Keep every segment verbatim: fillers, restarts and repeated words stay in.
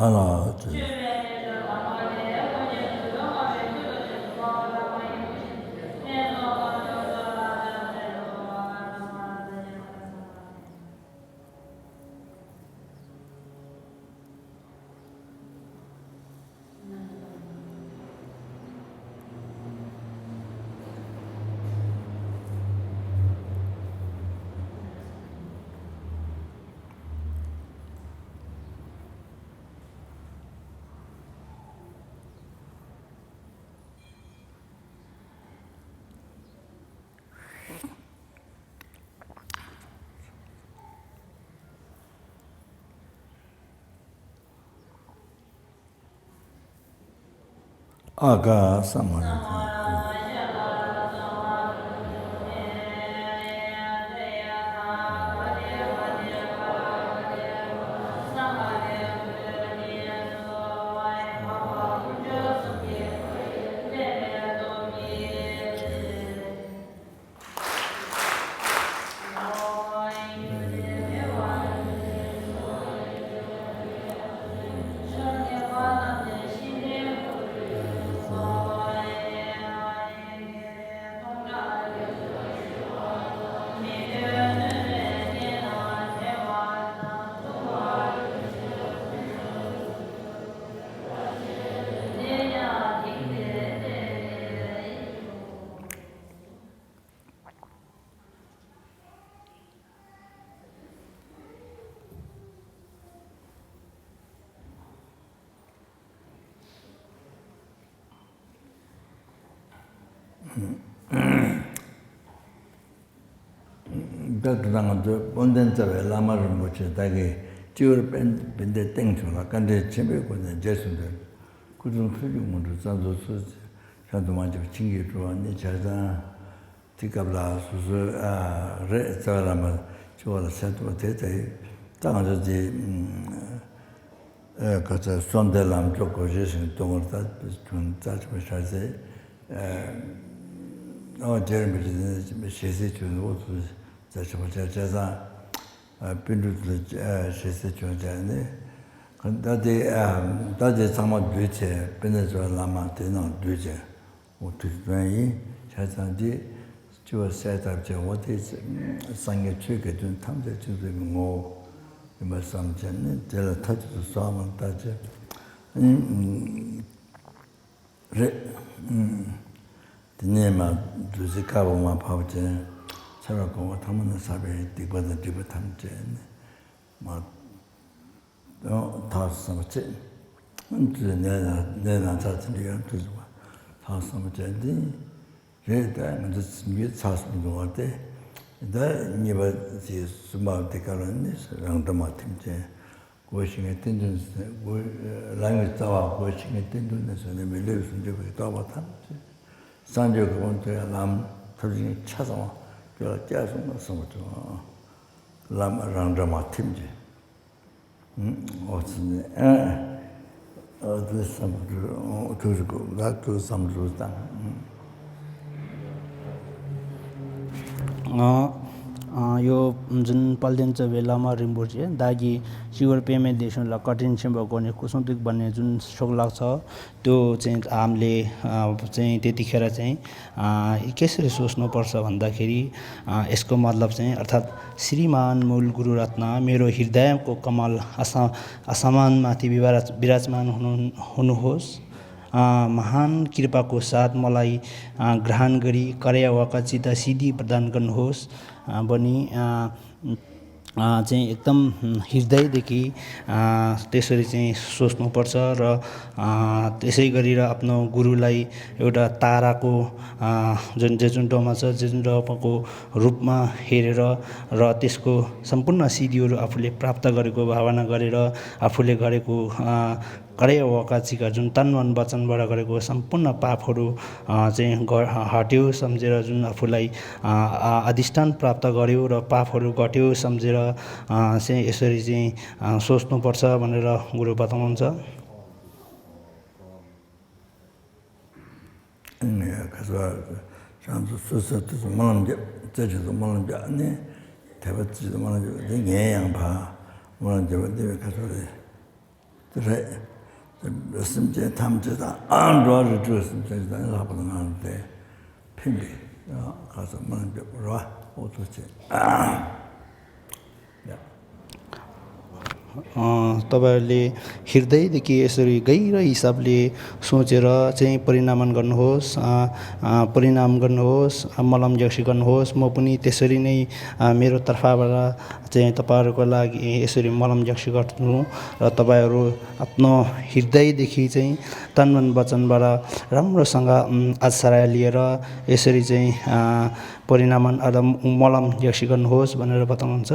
ཨ་ལ་ཙི། ཨ་ག་ས་མ་ར་ཐ། ད་ལྟ་ང་ཚོའི་དཔལ་ལྡན་རྩ་བའི་བླ་མ་རིན་པོ་ཆེ་ད་གིན་སྤྱི་བོར་པད་པད་ཟླའི་སྟེང་ཕྱོགས་ལ་དཀའ་འགྲེལ་ཆེན་པོའི་སྒོ་ནས་རྗེས་སུ་འདོན། སྐུ་གསུང་ཐུགས་ཀྱི་དངོས་གྲུབ་གསར་འཛུགས་སུ་ཞལ་དུ་མ་བཅུག་བྱིན་གྱིས་བཀྲུ་བ་ནི་བྱས་ཙང་། དེ་སྐབས་ལ་སོ་སོའི་ཨ་རེད་རྩ་བའི་བླ་མ་སྤྱི་བོ་ལ་གསལ་ཐུབ་པ་དེ་ལྟ་ཡི། ད་ང་ཚོ་དེ་ཨ་ག་ཚོད་གསོལ་འདེབས་ལམ་གྱི་སྒོ་འབྱེད་ཞིག་གཏོང་བར་ད་ཁྱོད་རྩ་ཆེ་བ་ཤར་ཚེ་ཨ་རྗེ་རིན་པོ་ཆེ་དེ་ནས་ཞལ་གསེར་ཁྱོད་འོག་ཏུ་རྩ་ཆེ་བ་ཤར་བྱས་ཙང་། ཨ་པཎ་གྲུབ་ཏུ་ཨ་ཞལ་གསེར་ཁྱོད་བྱས་ནས་ད་དེ་ཨ་ད་དེ་ཚང་མ་བསྡུས་བྱས་དཔེར་ན་ཚོ་བླ་མ་དེ་ནང་བསྡུས་བྱས། འོ་དུས་དོན་ཡིན་བྱས་ཙང་འདི་སྤྱི་བོ་གསལ་བཏབ་བྱས་འོ་དེ་སངས་རྒྱས་ཆོས་ཀྱི་དོན་ཐམས་ཅད་སྤྱི་གཙུག་གི་ངོ་བོ་ཡིན་པར་བསམ་བྱས་ནས་དེ་ལ་མཐའ་གཅིག་ཏུ་གསོལ་བ་བཏབ་བྱས་རེད། དེ་ནས་མ་བདུད་རྩི་དཀར་པོ་མ་ཕབ་བྱས་ཚེ་རབས་གོང་མ་ཐ་མ་ན་བསགས་པའི་སྡིག་པ་དང་སྒྲིབ་པ་ཐམས་ཅད་ནི་མ། ཐག་སོང་བ་ཚེ། དུས་ནས་ནས་ན་ཚ་ཚིན་གྱི་ཡང་དུས་སོང་བ་ཐག་སོང་བ་ཚེ་འདི་རེད། ད་ང་ཚོ་སེམས་རྒྱུད་ཚ་སོང་འགྲོ་བ་སྟེ། ད་གཉིས་པ་ཚེ་གསུམ་པ་འདི་ག་ལ་ནི་རང་སྒྲོལ་མ་ཐིམ་ཅན། སྒོ་ཞིག་ནས་བསྟན་དོན་སྒོ་ལམ་གྱི་རྩ་བ་སྒོ་ཞིག་ནས་བསྟན་དོན་ནས་བཟུང་ནས་མི་ལུས་ཟུང་འཇུག་པའི་རྟོགས་པ་ཐམས་ཅད་སངས་རྒྱས་གོ་འཕང་ཐོབ་ཡ་ལམ་ཐབས་ཤེས་ཆ་ཚང་བ་ཁྱོད་ལ་བསྐྱལ་སོང་ན་བསམ་པ་བྱུང་། ལམ་རང་སྒྲོལ་མ་ཐིམ་ཅན། ཨོ་ཙི་ནི་ཨ་ཨོ་ཙི་བསམ་བློ་ཐུགས་སུ་དགོས་ལ་ཐུགས་བསམ་བློ་བཏང་། ཨ་ཨ་ཡོ་འཛིན་དཔལ་ལྡན་རྩ་བའི་བླ་མ་རིན་པོ་ཆེ་བདག་གིས་སྤྱི་བོར་པདྨའི་ལྡེ་བཞིན་ལ་བཀའ་དྲིན་ཆེན་པོའི་སྒོ་ནས་སྐུ་གསུང་ཐུགས་པ་ནས་རྫུན་ཤོག་ལགས་སོ། དུ་ཙེང་ཨམ་ལེ་ཙེང་དེ་དི་ཁེ་ར་ཙེང་ཨ་ཨི་ཀེ་སི་རི་སོ་སི་ནོ་པར་ས་བན་ད་ཁེ་རི་ཨ་ཨེས་ཀོ་མ་ལབ་ཙེང་ཨར་ཐ་ཤྲི་མཱན་མུལ་གུ་རུ་རཏྣ་མེ་རོ་ཧིར་དཱ་ཡམ་ཀོ་ཀ་མལ་ཨ་ས་ཨ་ས་མཱན་མ་ཐི་བི་ར་བི་རཱ་ཙ་མཱན་ཧུ་ནུ་ཧོས། ཨ་མ་ཧཱན་ཀིར་པ་ཀོ་སཱད་མ་ལ་ཡི་ཨ་གྲ་ཧན་ཀ་རི་ཀ་ར་ཡ་ཝ་ཀ་ཙི་ཏ་སི་དྷི་པྲ་དཱན་ཀན་ཧོས། ཨ་བ་ནི་ཨ། अ, चाहिँ एकदम, उम्, हृदयदेखि, अ, त्यसरी चाहिँ सोच्नुपर्छ र, अ, त्यसै गरेर आफ्नो गुरुलाई एउटा ताराको, अ, जुन, जे जुन डोमा छ, जे जुन डोमाको रूपमा हेरेर र त्यसको सम्पूर्ण सिद्धिहरू आफूले प्राप्त गरेको भावना गरेर आफूले गरेको, अ, कडै वकाचिका जुन तन मन वचनबाट गरेको सम्पूर्ण पापहरू, अ, चाहिँ ग-, ह-, हट्यो सम्झेर जुन आफूलाई, अ, अ, अधिष्ठान प्राप्त गर्‍यो र पापहरू घट्यो सम्झेर, अ, चाहिँ यसरी चाहिँ, अ, सोच्नुपर्छ भनेर गुरु बताउनुहुन्छ। ཁ་སང་ཁྱེད་ཚོ་སོ་སོ་དེ་ཚོ་སྨོན་ལམ་རྒྱབ། རྩེ་གཅིག་ཏུ་སྨོན་ལམ་རྒྱབ་ནས་དད་པ་གཅིག་ཏུ་སྨོན་ལམ་རྒྱབ་དེ་ངས་ཡང་ཕར་སྨོན་ལམ་རྒྱབ་པ་འདི་བས་ཁ་སང་རེད། དེ་རེད། སེམས་ཅན་ཐམས་ཅད་དང་འགྲོ་བ་རིགས་དྲུག་སེམས་ཅན་དང་ལྷག་པར་དུ་ང་རང་དེ་ཕན་པའི་ཁ་ཚ་མང་རྒྱབ་ར་ཨོ་ཐུགས་རྗེ་ཆེ། ཡ། अ, तपाईँहरूले हृदयदेखि यसरी गहिरो हिसाबले सोचेर चाहिँ परिणामन गर्नुहोस्, अ, अ, परिणाम गर्नुहोस्, अ, मलम यक्सी गर्नुहोस्। म पनि त्यसरी नै, अ, मेरो तर्फबाट चाहिँ तपाईँहरूको लागि यसरी मलम यक्सी गर्छु र तपाईँहरू आफ्नो हृदयदेखि चाहिँ तन मन वचनबाट राम्रोसँग, उम्, आश्रय लिएर यसरी चाहिँ, अ, परिणामन अथवा मलम यक्सी गर्नुहोस् भनेर बताउनुहुन्छ।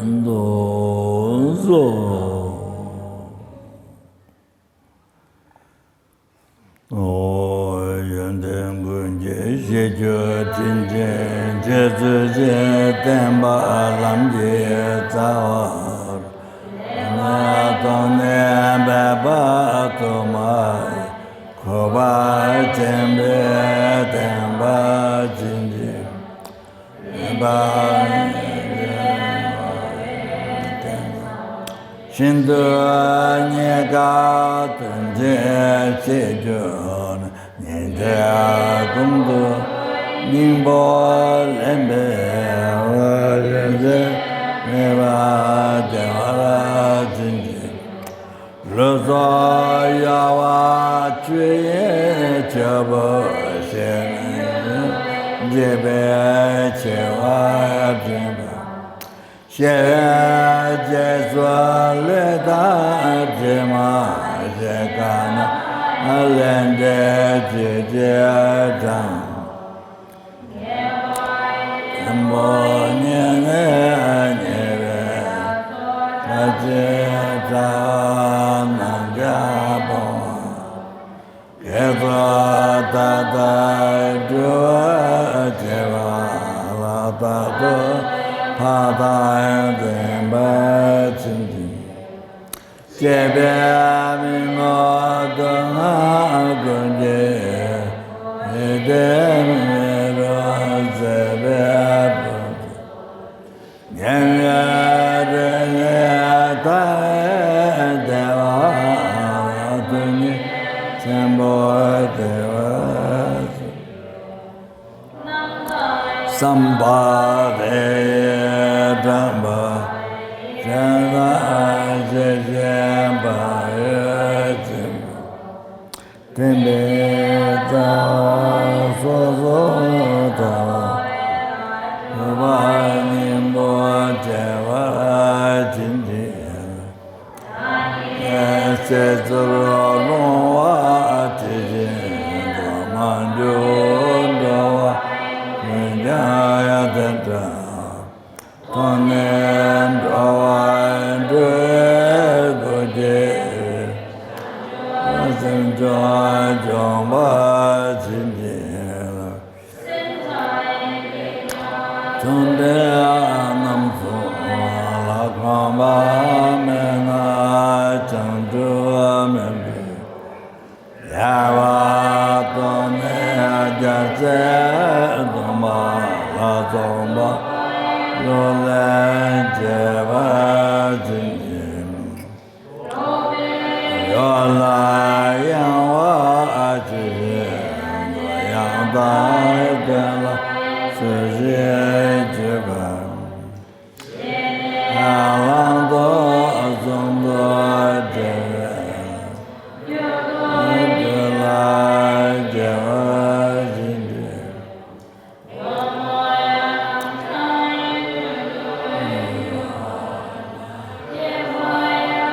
དུ་གསོལ། ཨོ། ཡོན་ཏན་ཀུན་གྱི་གཞིར་གྱུར་དྲིན་ཅན་རྗེ་བཙུན་ཆེ་བསྟན་པ་ལམ་གྱི་རྩ་བ། ནས་ཐོབ་ནས་འབད་པ་དུ་མ་ཡིས། གུས་པ་ཆེན་པོས་བསྟན་པ་བྱིན་གྱིས་བརླབ་པ། ཤིན་ཏུ་རྙེད་དཀའ་དོན་ཆེན་ཤེས་གྱུར་ནས། ཉན་ཐོས་ཀུན་ཏུ་སྙིང་པོ་ལེན་པའི་བར། ཡོན་ཏན་མེད་པར་བདེ་བར་བྱིན་གྱིས། ལུས་སྲོག་གཡོ་བ་ཆོས་དབྱིངས་ཆེན་པོར་ཤེས་ནས། འཇིགས་པའི་ཆེ་བ་འདྲེན་པ། ཤེས་པའི་རྗེས་སུ་བློས་བཏང་དྲི་མ་ཞིག། གང་ན་ལས་འབྲས་ཇི་བྱེད་དང་། ཆེན་པོ་ཉིད་ནི་ཉེ་བའི་ཚོགས། ཅི་ཕྲ་བ་རྣམས་ཀྱང་སྤོང་བ། དགེ་ཚོགས་མཐའ་དག་སྒྲུབ་པར་བྱེད་པ་ལ། རྟག་ཏུ་བག་དང་ལྡན་པར་བྱིན་གྱིས། སྤྱད་པས་མི་ནོར་དོན་ལྔ་ཀུན་གྱི་ཡིད། དེ་མེད་རུང་བཟོད་པས་ཕུང་དུ། ཉེ་བའི་དགྲ་ལས་ཐར་བའི་བདེ་བ་ལ། སྟོང་ཉིད་ཆེན་པོར་བདེ་བར་གཤེགས། བསམ་པ་དེ་ཡིས་དྲངས་པ་ཡི། བྱས་དང་བྱེད་བཞིན་བག་ཡོད་ཅིང་། བསྟན་པའི་རྩ་བ་སོ་སོར་ཐལ་བ། གུས་པ་སྙིང་པོས་བྱེ་བར་བྱིན་གྱིས་བརླབ། སྲིད་མཚོར་ལྷུང་བ་ཇི་བཞིན་དུ། མ་གྱུར་འགྲོ་བ་ཀུན་ཀྱང་ཡོན་ཏན་བཀྲ། ཐོབ་ནས་འགྲོ་བ་སྒྲོལ་བའི་སྒོ་འབྱེད་པའི། སེམས་མཆོག་འབྱོངས་པར་བྱིན་གྱིས་བརླབ། བཅོམ་ལྡན་རྣམ་གསུམ་ལ་གོམས་པ་མེད་ན། བྱང་ཆུབ་མུན་པའི་ཡལ་བ་ཐོབ་ནས། རྒྱལ་སྲས་སྟོན་པ་ལ་སོགས་པ་གླུ་ལེན་བྱེད་པར་བྱིན་གྱིས། གཡོ་ལ་གཡེང་བ་ཇི་བཞིན་དུ། ཡང་དག་དོན་ལ་ཚུལ་བཞིན་གྱུར་པ། བླང་དོར་གསུམ་དུ་འབྲེལ་བའི་རྒྱུ་ལ་དགེ་བ་བྱིན་གྱིས།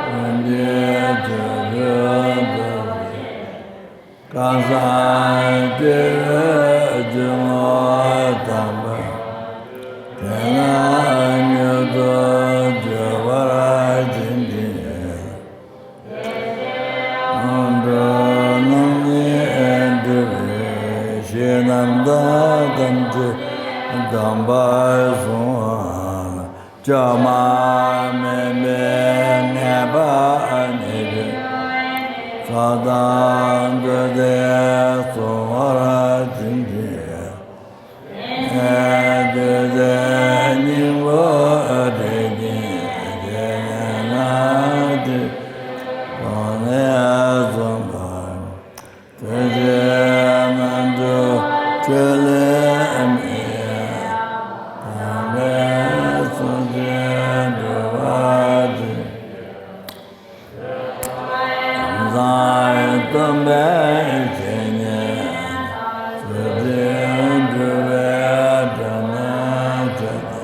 ཀུན་གྱི་རྒྱུ་ཀུན་ཏུ་བྱེད། གང་ཟག་སྐྱེ་བོའི་རྒྱུ་ངོ་དམ་པ། དེ་ལ་མྱུར་དུ་འཇུག་པར་བྱིན་གྱིས། འགྲོ་རྣམས་ནི་སྒྲིབ་པའི་གཞི་རྣམས་དག། ཐམས་ཅད་སྡོམ་པར་གཟུང་བ་ལ། བཅོས་མ་མིན་པའི་ནད་པ་ཉེས་པའི་ཚོགས་དང་བཅས་ཏེ་གཟུང་བར་བྱིན་གྱིས། བདུད་རྩི་སྙིང་པོ་དྲི་གིས་བརྗིད་ནས་ན། དེ་ཐོབ་ནས་གཟུང་བ། དེ་ཕྱིར་རྣལ་འབྱོར་ཆོས་ལས་མི་གཡེལ། དམ་པའི་གསུང་བཞིན་སྒྲུབ་པར་བྱིན། ལམ་བཟང་སྟོན་པའི་བཤེས་གཉེན་ཚུལ་བཞིན་སྒྲུབ་པའི་དགྲ་རྣམས་ཕྱོགས་བཅུ།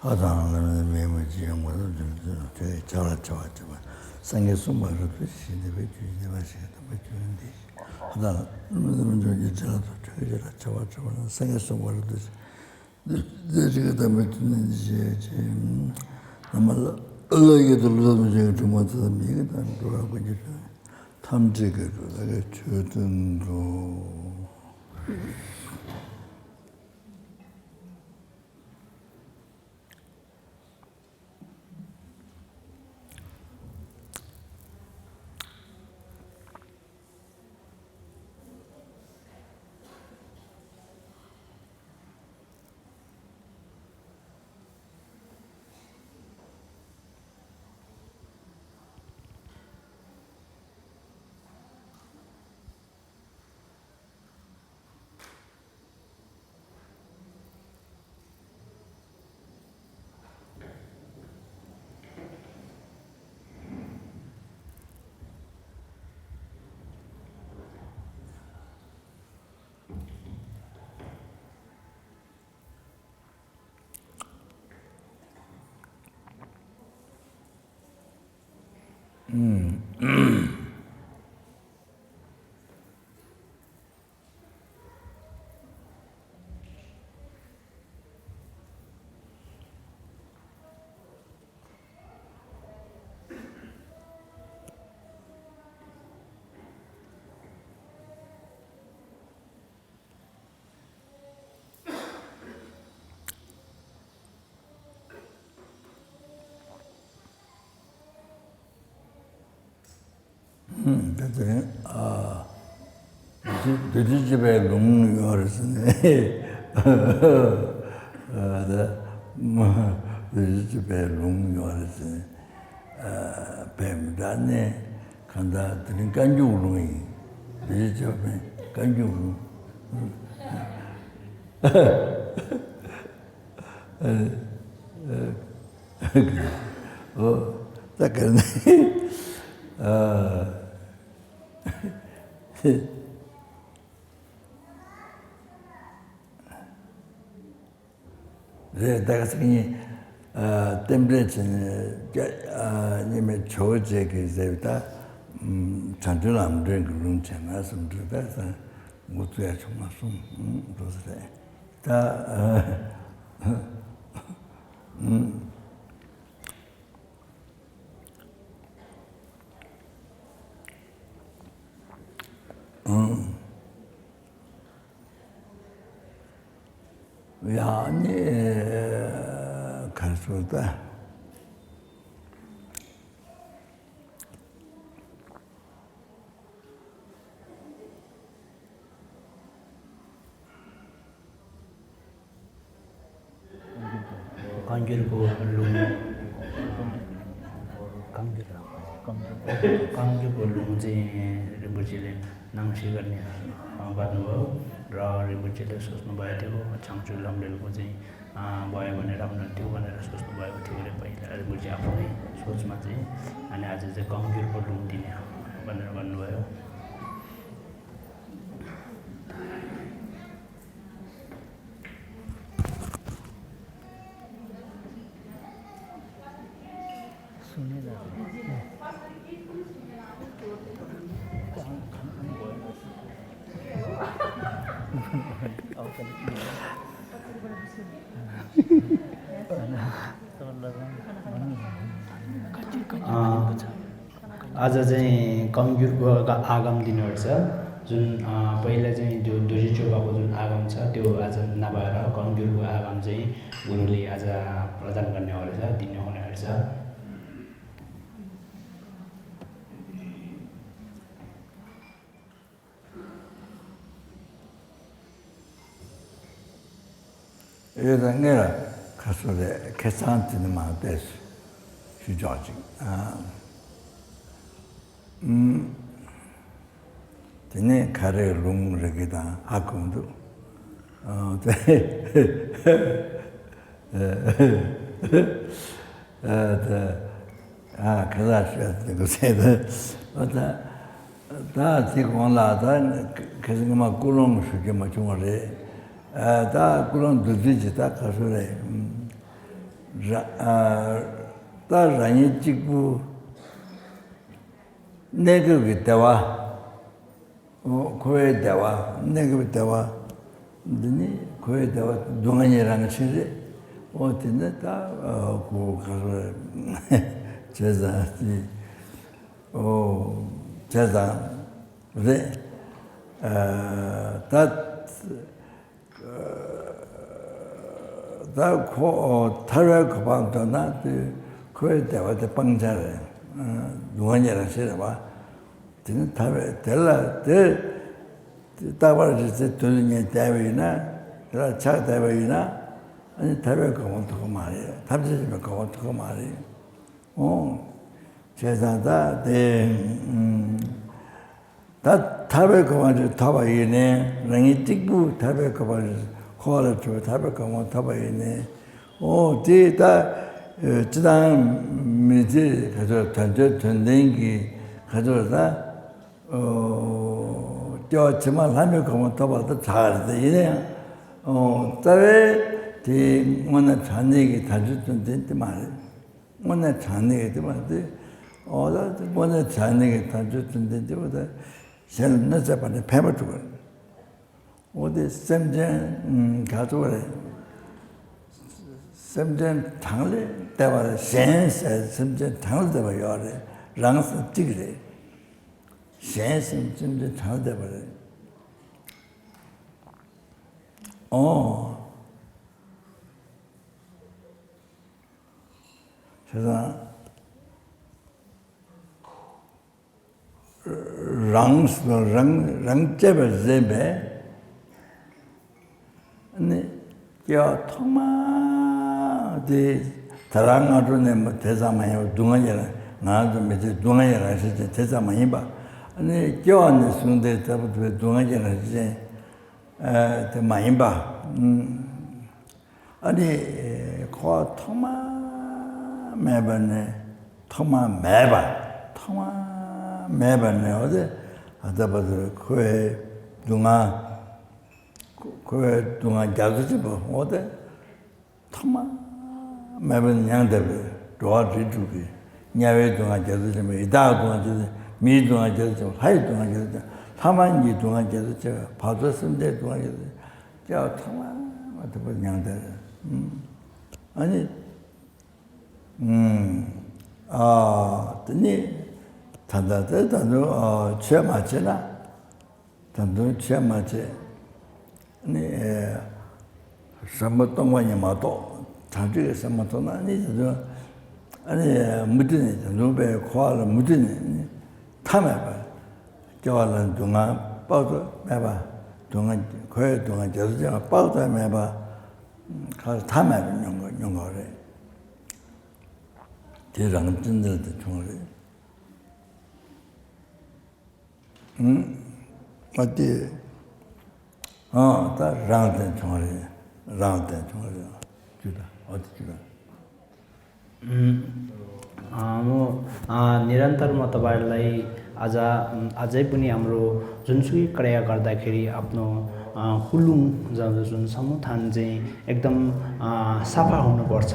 ལྷ་དང་ལྷ་མིན་མིའི་མི་ཅི་ཡང་མ་ཐོབ་ཅིང་དེ་ལ་བྱ་བ་བྱ་བ་བྱེད་པ། སངས་རྒྱས་གསུངས་པ་རབ་ཏུ་ཞི་བདེ་བའི་རྒྱུ་ཞི་བདེ་བ་ཞེས་དམ་པའི་ཆོས་འདི་ཞེས། ལྷ་དང་ལྷ་མིན་མི་འབྱུང་གི་བྱ་ལ་ཐོབ་ཁྲོ་བའི་བྱ་ལ་བྱ་བ་བྱ་བ་ན་སངས་རྒྱས་གསུངས་པ་རབ་ཏུ་ཞི་བདེ་ཞི་བདེ་དམ་པའི་ཆོས་འདི་ཞེས་བྱས། ན་མ་ལ་ལ་ཡོད་དུ་ལོ་མི་ཅན་གྱི་དྲུང་མ་ཚེ་མི་གི་དང་འགྲོ་བ་ཀུན་གྱི་དོན་ཐམས་ཅད་ཀྱི་གྲོགས་ལ་ཆོས་སྟོན་ཏོ། ད་དེ་རིང་ཨ་བདུད་བདུད་རྩི་ལྕི་བའི་ལུང་ཡོད་རེད་ཟེར་ནས། ཨ་ད་བདུད་རྩི་ལྕི་བའི་ལུང་ཡོད་རེད་ཟེར་ནས། ཨ་བས་མི་ད་ནས་གང་ལྟར་དེ་རིང་བཀའ་འགྱུར་ལུང་ཡིན། བདུད་རྩི་ལྕི་བའི་བཀའ་འགྱུར་ལུང་། ཨ་ཨ་ཨོ་ད་ག་ནས་ཨ། རེད། ད་ག་ཟེར་ཉིན་ཨ་རྟེན་འབྲེལ་བྱས་ནས་ཀྱ་ཨ་གཉིས་མེད་ཇོ་བོ་རྗེ་གིས་ཟེར་བ་ད་དྲང་དོན་ལམ་སྒྲོན་གྱི་ལུང་བྱས་ན་བསམ་འགྲོ། ད་ས་འགོ་བཙུགས་ཡ་བྱུང་མ་སོང་། འགྲོ་ས་རེད་ད། ཨ་ཡང་ནི་གར་སོང་ད། བཀའ་འགྱུར་པོ་ལུང་། བཀའ་འགྱུར་ར། བཀའ་འགྱུར་པོ་ལུང་འཛིན་རིན་པོ་ཆེ་ལས་ནང་ཤེས་གར་ནས་འབད་ནུ་བ། ར་རིན་པོ་ཆེ་ལས་སོ་སོ་བ་ཡ་དེ་བོ་བྱང་ཆུབ་ལམ་རིལ་པོ་འཛིན། བ་ཡ་བ་ནས་རབ་ན་ཐེའུ་བ་ནས་ར་སོ་སོ་བ་ཡ་བ་ཐེའུ་རེ་པ་ཡི་ལ་རིན་པོ་ཆེ་ཨ་ཕོ་ནས་སོ་སོ་མ་འཛིན། ཨ་ནི་ཨ་ཙི་ཙི་བཀའ་འགྱུར་པོ་ལུང་འདི་ནས་བ་ནས་ར་བ་ནུ་བ་ཡོ། ཨ་ཨ་ཙི་ཙི་བཀའ་འགྱུར་པོ་ཨ་གམ་འདི་ནོར་ས་ཟུན། ཨ་པའི་ལ་ཙི་རྡོ་རྡོ་རྗེ་གཅོད་པ་པོ་ཟུན་ཨ་གམ་ས་དེའོ། ཨ་ཙི་ན་བ་ར་བཀའ་འགྱུར་པོ་ཨ་གམ་ཙི་གུ་རུ་ལི་ཨ་ཙི་པྲ་དན་ག་ནེ་བ་རེ་ས་འདི་ནེ་ཧོ་ནེ་ཧར་ས། ཨེ་ད་ངས་ལ་ཁ་སོ་རེ་ཁེ་སང་དེ་ནི་མ་བལྟས་སུ་ཞུ་ཆོག་ཅིག་ཨ། ཨུམ། དེ་ནས་ཁ་རེ་ལུང་རེ་གི་དང་ཨ་ཁུང་འདུག་ཨ་དེ། ཨ་ད་ཨ་ཁ་ལག་ཤོད་དེ་གོ་ཟེར་ད། ཨ་ད་ད་དེ་གོང་ལ་ད་ཁ་སང་ངས་མ་ཀུན་སློང་ཞུ་རྒྱུ་མ་བྱུང་བ་རེད། ཨ་ད་ཀུན་སློང་བདུད་རྩི་ཅིག་ད་ག་སུ་རེད། ར་ཨ་ད་རང་ཉིད་གཅིག་པུ་གནས་སྐབས་ཀྱི་བདེ་བ། འོ་འཁོར་བའི་བདེ་བ། གནས་སྐབས་བདེ་བ། འདི་ནི་འཁོར་བའི་བདེ་བ་སྡུག་བསྔལ་གཉིས་རང་བཞིན་རེད། འོ་དེ་ནི་ད་ཨ་གོ་ག་རེ་བྱས་ཙང་དེ་འོ་བྱས་ཙང་རེད། ཨ་ད། ད་ཁོ་ཐར་པའི་གོ་འཕང་འདོད་ན་དེ་འཁོར་བའི་བདེ་བ་དེ་སྤང་བྱ་རེད། སྡུག་བསྔལ་གཉིས་རང་བཞིན་རེད་པ། དེ་ནི་ཐར་པའི་དེ་ལ་དེ་རྟག་པར་རིག་ཚེ་དུས་ལ་ངེས་བསྡད་པ་ཡིན་ན། དེ་ལ་ཆགས་བསྡད་པ་ཡིན་ན། ཨ་ནི་ཐར་པའི་གོ་འཕང་ཐོབ་ཀྱི་མ་རེད། ཐམས་ཅད་མཁྱེན་པའི་གོ་འཕང་ཐོབ་ཀྱི་མ་རེད། འོ། བྱས་ཙང་ད་དེ། ད་ཐར་པའི་གོ་འཕང་ཅིག་ཐོབ་པ་ཡིན་ནའི། རང་ཉིད་གཅིག་པུ་ཐར་པའི་གོ་འཕང་ཅིག་འཁོར་བ་ལས་གྲོལ་བའི་ཐར་པའི་གོ་འཕང་ཐོབ་པ་ཡིན་ནའི། འོ་དེ་ད་སྤྱིར་བཏང་མི་ཚེ་ག་ཚོད་དོན་དོན་དོན་ལྡན་གྱི་ག་ཚོད་ད་སྐྱེ་བ་ཕྱི་མ་ལྷ་མིའི་གོ་འཕང་ཐོབ་པ་ལ་ད་གྲགས་རེད། དེ་ཡིན་ན་ཡང་རྩ་བའི་དེ་དངོས་གནས་དྲང་གནས་ཀྱི་དོན་དོན་དོན་ལྡན་དེ་མ་རེད། དངོས་གནས་དྲང་གནས་ཀྱི་དེ་མ་རེད། འོ་ད་དངོས་གནས་དྲང་གནས་ཀྱི་དོན་དོན་དོན་ལྡན་དེ་བ་ད་གཞན་ལ་གནོད་བྱེད་པ་ནི་ཕན་པ་སྒྲུབ་པ་རེད། འོ་དེ་སེམས་ཅན་ག་ཚོད་རེད། སེམས་ཅན་གྲངས་ལས་འདས་པ་རེད། གཞན་ཟེར་སེམས་ཅན་གྲངས་ལས་འདས་པ་ཡོད་རེད། རང་སེམས་གཅིག་རེད། གཞན་སེམས་སེམས་ཅན་གྲངས་ལས་འདས་པ་རེད། འོ། བྱས་ཙང་། རང་རང་རང་གཅེས་པར་འཛིན་པས་ནི་སྐྱེ་བ་ཐོག་མ་དེ་ད་རང་སྔ་དྲོ་ནས་མ་དེ་ཙམ་མ་ཡིན་པར་སྡུག་བསྔལ་གྱི་རང་ང་རང་ཚོ་མི་ཚེ་སྡུག་བསྔལ་གྱི་རང་བཞིན་ཅན་དེ་ཙམ་མ་ཡིན་པ། ནི་སྐྱེ་བ་ནས་བཟུང་སྟེ་ད་བར་དུ་སྡུག་བསྔལ་གྱི་རང་བཞིན་ཅན་དེ་མ་ཡིན་པ། ཨ་ནི་འཁོར་བ་ཐོག་མ་མེད་པ་ནས་ཐོག་མ་མེད་པ། ཐོག་མ་མེད་པ་ནས་འོ་དེ་ཨ་ད་བར་དུ་འཁོར་བའི་སྡུག་བསྔལ། འཁོར་བའི་སྡུག་བསྔལ་རྒྱ་མཚོ་ཆེན་པོ་འོ་དེ་ཐོག་མ་མེད་པ་ནས་མྱང་འདས་པའི་འགྲོ་བ་རིགས་དྲུག་གི་དམྱལ་བའི་སྡུག་བསྔལ་རྒྱ་མཚོ་ཆེན་པོ། ཡི་དྭགས་སྡུག་བསྔལ་རྒྱ་མཚོ་ཆེན་པོ། མིའི་སྡུག་བསྔལ་རྒྱ་མཚོ་ཆེན་པོ། ལྷ་ཡི་སྡུག་བསྔལ་རྒྱ་མཚོ་ཆེན་པོ། ལྷ་མ་ཡིན་གྱི་སྡུག་བསྔལ་རྒྱ་མཚོ་ཆེན་པོ། བར་དོ་སེམས་ཅན་སྡུག་བསྔལ་རྒྱ་མཚོ་ཆེན་པོ། སྐྱེ་བ་ཐོག་མ་མེད་པ་ནས་མྱང་འདས་རེད། ཨ་ནི། ཨ་དེ་ནི་ད་ལྟ་དེ་ད་དུང་ཆོས་མ་བྱས་ན། ད་དུང་ཆོས་མ་བྱས་ནི་ཟབ་མོ་སྟོང་པ་ཉིད་མ་རྟོགས། དྲང་ཕྱོགས་ཀྱི་ཟབ་མོ་མཐོང་ན་ནི་ད་དུང་ཨ་ནི་མུ་མཐུད་ནས་ད་དུང་པའི་འཁོར་བ་ལ་མུ་མཐུད་ནས་ནི་མཐའ་མེད་པ། སྐྱེ་བ་ལ་སྡུག་བསྔལ་དཔག་ཏུ་མེད་པ། སྡུག་བསྔལ་འཁོར་བའི་སྡུག་བསྔལ་རྒྱ་མཚོ་ཆེན་པོ་དཔག་ཏུ་མེད་པ། ག་ལ་མཐའ་མེད་པ་མྱོང་དགོས་མྱོང་དགོས་རེད། དེ་རང་བཙན་འདིར་དུ་བྱུང་རེད། ཨ་ཏི། ཨ་ད་རང་བཙན་བྱུང་རེད། རང་བཙན་བྱུང་རེད། ཅི་ད་ཨ་ཏི་ཅི་ད། अँ, म अँ, निरन्तर म तपाईँलाई आज अझै पनि हाम्रो जुनसुकै कार्य गर्दाखेरि आफ्नो अँ, कुलुङ ज- जुन समुत्थान चाहिँ एकदम अँ, सफा हुनुपर्छ।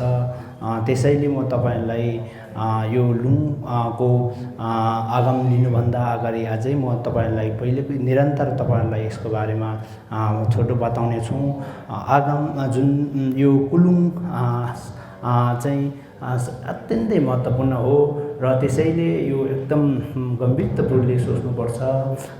अँ, त्यसैले म तपाईँलाई अँ, यो लुङ अँ, को अँ, आगम लिनुभन्दा अगाडि अझै म तपाईँलाई पहिलेकै निरन्तर तपाईँलाई यसको बारेमा अँ, छोटो बताउने छु। अँ, आगम अँ, जुन यो कुलुङ अँ, अँ, चाहिँ अँ, अत्यन्तै महत्त्वपूर्ण हो र त्यसैले यो एकदम गम्भीरतापूर्वकले सोच्नुपर्छ।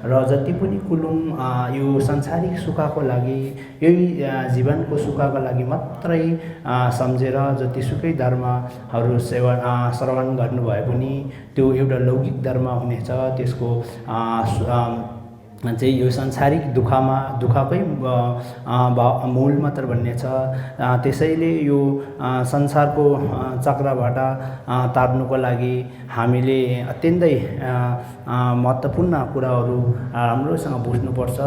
र जति पनि कुलुङ अँ, यो सांसारिक सुखको लागि, यही अँ, जीवनको सुखको लागि मात्रै अँ, सम्झेर जतिसुकै धर्महरू सेवन अँ, श्रवण गर्नुभए पनि त्यो एउटा लौकिक धर्म हुनेछ। त्यसको अँ, सु- अँ, चाहिँ यो सांसारिक दुःखमा दुःखकै अँ, अँ, भा- मूल मात्र भन्ने छ। अँ, त्यसैले यो अँ, संसारको अँ, चक्रबाट अँ, तार्नुको लागि हामीले अत्यन्तै अँ, अँ, महत्त्वपूर्ण कुराहरू अँ, राम्रोसँग बुझ्नुपर्छ।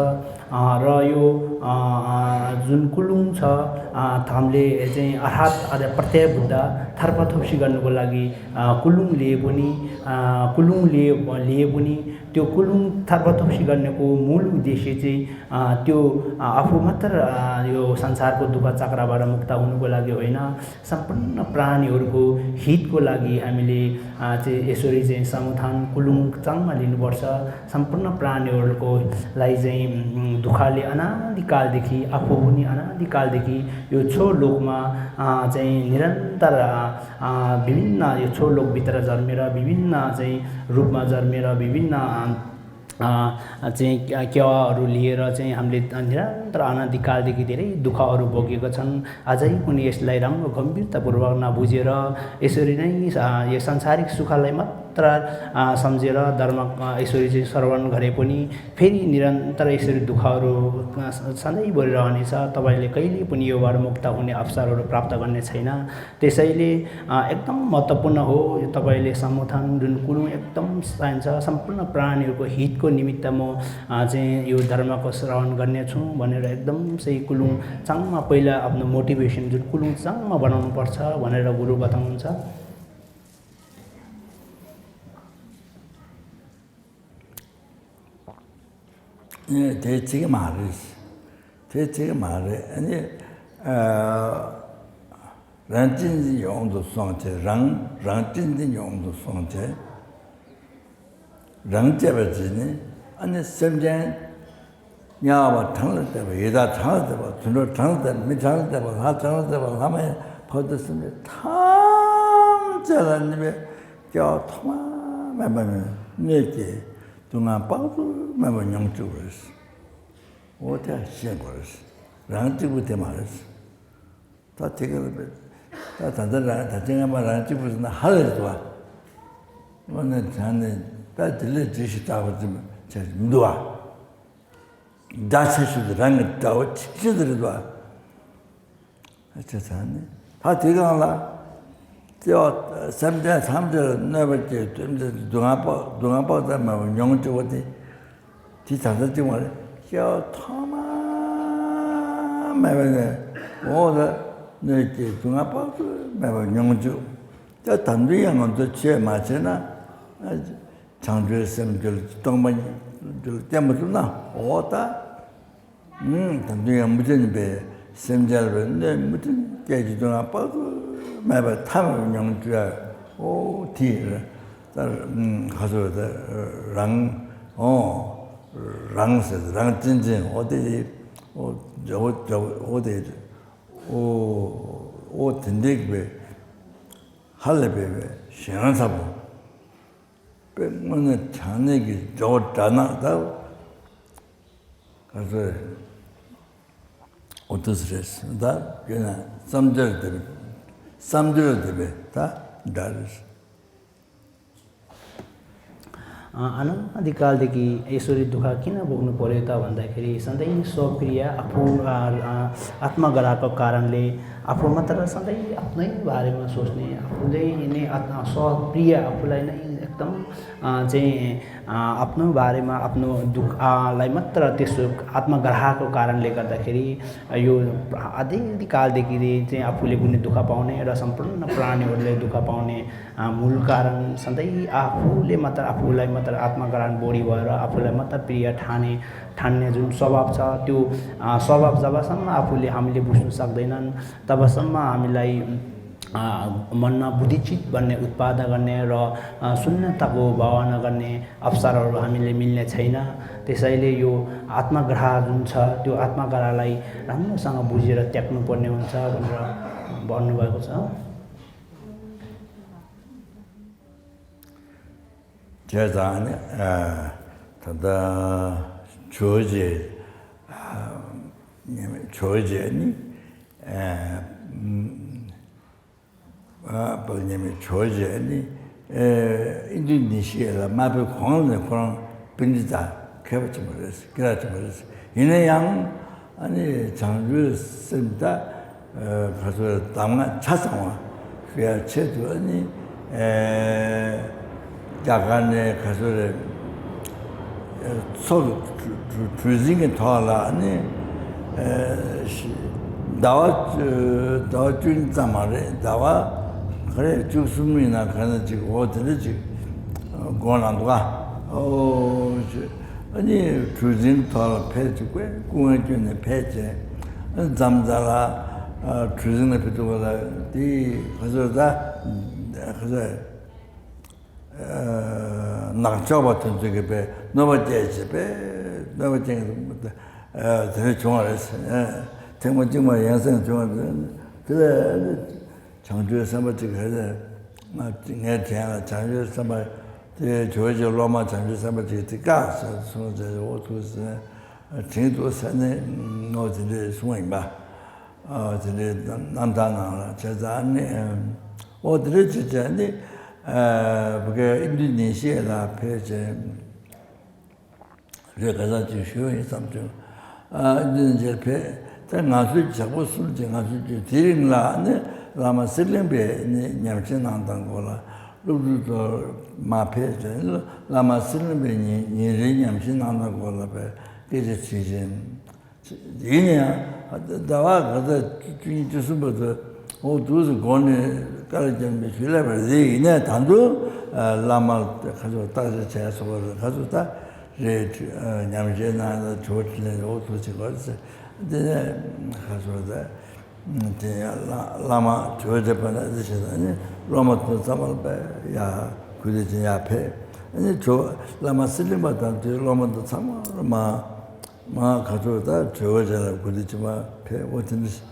अ, र यो, अ, अ, जुन कुलुङ छ, अ, हामीले चाहिँ अरहत अथवा प्रत्यय बुद्ध, थर्प थोप्सी गर्नुको लागि, अ, कुलुङ लिए पनि, अ, कुलुङ लिए, लिए पनि त्यो कुलुङ थर्प थोप्सी गर्नुको मूल उद्देश्य चाहिँ, अ, त्यो, अ, आफू मात्र, अ, यो संसारको दुःख चक्रबाट मुक्त हुनुको लागि होइन, सम्पूर्ण प्राणीहरूको हितको लागि हामीले, अ, चाहिँ यसरी चाहिँ समुत्थान कुलुङ चाङमा लिनुपर्छ। सम्पूर्ण प्राणीहरूकोलाई चाहिँ, उम्, दुःखले अनादिकालदेखि, आफू पनि अनादिकालदेखि यो छो लोकमा, अ, चाहिँ निरन्तर, अ, अ, विभिन्न यो छो लोकभित्र जन्मेर विभिन्न चाहिँ रूपमा जन्मेर विभिन्न, अ, अ, चाहिँ के-, केवाहरू लिएर चाहिँ हामीले निरन्तर अनादिकालदेखि धेरै दुःखहरू भोगेका छन्। अझै पनि यसलाई राम्रो गम्भीरतापूर्वक नबुझेर यसरी नै, अ, यो सांसारिक सुखलाई मात्र, अ, सम्झेर धर्म, अ, यसरी चाहिँ श्रवण गरे पनि फेरि निरन्तर यसरी दुःखहरू, अ, स-, सधैँभरि रहनेछ। तपाईँले कहिले पनि योबाट मुक्त हुने अवसरहरू प्राप्त गर्ने छैन। त्यसैले, अ, एकदम महत्त्वपूर्ण हो यो तपाईँले समुत्थान जुन कुलुङ एकदम चाहिन्छ, सम्पूर्ण प्राणीहरूको हितको निमित्त म, अ, चाहिँ यो धर्मको श्रवण गर्नेछु भनेर एकदम चाहिँ कुलुङ चाङमा पहिला आफ्नो मोटिभेसन जुन कुलुङ चाङमा बनाउनुपर्छ भनेर गुरु बताउनुहुन्छ। དེ་ཚིག་མ་རེད། དེ་ཚིག་མ་རེད། ཨ་ནི། ཨ། རང་གཅེས་འཛིན་གྱི་དབང་དུ་སོང་བྱས། རང་རང་གཅེས་འཛིན་གྱི་དབང་དུ་སོང་བྱས། རང་གཅེས་པ་བྱས་ནས་ཨ་ནི་སེམས་ཅན་དམྱལ་བ་གྲངས་ལས་འདས་པ། ཡི་དྭགས་གྲངས་ལས་འདས་པ། དུད་འགྲོ་གྲངས་ལས་འདས་པ། མི་གྲངས་ལས་འདས་པ། ལྷ་གྲངས་ལས་འདས་པ། ལྷ་མ་ཡིན་ཕ་རོལ་ཏུ་སེམས་ཅན་ཐམས་ཅད་ལ་ནི་བའི་སྐྱེ་བ་ཐོག་མ་མེད་པ་ནས་གནོད་ཀྱི་སྡུག་བསྔལ་དཔག་ཏུ་མེད་པ་མྱོང་བཅུག་པ་རེད། འོ་དེ་ཤེས་དགོས་རེད། རང་གཅིག་པུ་དེ་མ་རེད། ད་དེ་ག་ལ་བས། ད་ད་ལྟ་རང་ད་ལྟ་སྔ་མ་རང་གཅིག་པུ་ཟེར་ན་ཧ་ལས་རེད་བ། དངོས་གནས་དྲང་གནས་ད་དེ་ལས་བརྗེ་ཞིག་དྲག་པ་ཅིག་བྱས་མི་འདུག་བ། དགྲ་ཆེ་ཤོས་དེ་རང་གི་དགྲ་བོ་ཆེ་ཤོས་དེ་རེད་བ། ཨ་ཅེ་ཚང་ནི་ད་དེ་གང་ལ། སྐྱེ་བ་སེམས་ཅན་ཐམས་ཅད་ལ་གནོད་པ་སྐྱེལ། སེམས་ཅན་སྡུག་བསྔལ་དཔག་སྡུག་བསྔལ་དཔག་ཚད་མེད་པ་མྱོང་བཅུག་པ་དེ། དེ་ད་ལྟ་གཅིག་མ་རེད། སྐྱེ་བ་ཐོག་མ་མེད་པ་ནས་འོ་ད་གནོད་ཀྱི་སྡུག་བསྔལ་དཔག་ཏུ་མེད་པ་མྱོང་བཅུག་ད་དམ་དུ་ཡང་ང་ཚོ་ཆོས་མ་བྱས་ན། བྱང་ཆུབ་སེམས་རྒྱུད་སྟོང་པ་རྒྱུད་བསྟན་པ་ཐུབ་ན་འོ་ད། ད་དུང་ཡང་མུ་མཐུད་ནས་པའི་སེམས་ཅན་ལ་པའི་གནོད་མུ་མཐུད་སྐྱེལ་གྱི་སྡུག་བསྔལ་དཔག་ཏུ་མེད་པ་ཐ་མལ་པ་མྱོང་བཅུག་ཡ། ཨོ་དེ་ད་ཁ་སོ་ད་རང་ཨོ་རང་ཟེར་རང་གཅེས་འཛིན་ཨོ་དེ་ཨོ་ཇོ་བོ་ཇོ་བོ་ཨོ་དེ་ཨོ་ཨོ་དེ་འདྲའི་པའི་ཧ་ལས་པའི་པའི་ཞེ་སྡང་ཚ་པོ་པའི་དངོས་གནས་དྲང་གནས་ཀྱི་ཇོ་བོ་དགྲ་ནག་ད། ག་ཚོད། འོ་དུས་རེད། ད་ཡོད་ན་བསམ་སྦྱོར་དེ་བས་བསམ་སྦྱོར་དེ་བས་ད་འདྲ་རེད། अनादिकालदेखि यसरी दुःख किन भोग्नु पर्यो त भन्दाखेरि सधैँ स्वप्रिय आफू, अ, अ, आत्मग्रहको कारणले आफू मात्र सधैँ आफ्नै बारेमा सोच्ने, आफूले नै आत्मा स्वप्रिय आफूलाई नै एकदम, अ, चाहिँ, अ, आफ्नो बारेमा आफ्नो दुःखलाई मात्र त्यसो आत्मग्रहको कारणले गर्दाखेरि यो आदिकालदेखि चाहिँ आफूले पनि दुःख पाउने र सम्पूर्ण प्राणीहरूले दुःख पाउने, अ, मूल कारण सधैँ आफूले मात्र आफूलाई मात्र आत्मग्रहण बढी भएर आफूलाई मात्र प्रिय ठाने ठान्ने जुन स्वभाव छ, त्यो, अ, स्वभाव जबसम्म आफूले हामीले बुझ्न सक्दैनन् तबसम्म हामीलाई, अ, मनमा बुद्धिचित भन्ने उत्पादन गर्ने र, अ, शून्यताको भावना गर्ने अवसरहरू हामीले मिल्ने छैन। त्यसैले यो आत्मग्रह जुन छ, त्यो आत्मग्रहलाई राम्रोसँग बुझेर त्याग्नुपर्ने हुन्छ भनेर भन्नुभएको छ। བྱས་ཙང་ནི་ཨ་ད་ལྟ་ཇོ་བོ་རྗེ་ཨ་ཇོ་བོ་རྗེ་ནི་ཨ་ཨ་དཔལ་མཉམ་མེད་ཇོ་བོ་རྗེ་ནི་ཨ་ཨིན་ཌོ་ནེ་ཤི་ཡ་ལ་མ་ཕེབས་གོང་ནས་ཁོ་རང་པཎྜི་ཏ་མཁས་པ་ཆེན་པོ་རེད། སྐད་གྲགས་ཆེན་པོ་རེད། ཡིན་ན་ཡང་ཨ་ནི་བྱང་ཆུབ་སེམས་ད་ཨ་ག་ཚོད་གདམས་ངག་ཆ་ཚང་བ་ཞུ་ཡ་ཆེད་དུ་ཨ་ནི་ཨ་རྒྱ་གར་ནས་ག་ཚོད་རེད། མཚོ་གྲུ་གྲུ་གྲུ་གཟིངས་ཀྱི་ཐོག་ལ་ནི་ཟླ་བ་ཟླ་བ་བཅུ་གཉིས་ཙམ་མ་རེད། ཟླ་བ་ག་རེ་བཅུ་གསུམ་ཡིན་ན་ག་ན་ཅིག་འོ་དེ་འདྲ་ཅིག་དགོངས་གནང་འདུག་ག་ཨོ། ཨ་ནི་གྲུ་གཟིངས་ཐོག་ལ་ཕེབས་ཅིག་དགོས། སྐུ་ངལ་བསྐྱོན་ནས་ཕེབས་བྱས། ཨ་ནི་མཚམས་མཚམས་ལ་གྲུ་གཟིངས་ལ་ཕེབས་དུས་ལ་དེ་ག་ཚོད་ད་ག་ཚོད། ནག་ཕྱོགས་པ་དེ་ཚོ་གིས་པའི་གནོད་པ་སྐྱེལ་བྱས་པའི་གནོད་པ་སྐྱེལ་མཁན་དེ་འདྲ་བྱུང་བ་རེད། ཐེངས་མ་གཅིག་མ་ཡང་སེང་བྱུང་བ་རེད། དེ་ལས་བྱང་ཆུབ་སེམས་དཔའ་གཅིག་ག་རེ་ང་ངའི་དྲན་ལ་བྱང་ཆུབ་སེམས་དཔའ་དེ་ཇོ་བོ་རྗེ་སློབ་མ་བྱང་ཆུབ་སེམས་དཔའ་གཅིག་དེ་བཀག་ཟེར་གསུངས་ཟེར། འོ་ཐུགས་ཟེར་དྲིན་དུ་ཟེར་ནས་ནོ་དེ་འདྲས་གསུངས་པ་ཡིན་པ། ཨ་དེ་འདྲའི་རྣམ་ཐར་ནང་ལ་བྱས་ཙང་ནི། ཨོ་དེ་འདྲའི་བྱས་བྱས་ནི། ཨ་བོད་སྐད་ཨིན་ཌོ་ནེ་ཤི་ཡ་ལ་ཕེབས་བྱས། རེད་ག་ཚོད་ཅིག་ཞུ་ཡིན་བསམ་བྱུང་། ཨ་ཨིན་ཌོ་ནེ་ཤི་ཡར་ཕེབས། ད་ང་ཚོའི་ཇག་པོ་གསུམ་གྱིས་ང་ཚོའི་རྒྱུད་དེའི་རིང་ལ་ནི་བླ་མ་གསེར་གླིང་པས་ནི་ཉམས་ཞིབ་གནང་སྟངས་སྐོར་ལ་སློབ་ཕྲུག་ཚོ་མར་ཕེབས་བྱས། བླ་མ་གསེར་གླིང་པས་ཉིན་ཉིན་རེའི་ཉམས་ཞིབ་གནང་སྟངས་སྐོར་ལ་བས་སྐད་ཆ་དྲིས་བྱས། ཡིན་ན་ཡང་ཟླ་བ་ག་ཚོད་བཅུ་གཉིས་བཅུ་གསུམ་བར་དུ་འོ་འདུག་སེ་སྒོ་ནས་དཀར་རྒྱན་པའི་ཞུ་ལས་པར་རེད། ཡིན་ནའི་ད་དུང་བླ་མ་ཁ་ཚོ་བརྟག་དཔྱད་བྱས་སོ་བར་ཁ་ཚོ་ད་རེད། ཉམས་བཞེས་གནང་ལ་ཇོ་བོ་དྲིན་ལན་འོ་འདུག་སེ་གོ་རེད། འདི་ནས་ཁ་ཚོ་ད་དེ་ཡང་བླ་བླ་མ་ཇོ་བོ་དྲིན་པ་ན་འདི་བྱེད་ད་ནི་སློབ་མ་དེ་ཚང་མ་ལ་ཡ་གུས་བཏུད་ཅན་ཡ་ཕེབས། ཨ་ནི་ཇོ་བླ་མ་གསེར་གླིང་པ་དང་དེའི་སློབ་མ་དེ་ཚང་མ་ལ་མ། མ་ག་ཚོད་ད་གྲོལ་བ་ཅན་ལ་གུས་བཏུད་ཅིག་མ་ཕེབས། འོ་དེ་འདྲ་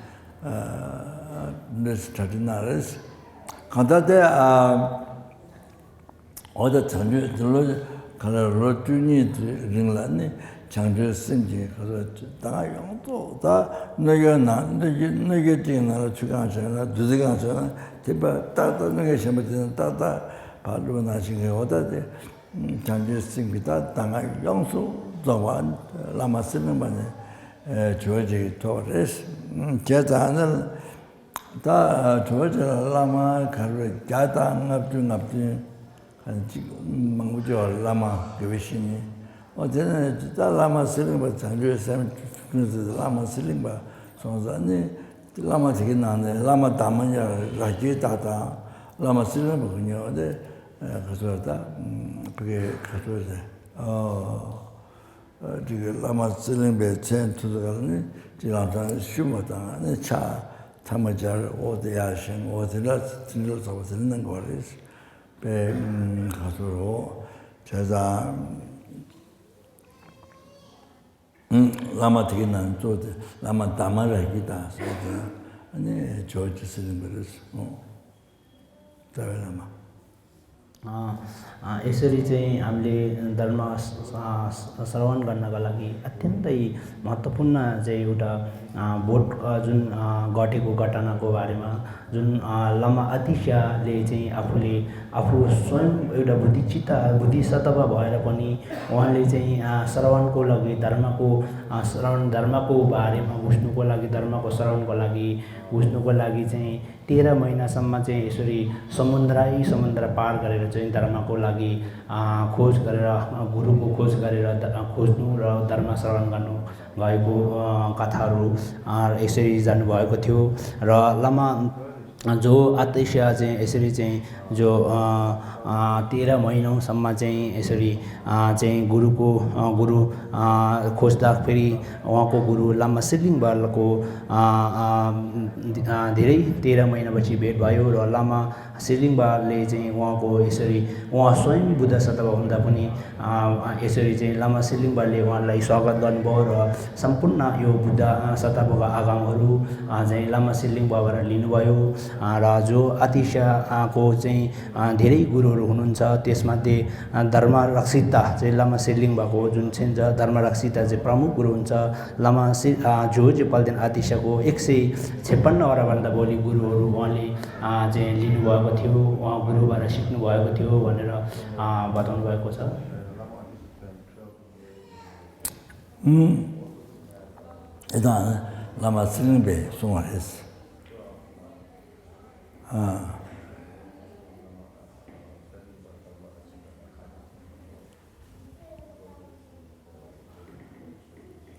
འདྲ་གྲ་སྒྲིག་གནང་རེད། གང་ལྟར་དེ་ཨ་འོ་ད་བྱང་ཆུབ་དེ་ལོ་ག་ལ་ལོ་བཅུ་གཉིས་དེ་རིང་ལ་ནི་བྱང་ཆུབ་སེམས་ཀྱི་ག་ཚོད་ད་ཡོངས་རྫོགས་ད་གནོད་སྐྱོན་ནང་གནོད་སྐྱོན་གནོད་སྐྱོན་གཅིག་ནང་ལ་ཆུ་གང་བྱས་ན་བདུད་རྩི་གང་བྱས་ན་དེ་པ་ཏག་ཏག་གནོད་སྐྱོན་གཞན་པ་དེ་ན་ཏག་ཏག་ཕར་བླུགས་ནང་བཞིན་གྱི་འོ་ད་དེ། བྱང་ཆུབ་སེམས་ཀྱི་ད་གདམས་ངག་ཡོངས་སུ་རྫོགས་པ་བླ་མ་གསེར་གླིང་པ་ནས་ཇོ་བོ་རྗེ་ཐོབ་པ་རེད། བྱས་ཙང་ནི་ད་ཇོ་བོ་རྗེ་ལ་བླ་མ་ག་རེ་བརྒྱ་དང་ལྔ་བཅུ་ང་བདུན་གཅིག་མང་པོ་ཅིག་བླ་མ་དགེ་བའི་བཤེས་གཉེན། འོ་དེ་ནས་ད་བླ་མ་གསེར་གླིང་པ་བྱང་ཆུབ་སེམས་ཀྱི་བླ་མ་གསེར་གླིང་པ་སོང་ཙང་ནི། བླ་མ་དེ་གི་ནང་ནས་བླ་མ་དར་མ་ཡ་ར་སྐྱེས་དག་དང་བླ་མ་གསེར་གླིང་པ་གི་ཉོ་དེ་ག་ཚོད་ད་བི་གེ་ག་ཚོད་རེད། ཨོ་དེ་གི་བླ་མ་གསེར་གླིང་པའི་མཚན་ཐུག་ཚོད་ག་ནི་ཅི་ལམ་སང་ཤུ་མ་དང་ནི་ཕྱག་ཐ་མ་སྦྱར། འོ་དེ་ཡར་བཞེངས། འོ་དེ་འདྲ་དེ་འདྲ་ཚོགས་པ་དེ་ནི་གནང་དགོས་རེད། པའི་ག་ཚོད་རོ་བྱས་ཙང་། བླ་མ་དེ་གི་ནང་གཙོ་དེ་བླ་མ་དར་མ་ར་གི་དང་ཟེར་དེ་ཨ་ནི་ཇོ་བོ་རྗེ་གསེར་གླིང་པ་རེད། ཨོ་རྩ་བའི་བླ་མ། अ, अ, यसरी चाहिँ हामीले धर्म स- स- श्रवण गर्नका लागि अत्यन्तै महत्त्वपूर्ण चाहिँ एउटा, अ, बोध, अ, जुन, अ, घटेको घटनाको बारेमा जुन, अ, लामा आतिशले चाहिँ आफूले आफू स्वयं एउटा बुद्धिचित्त बुद्धिसत्त्व भएर पनि उहाँले चाहिँ, अ, श्रवणको लागि धर्मको, अ, श्रवण धर्मको बारेमा बुझ्नुको लागि धर्मको श्रवणको लागि बुझ्नुको लागि चाहिँ तेह्र महिनासम्म चाहिँ यसरी समुद्रै समुद्र पार गरेर चाहिँ धर्मको लागि, अ, खोज गरेर, अ, गुरुको खोज गरेर ध- खोज्नु र धर्म श्रवण गर्नु भएको, अ, कथाहरू, अ, यसरी जानुभएको थियो। र लामा जो आतिश चाहिँ यसरी चाहिँ जो, अ, अ, तेह्र महिनौसम्म चाहिँ यसरी, अ, चाहिँ गुरुको, अ, गुरु, अ, खोज्दाखेरि उहाँको गुरु लामा सिलिङ बालको, अ, अ, अ, धेरै तेह्र महिनापछि भेट भयो र लामा सिलिङ बालले चाहिँ उहाँको यसरी उहाँ स्वयं बुद्ध सत्त्व हुँदा पनि, अ, यसरी चाहिँ लामा सिलिङ बालले उहाँलाई स्वागत गर्नुभयो र सम्पूर्ण यो बुद्ध, अ, सत्त्वका आगमहरू, अ, चाहिँ लामा सिलिङ बालबाट लिनुभयो। अ, र जो आतिशको चाहिँ, अ, धेरै गुरुहरू हुनुहुन्छ, त्यसमध्ये, अ, धर्म रक्षिता चाहिँ लामा सिलिङ बालको जुन चाहिँ छ, धर्म रक्षिता चाहिँ प्रमुख गुरु हुन्छ। लामा सि- अ, जो चाहिँ पल्देन आतिशको एक सय छेपन्नवटा भन्दा बढी गुरुहरू उहाँले, अ, चाहिँ लिनुभएको थियो, उहाँ गुरुबाट सिक्नुभएको थियो भनेर, अ, बताउनु भएको छ। ད་བླ་མ་ཚེ་རིང་པས་གསུངས་པ་རེད། ཨ།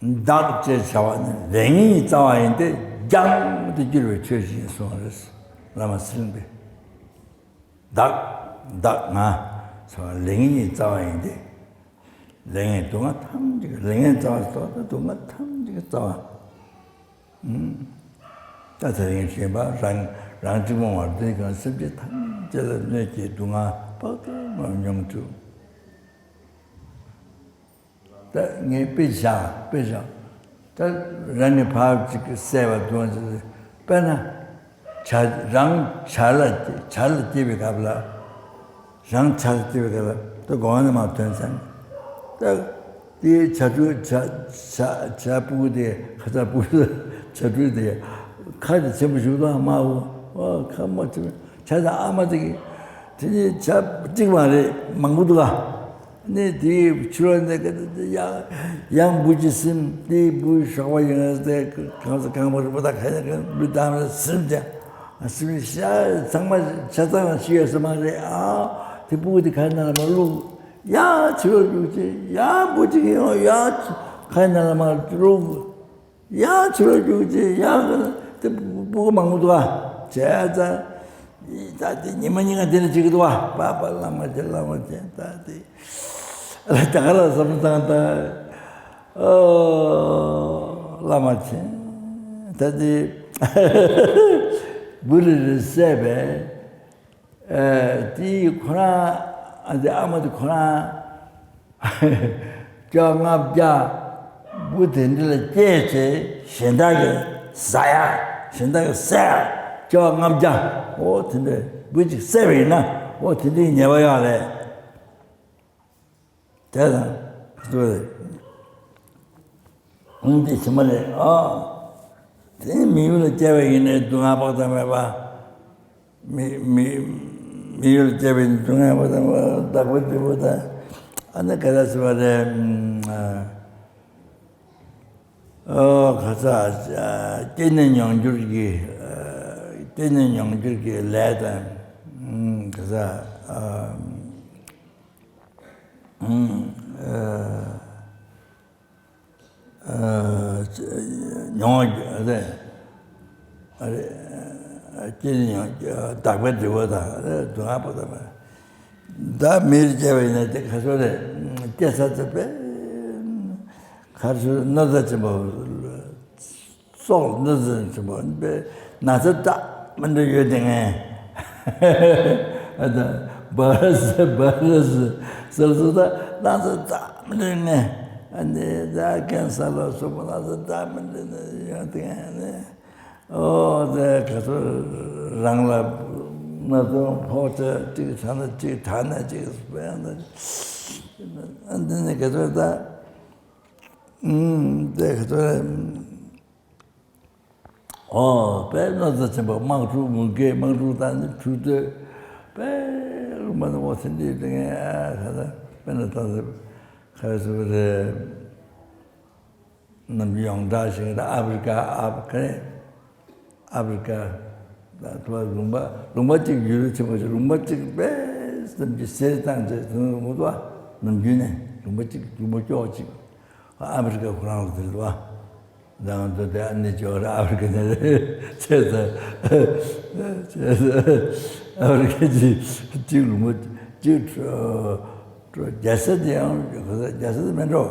བདག་ཅེས་བྱ་བ་ནི་ལས་ངན་གྱི་རྩ་བ་ཡིན་ཏེ། རྒྱང་དུ་གྱུར་པའི་ཆོས་ཅན་གསུངས་པ་རེད། བླ་མ་ཚེ་རིང་པས། བདག་བདག་ང་ཟེར་བ་ལས་ངན་གྱི་རྩ་བ་ཡིན་ཏེ། ལས་ངན་སྡུག་བསྔལ་ཐམས་ཅད་ཀྱི་ལས་ངན་རྩ་བ་ཟེར་བ་སྡུག་བསྔལ་ཐམས་ཅད་ཀྱི་རྩ་བ། ད་དེ་རིང་ཞེན་པ་རང་རང་གཅིག་མ་བར་དུ་གང་སེམས་ཅན་ཐམས་ཅད་ལ་གནོད་བྱེད་སྡུག་བསྔལ་དཔག་ཏུ་མེད་པ་མྱོང་བཅུག་ད་ངས་དཔེ་བཞག་དཔེ་བཞག་ད་རང་གི་བབ་ཅིག་གི་སྲེད་པ་སྡུག་བསྔལ་ཅིག་དཔེར་ན། བྱ་རང་བྱ་ལ་བྱ་ལ་སྐྱེས་པའི་སྐབས་ལ། རང་བྱ་ལ་སྐྱེས་པའི་སྐབས་ལ་ད་གོང་ནས་མར་ཐོན་ཚར། ད་དེའི་བྱ་ཕྲུག་བྱ་བྱ་བྱ་ཕྲུ་གུ་དེ་ཁ་ཚ་ཕྲུ་གུ་བྱ་ཕྲུག་དེ་ཁ་དེ་ཆེན་པོ་ཞིག་ཏུ་མ་འོ་ཁ་མ་ཆེན་པོ་བྱ་དང་ཨ་མ་དེ་གི་དེ་ནི་བྱ་གཅིག་མ་རེད་མང་པོ་འདུག་ག་ནི་དེའི་ཕྱི་རོལ་ནས་ཡང་ཡང་འབུ་ཅི་སིམ་དེའི་འབུ་ཤོག་པ་ཡིན་ན་དེ་གང་ས་གང་པར་འབུ་དང་ཁ་ཡ་གང་འབུ་དང་སིམ་ཀྱང་སིམ་ཤ་ཚང་མ་ཆ་ཚང་ཤི་ཡོད་ས་མ་རེད་ཨ། དེ་སྤུ་གུ་དེ་ཁ་ནང་ལ་མ་བླུགས་ཡང་ཕྱི་རོལ་རྒྱུག་ཅིག་ཡང་འབུ་ཅིག་ཡོང་ཡང་ཁ་ནང་ལ་མ་བླུགས། ཡང་ཕྱི་རོལ་རྒྱུག་ཅིག་ཡང་དེ་སྤུ་གུ་མང་པོ་འདུག་ཨ། བྱས་ཙང་ད་དེ་ཉི་མ་ཉིན་གང་དེ་ནས་བྱེད་ཀྱི་འདུག་ཨ། པ་པ་བླ་མ་ཆེ་བླ་མ་ཆེ་ད་དེ་ད་ག་རང་བསམ་བློ་བཏང་ད་ཨོ་བླ་མ་ཆེ་ད་དེ་འབུ་རེ་རེ་བསད་པས། ཨ་དེ་ཁོ་རང་ཨ་དེ་ཨ་མ་དེ་ཁོ་རང་སྐྱོ་ལྔ་བརྒྱ་འབུ་དེ་འདྲ་ལ་སྐྱེས་ཚེ་གཞན་དག་གིས་ཟ་ཡ་གཞན་དག་གིས་བསད་ཡ་སྐྱོ་ལྔ་བརྒྱ་འོ་དེ་འདྲ་འབུ་གཅིག་བསད་པ་ཡིན་ན་འོ་དེ་འདྲའི་ཉེས་པ་ཡོད་རེད། དེ་དང་དེ་རེད། འདི་ཕྱི་མ་རེད་ཨ། དེ་ནི་མི་ཡུལ་ལ་སྐྱེ་བ་ཡིན་ནའི་སྡུག་བསྔལ་དཔག་ཏུ་མེད་པ། མི་མི་མི་ཡུལ་སྐྱེ་བའི་སྡུག་བསྔལ་དཔག་ཏུ་མེད་པ་བདག་པོའི་འབྲས་བུ་དང་། ཨ་ནི་ག་རེ་ཟེར་བ་རེད། ཨོ་ག་ས་སྐྱེས་ནས་མྱོང་འགྱུར་གྱི་སྐྱེས་ནས་མྱོང་འགྱུར་གྱི་ལས་དང་ག་ས། མྱོང་བ་རེད། སྐྱེས་ནས་མྱོང་བདག་པོའི་འབྲས་བུ་དང་སྡུག་བསྔལ་དཔག་ཏུ་མེད། ད་མིར་སྐྱེ་བ་ཡིན་ན་དེ་ག་ཚོད་རེད། སྐྱེ་ས་དེ་དཔེ་ག་ཚོད་གནོད་འཚེ་ཆེན་པོ། སྲོག་གནོད་འཚེ་ཆེན་པོ་ན་ཚ་འདྲ་མི་འདྲ་ཡོད་དེ་ངས། ཨ་ད་བ་ར་སི་བ་ར་སི་ཟེར་ཚོ་ད་ན་ཚ་འདྲ་མི་འདྲ་ངས། ཨ་ནི་ད་ཀན་སར་ལ་སོགས་པ་ན་ཚ་འདྲ་མི་འདྲ་ནི་ཡོད་དེ་ངས་ནི། ཨོ་དེ་ག་ཚོད་རང་ལ་ན་ཚ་ཕོག་ཚེ་གཅིག་དྲག་ན་གཅིག་དྲག་ན་གཅིག་ཨ་འདི་ནི་ག་ཚོད་ད། ཨུམ། དེ་ག་ཚོད་རེད། ཨོ་དཔེ་གནོད་འཚེ་ཆེན་པོ་དམག་འཁྲུག་མུ་གེ་དམག་འཁྲུག་དང་ནི་འཁྲུག་སྟོད་དཔེ་རུ་མ་ནི་འོ་ཚེ་འདི་དེ་ངས་ཨ་ད་ད་དཔེ་ན་ད་ད་ག་རེ་ཟེར་བ་རེད། ནམ་རྒྱུན་ཡོངས་གྲགས་ཤིག་རེད་ཨ་ཕི་རི་ཀ་ཨ་ཕི་ཀ་རེད། ཨ་ཕི་རི་ཀ་ད་ལུང་པ་ལུང་པ་གཅིག་ཡུལ་ཆེན་པོ་ཞིག་ལུང་པ་གཅིག་དཔེ་སེམས་ཀྱི་གསེར་དང་བཅས་དེ་ནས་ལུང་པ་ནམ་རྒྱུན་ནས་ལུང་པ་གཅིག་ལུང་པ་སྐྱོ་བ་གཅིག་ཨ་མི་རི་ཀ་ཁོ་རང་ལ་དེ་རེད་བ། ང་ཚོ་དེ་ཨ་ནི་ཅོག་ར་ཨ་མི་རི་ཀ་ནས་རེད་བྱས་ཙང་བྱས་ཙང་ཨ་མི་རི་ཀ་གཅིག་གཅིག་ལུང་པ་གཅིག་གྲོ་གྲོ་རྒྱལ་ས་དེ་ཡང་རྒྱལ་ས་དེ་མེད་འགྲོ།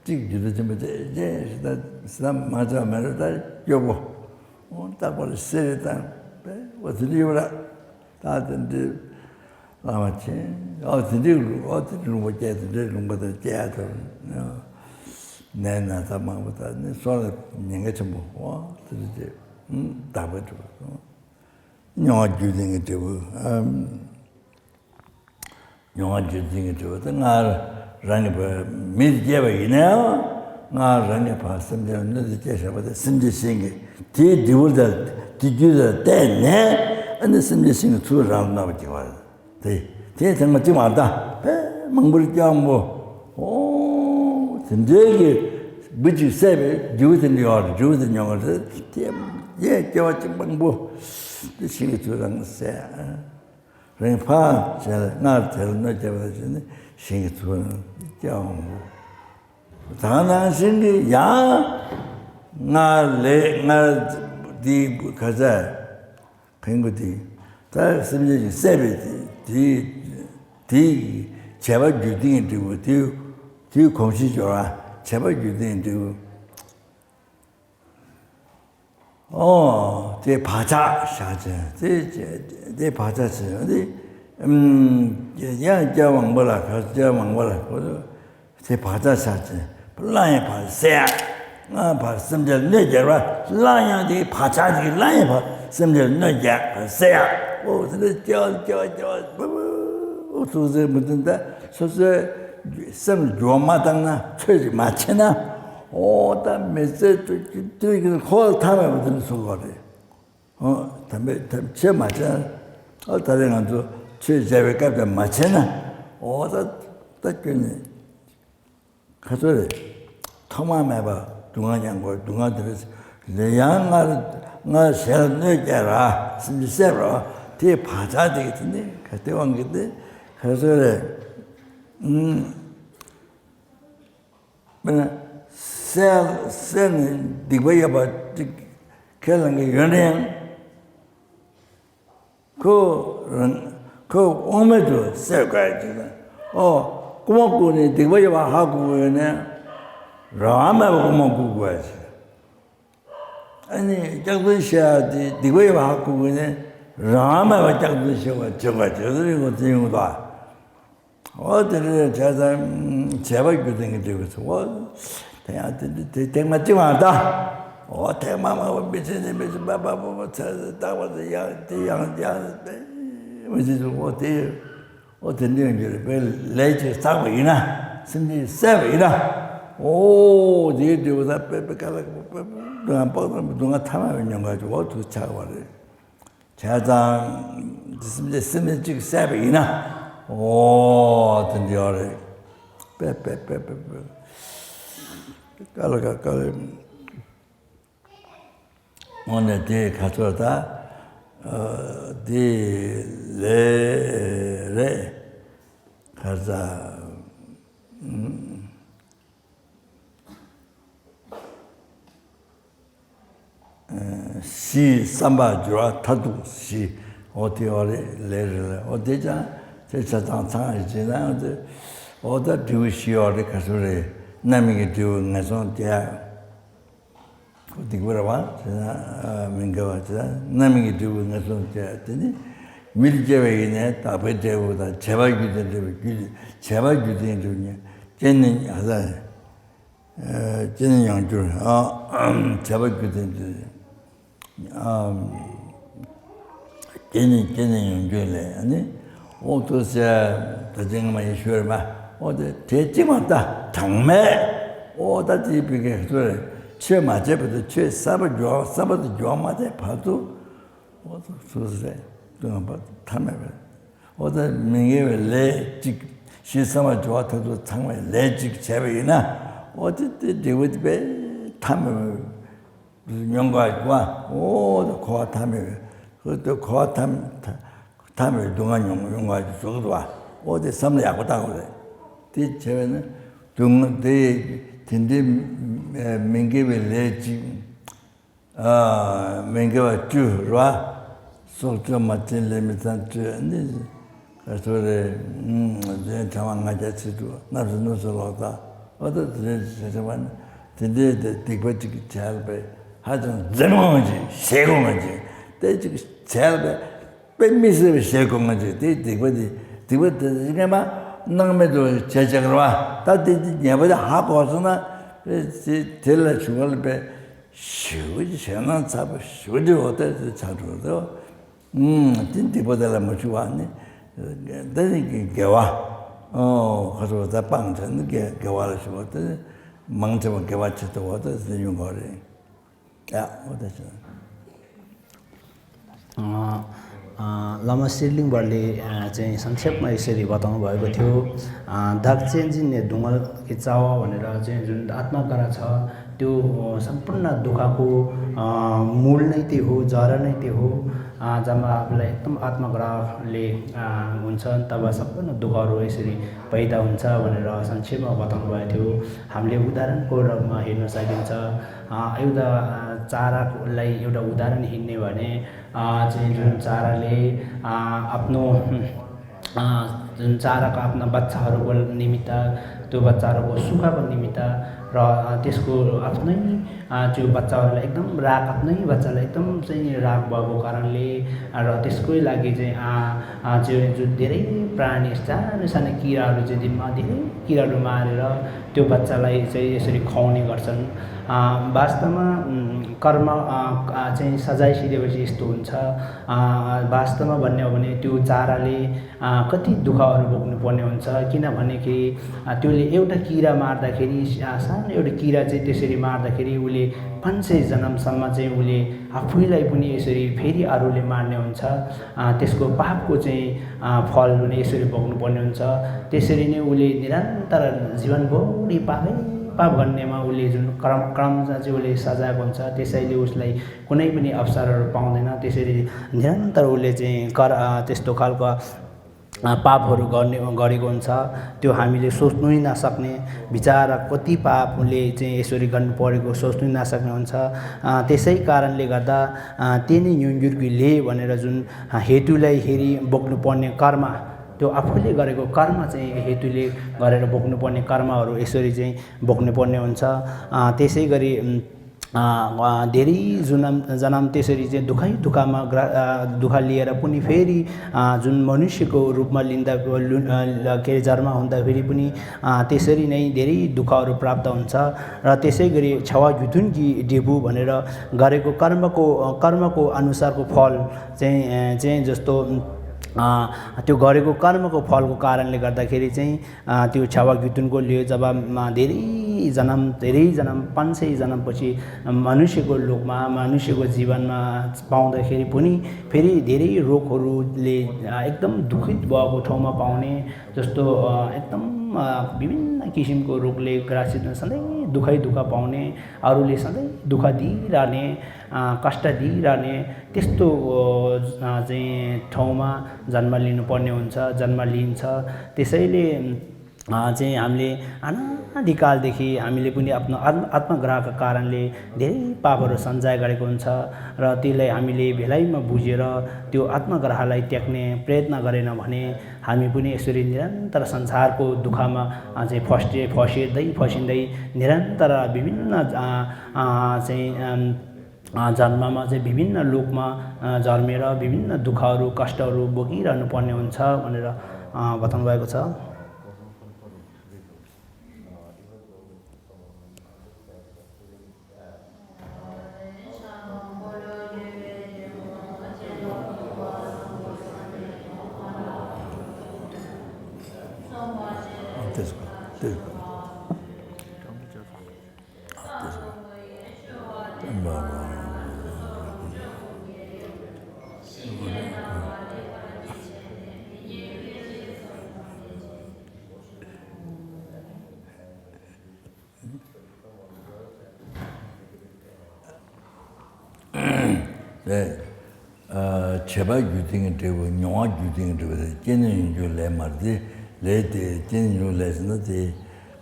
གཅིག་རྒྱུད་སྡེ་ཆེན་པོ་བཅས་རྗེས་ད་ཟམ་མ་ཆགས་མེད་ར་ད་སྐྱོ་པོ། རྟག་པར་གསེར་དང་པས་འོ་དེ་འདྲ་ཡོད་ར། ད་དེ་འདྲའི་བླ་མ་ཆེན་འོ་དེ་འདྲའི་ལུང་འོ་དེ་འདྲའི་ལུང་པ་སྐྱེས་དེ་འདྲའི་ལུང་པ་དང་སྐྱེ་ཡ་ཐུབ། ནད་ན་ཚ་མང་པོ་དང་ནི་སྲོག་ལ་ཉེན་ཁ་ཆེན་པོ་འོ་དེ་འདྲ་བྱས་བདག་པོས་གྲུབ་སོང་། མྱོང་བ་རྒྱུད་ལྡན་གྱི་འབྲས་བུ། མྱོང་བ་རྒྱུད་འཛིན་གྱི་འབྲས་བུ་དེ་སྔར་རང་གི་བུ་མིར་སྐྱེས་པ་ཡིན་ནའང་སྔར་རང་གི་བུ་སེམས་ཅན་ལ་གནོད་འཚེ་སྐྱེལ་བཞག་པ་དེ་སེམས་ཅན་གཞན་གྱིས་དེའི་འབྲས་བུ་དང་དེ་རྒྱུ་དང་བརྟེན་ནས་ཨ་ནི་སེམས་ཅན་གཞན་གྱི་ཚུལ་རང་དུ་གནོད་པ་སྐྱེལ་བ་དེ་དེའི་ཐེངས་མ་གཅིག་མ་གཏོགས་དཔེ་མང་པོར་སྐྱེ་བ་མང་པོ། ཨོ་དེ་འདྲའི་གི་བུ་གཅིག་བསད་པའི་རྒྱུ་དེ་འདྲ་ཡོད་རེད། རྒྱུ་དེ་མྱོང་བ་རེད། དེ་ཡས་སྐྱེ་བ་གཅིག་མང་པོ་དེ་གཞན་གྱི་ཚུལ་རང་བསད། རིང་ཕ་བྱས་ལ་སྔར་དེར་གནོད་བྱས་པ་དང་བཅས་ནས་གཞན་གྱི་ཚུལ་སྐྱེ་བ་འོང་གོ། ད་ནང་བཞིན་གྱི་ཡང་སྔར་ལས་སྔར་འདི་ག་ཚ་གང་གོ་དེ་ད་སེམས་ཅན་གྱི་བསད་པའི་དེ་དེ་བྱས་པ་རྒྱུ་མཚན་གྱི་འབྲས་བུ་དེ་དེའི་གོམས་གཤིས་སྦྱོར་བ་བྱས་པ་རྒྱུ་མཚན་གྱི་འབྲས་བུ། ཨོ་དེ་བག་ཆགས་བཞག་ཅིང་དེ་དེ་བག་ཆགས་བྱས་ཡོང་དེ་ཡང་སྐྱེ་བ་མང་པོ་ལ་ག་སྐྱེ་བ་མང་པོ་ལ་གོ་དེ་བག་ཆགས་བཞག་ཅིང་སླར་ཡང་ཕར་བསད་ཡ། སླར་ཕར་སེམས་ཅན་གནོད་སྐྱེལ་བ་སླར་ཡང་དེ་བག་ཆགས་ཀྱིས་སླར་ཡང་ཕར་སེམས་ཅན་གནོད་སྐྱེལ་བ་བསད་ཡ། ཨོ་དེ་འདྲ་སྐྱེ་བ་སྐྱེ་བ་སྐྱེ་བ་ཨོ་ཐུགས་སེམས་མི་མཐུན་ད་སོ་སོའི་སེམས་སྦྱོར་མ་བཏང་ན་ཆོས་ཅིག་མ་བྱས་ན། ཨོ་ད་མི་ཚེ་དུས་ཀྱི་འཁོར་བ་ཐ་མལ་པ་དེ་ནི་སོང་བ་རེད། ཨོ་དམ་པའི་དམ་ཆོས་མ་བྱས་ན། ཨོ་ད་རེས་ང་ཚོ་ཆོས་བྱ་བའི་སྐབས་དེ་མ་བྱས་ན། ཨོ་ད་ད་ཁྱོད་ནི་ཁ་ཚོ་རེད། ཐོག་མ་མེད་པ་སྡུག་བསྔལ་མྱང་དགོས། སྡུག་བསྔལ་དེ་རེད། ལས་ཡང་སྔར་སྔར་གཞན་ལ་གནོད་སྐྱེལ་ར་སེམས་ཅན་བསད་ར་དེའི་བག་ཆགས་དེ་གི་དེ་ནི་ག་དེ་དབང་གིས་དེ་ཁ་ཚོ་རེད། ཨུམ། དཔེར་ན་བསད་བསད་ནས་སྡིག་པ་ཡོད་པ་ཅིག་ཁས་ལེན་གྱི་ཡོད་ན་ཡང་ཁོ་རང་ཁོ་དབང་མེད་དུ་བསད་དགོས་ཡ་ཅིག་དང་། ཨོ་རྐུན་མ་རྐུ་ནས་སྡིག་པ་ཡོད་པ་ཧ་གོ་གི་ཡོད་ན་རང་དབང་མེད་པར་རྐུན་མ་རྐུ་དགོས་ཡ་ཅིག་ཨ་ནི་སྐྱག་རྫུན་བཤད་ཡ་དེ་སྡིག་པ་ཡོད་པ་ཧ་གོ་དགོས་ནས་རང་དབང་མེད་པར་སྐྱག་རྫུན་བཤད་པ་བྱེད་པ་བྱེད་ཟེར་ཡོང་དེ་ཡོང་དོ། ཨོ་དེ་འདྲ་བྱས་ཙང་བྱས་པ་རྒྱུ་མཚན་གྱི་འབྲས་བུ་ཚོ་ཨོ་དེ་ཡང་དེ་འདྲ་དེ་ཐེངས་མ་གཅིག་མ་ད་ཨོ་ཐེངས་མ་མང་པོ་མི་ཚེ་ནས་མི་ཚེ་པ་པ་པ་པ་ཚེ་ཚེ་ལྟ་བ་དེ་ཡང་དེ་ཡང་ཡང་དེ་མི་ཚེ་ཚོ་ཨོ་དེ། ཨོ་དེ་འདྲ་ཡོང་རྒྱུ་རེད། དཔེ་ལས་ཅིག་བསགས་པ་ཡིན་ན། སེམས་ཅན་བསད་པ་ཡིན་ན། ཨོ་དེའི་འབྲས་བུ་ད་དཔེ་དཔེ་ཀ་ལ་དཔེ་དཔེ་དཔེ་དཔེ་དཔེ་དཔེ་དཔེ་དཔེ་ཐ་མལ་པའི་མྱོང་ག་ཅིག་འོ་ཐུག་ཆགས་པ་རེད། བྱས་ཙང་། སེམས་ཅན་སེམས་ཅན་གཅིག་བསད་པ་ཡིན་ན། ཨོ་དེ་འདྲ་ཡོད་རེད། དཔེ་དཔེ་དཔེ་དཔེ་དཔེ། ཀ་ལ་ཀ་ཀ་ལ། དངོས་གནས་དེ་ཁ་ཚོར་ད། ཨ་དེ་ལས་རེད། ཁ་ཚ། ཨ་ཤིའི་བསམ་པ་སྦྱོར་བ་མཐར་ཐུག་ཤི། འོ་དེ་འོ་རེད་ལས་རེད་ལ་འོ་དེ་ཀྱང་དེ་ཆ་ཚང་ཚང་རེད་བྱས་ན་འོ་དེ་འོ་ད་འབྲས་བུ་ཤི་འོ་རེད་ཁ་ཚོར་རེད། རྣམ་སྨིན་གྱི་འབྲས་བུ་ངན་སོང་སྐྱེ་ཡ། སྡིག་པ་རེད་བ། བྱས་ན་ཨ་མི་དགེ་བ་བྱས་ན་རྣམ་སྨིན་གྱི་འབྲས་བུ་ངན་སོང་སྐྱེ་ཡ་དེ་ནི་མིར་སྐྱེ་བ་ཡིན་ནའི་དག་པའི་འབྲས་བུ་དང་བྱས་པ་རྒྱུ་མཚན་འབྲས་བུ་རྒྱུ་བྱས་པ་རྒྱུ་མཚན་འབྲས་བུ་ཉེ་སྐྱེ་ནི་ཨ་ད། སྐྱེ་ནས་ཡང་འགྱུར། བྱས་པ་རྒྱུ་མཚན་དུ། སྐྱེ་ནས་སྐྱེ་ནས་ཡང་འགྱུར་ལས་ནི། འོ་དུ་ཟེར་ད་ཅི་ང་མ་ཡིན་ཤོད་རེད་མ། འོ་དེ་དེ་ཅི་མ་ལྟ་གྲངས་མེད། འོ་ད་དེའི་བི་ཀའི་ཚོ་རེད། ཆོས་མ་བྱས་པ་དང་ཆོས་གསར་པ་འཇོག་གསར་པ་དུ་འཇོག་མ་བྱས་བར་དུ། འོ་དུ་ཚུལ་ཟེར་དུ་ང་པ་ཐ་མེད་པ། འོ་ད་མི་དགེ་བའི་ལས་གཅིག་ཤི་བསམ་པ་སྦྱོར་བ་ཐ་དུ་ཚང་བའི་ལས་གཅིག་བྱས་པ་ཡིན་ན། འོ་དེ་དེ་འབྲས་བུ་དེ་དཔེ་ཐ་མེད་པའི་མྱོང་ག་བ། འོ་ད་འཁོར་བ་ཐ་མེད་པའི་འོ་ད་འཁོར་བ་ཐ་ཐ་མེད་པའི་སྡུག་བསྔལ་མྱོང་མྱོང་ག་བྱུང་འདུག་བ། འོ་དེ་བསམ་བློ་ཡག་པོ་བཏང་དགོས་རེད། དེ་བྱས་པས་ན་སྡུག་བསྔལ་དེ་དེ་འདྲའི་མི་དགེ་བའི་ལས་གཅིག་མི་དགེ་བ་བཅུ་རེད་བ། སྲོག་གཅོད་མ་བྱིན་ལས་མི་ཚངས་སྤྱོད་ནི། ག་ཚོད་རེད། གཟན་ཕྲེང་བ་ལྔ་བརྒྱ་ཚིག་དྲུག་སྣབས་སུ་སྣུམ་སོགས་ལོག་ལྟ། འོ་ད་དེ་འདྲའི་བྱེད་བྱེད་པ་ནི་དེ་འདྲའི་དེ་སྡིག་པ་གཅིག་བྱས་པས་ཧ་ཅང་འཛེམ་དགོས་ངེས་ཅིག་ཞེད་དགོས་ངེས་ཅིག་དེ་གཅིག་བྱས་པས་དཔེ་མི་སྲིད་པའི་ཞེད་དགོས་ངེས་ཅིག་དེ་སྡིག་པ་དེ་སྡིག་པ་དེ་སྔས་མ་སྣང་མེད་དུ་བྱས་བྱས་རེད་བ། ད་དེ་དེ་ཉེས་པ་དེ་ཧ་གོ་སོང་ན་དེ་དེ་ལ་བྱུང་བ་ལ་དཔེ། ཞེ་པོ་ཅིག་ཞེད་སྣང་ཚ་པོ་ཞེ་པོ་ཅིག་འོ་ད་ཆགས་འགྲོ་རེད། ཨུམ་དེ་སྡིག་པ་དེ་ལ་མ་ཞུགས་པ་ནི། དེ་ནི་དགེ་བ། ཨོ་ཁ་ཚོ་ད་སྤང་བྱ་ནི་དགེ་དགེ་བ་ལ་ཞུགས་པ་དེ་ནི་མང་ཆེ་བ་དགེ་བ་ཆེ་ཐུབ་པ་དེ་ཟེར་ཡོང་གི་རེད། ཡ་འོ་ད་ཆ། ཨ་ཨ་བླ་མ་གསེར་གླིང་པ་ལས་ཨ་ཅན་སམ་ཆེབ་མ་ཡི་སེ་རི་བ་དང་བ་ཡི་བ་ཐེའུ་ཨ་བདག་གཅེས་འཛིན་ནས་སྡུག་བསྔལ་གྱི་རྩ་བ་བ་ནི་ར་ཅན་རྫུན་ཨ་ཏྨ་ཀ་ར་ཚ་ त्यो अ, सम्पूर्ण दुःखको अ, मूल नै त्यही हो, जरा नै त्यही हो। अ, जब आफूलाई एकदम आत्मग्रहले अ, हुन्छ, तब सम्पूर्ण दुःखहरू यसरी पैदा हुन्छ भनेर संक्षेपमा बताउनु भएको थियो। हामीले उदाहरणको रूपमा हेर्न सकिन्छ। अ, एउटा अ, चारालाई एउटा उदाहरण हेर्ने भने अ, चाहिँ जुन चाराले अ, आफ्नो अ, जुन चाराको आफ्ना बच्चाहरूको निमित्त, त्यो बच्चाहरूको सुखको निमित्त र अ, त्यसको आफ्नै अ, त्यो बच्चाहरूलाई एकदम राग, आफ्नै बच्चालाई एकदम चाहिँ राग भएको कारणले अ, र त्यसकै लागि चाहिँ अ, अ, त्यो जुन धेरै प्राणी, सानो सानो किराहरू चाहिँ दिनमा धेरै किराहरू मारेर त्यो बच्चालाई चाहिँ यसरी खुवाउने गर्छन्। अ, वास्तवमा उम्, कर्म अ, अ, चाहिँ सजाय सिधेपछि यस्तो हुन्छ। अ, वास्तवमा भन्ने हो भने त्यो चाराले अ, कति दुःखहरू भोग्नुपर्ने हुन्छ, किनभनेकि अ, त्यसले एउटा किरा मार्दाखेरि अ, सानो एउटा किरा चाहिँ त्यसरी मार्दाखेरि उसले पाँच सय जन्मसम्म चाहिँ उसले आफैलाई पनि यसरी फेरि अरूले मार्ने हुन्छ। अ, त्यसको पापको चाहिँ अ, फल पनि यसरी भोग्नुपर्ने हुन्छ। त्यसरी नै उसले निरन्तर जीवनभरि पापै पाप गर्नेमा उसले जुन क्रम क्रम चाहिँ उसले सजाएको हुन्छ, त्यसैले उसलाई कुनै पनि अवसरहरू पाउँदैन। त्यसरी निरन्तर उसले चाहिँ कर अ, त्यस्तो खालको अ, पापहरू गर्ने गरेको हुन्छ। त्यो हामीले सोच्नु नै नसक्ने, बिचरा कति पापले चाहिँ यसरी गर्नु परेको सोच्नु नै नसक्ने हुन्छ। अ, त्यसै कारणले गर्दा अ, त्यही नै युन्जुर्गी ले भनेर जुन अ, हेतुलाई हेरी बोक्नुपर्ने कर्म, त्यो आफूले गरेको कर्म चाहिँ हेतुले गरेर बोक्नुपर्ने कर्महरू यसरी चाहिँ बोक्नुपर्ने हुन्छ। अ, त्यसै गरी उम्, अ, अ, धेरै जुनम जनम त्यसरी चाहिँ दुःखै दुःखमा ग्रा अ, दुःख लिएर पनि फेरि अ, जुन मनुष्यको रूपमा लिँदा लु- अ, ल- के अरे, जन्म हुँदाखेरि पनि अ, त्यसरी नै धेरै दुःखहरू प्राप्त हुन्छ। र त्यसै गरी छवा घ्युथुनकी डेबु भनेर गरेको कर्मको अ, कर्मको अनुसारको फल चाहिँ अ, चाहिँ जस्तो अ, त्यो गरेको कर्मको फलको कारणले गर्दाखेरि चाहिँ अ, त्यो छ्यावा घितुनको लियो जब म- धेरै जन्म, धेरै जन्म, पाँच सय जन्मपछि मनुष्यको लोकमा, मनुष्यको जीवनमा पाउँदाखेरि पनि फेरि धेरै रोगहरूले अ, एकदम दुखित भएको ठाउँमा पाउने, जस्तो अ, एकदम अ, विभिन्न किसिमको रोगले ग्रासित, सधैँ दुःखै दुःख पाउने, अरूले सधैँ दुःख दिइरहने, अ, कष्ट दिइरहने त्यस्तो अ, चाहिँ ठाउँमा जन्म लिनुपर्ने हुन्छ, जन्म लिइन्छ। त्यसैले अ, चाहिँ हामीले अनादिकालदेखि हामीले पनि आफ्नो आत्म आत्मग्रहका कारणले धेरै पापहरू सञ्चय गरेको हुन्छ र त्यसलाई हामीले भेलाइमा बुझेर त्यो आत्मग्रहलाई त्याग्ने प्रयत्न गरेन भने हामी पनि यसरी निरन्तर संसारको दुःखमा अ, चाहिँ फस्टे फसिँदै फसिँदै निरन्तर विभिन्न अ, अ, चाहिँ अम, अ, जन्ममा चाहिँ विभिन्न लोकमा अ, जन्मेर विभिन्न दुःखहरू कष्टहरू भोगिरहनु पर्ने हुन्छ भनेर अ, बताउनु भएको छ। त्यसको त्यसको བྱས་པ་རྒྱུ་མཚན་གྱི་འབྲས་བུ། མྱོང་བ་རྒྱུ་མཚན་གྱི་འབྲས་བུ། དེ་སྐྱེས་ནས་མྱོང་འགྱུར་ལས་མ་རེད། ལས་དེ་སྐྱེས་ནས་མྱོང་ལས་ཟེར་ན་དེ་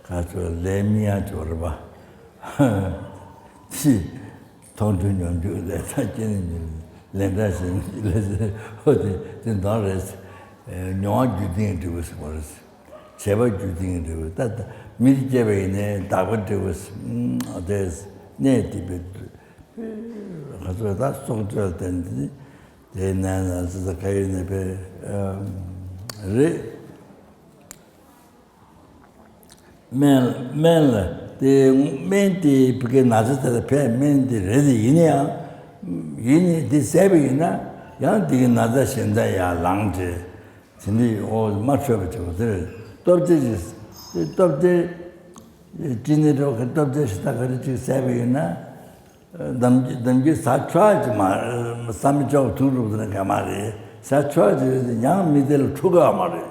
ག་ཚོད་ལས་མི་ཡང་འབྱོར་བ། ཅི། མཐོང་གྲོལ་མྱོང་འགྱུར་ལས་དང་སྐྱེས་ནས་མྱོང་ལས་འདྲ་ཞིག་ལས་ཟེར། ཨོ་དེ་དེ་འདྲ་རེད། མྱོང་བ་རྒྱུ་མཚན་གྱི་འབྲས་བུ་ཟེར་བ་རེད། བྱས་པ་རྒྱུ་མཚན་གྱི་འབྲས་བུ། ད་ད་མིར་སྐྱེས་པ་ཡིན་ནའི་བདག་པོའི་འབྲས་བུ། ཨ་དེ་གནས་དེ་པའི་ཁ་ཚོད་ད་སྲོག་གཅོད་དེ་འདི་དེ་ནས་ན་ཚ་ཚ་ག་ཡོད་ནས་པའི་རེད། སྨན་སྨན་ལ་དེ་སྨན་དེ་བི་ཀའི་ན་ཚ་དེ་ལ་ཕན་སྨན་དེ་རེད་དེ་ཡིན་ན་ཡང་ཡིན་ནའི་དེ་བཟས་པ་ཡིན་ན་ཡང་དེ་གི་ན་ཚ་གཞན་དག་ཡང་ལངས་ཏེ། དེ་འདི་འོ་མ་འཕྲོད་པ་བྱེད་པ་དེ་རེད། སྟོབས་རྩལ་གྱི་སྟོབས་རྩལ་ཅི་ནས་འགྲོ་གི་སྟོབས་རྩལ་ཞིག་ད་ག་རེ་ཅིག་ཟས་པ་ཡིན་ན། འདམ་འདམ་གྱི་ཟ་ཆོག་ཅིག་མ་ཟ་མི་ཆོག་དུག་རུབ་དེ་ན་ག་མ་རེད། ཟ་ཆོག་ཅིག་རེད། ཡང་མི་དེ་ལ་འཁྲུ་ག་མ་རེད།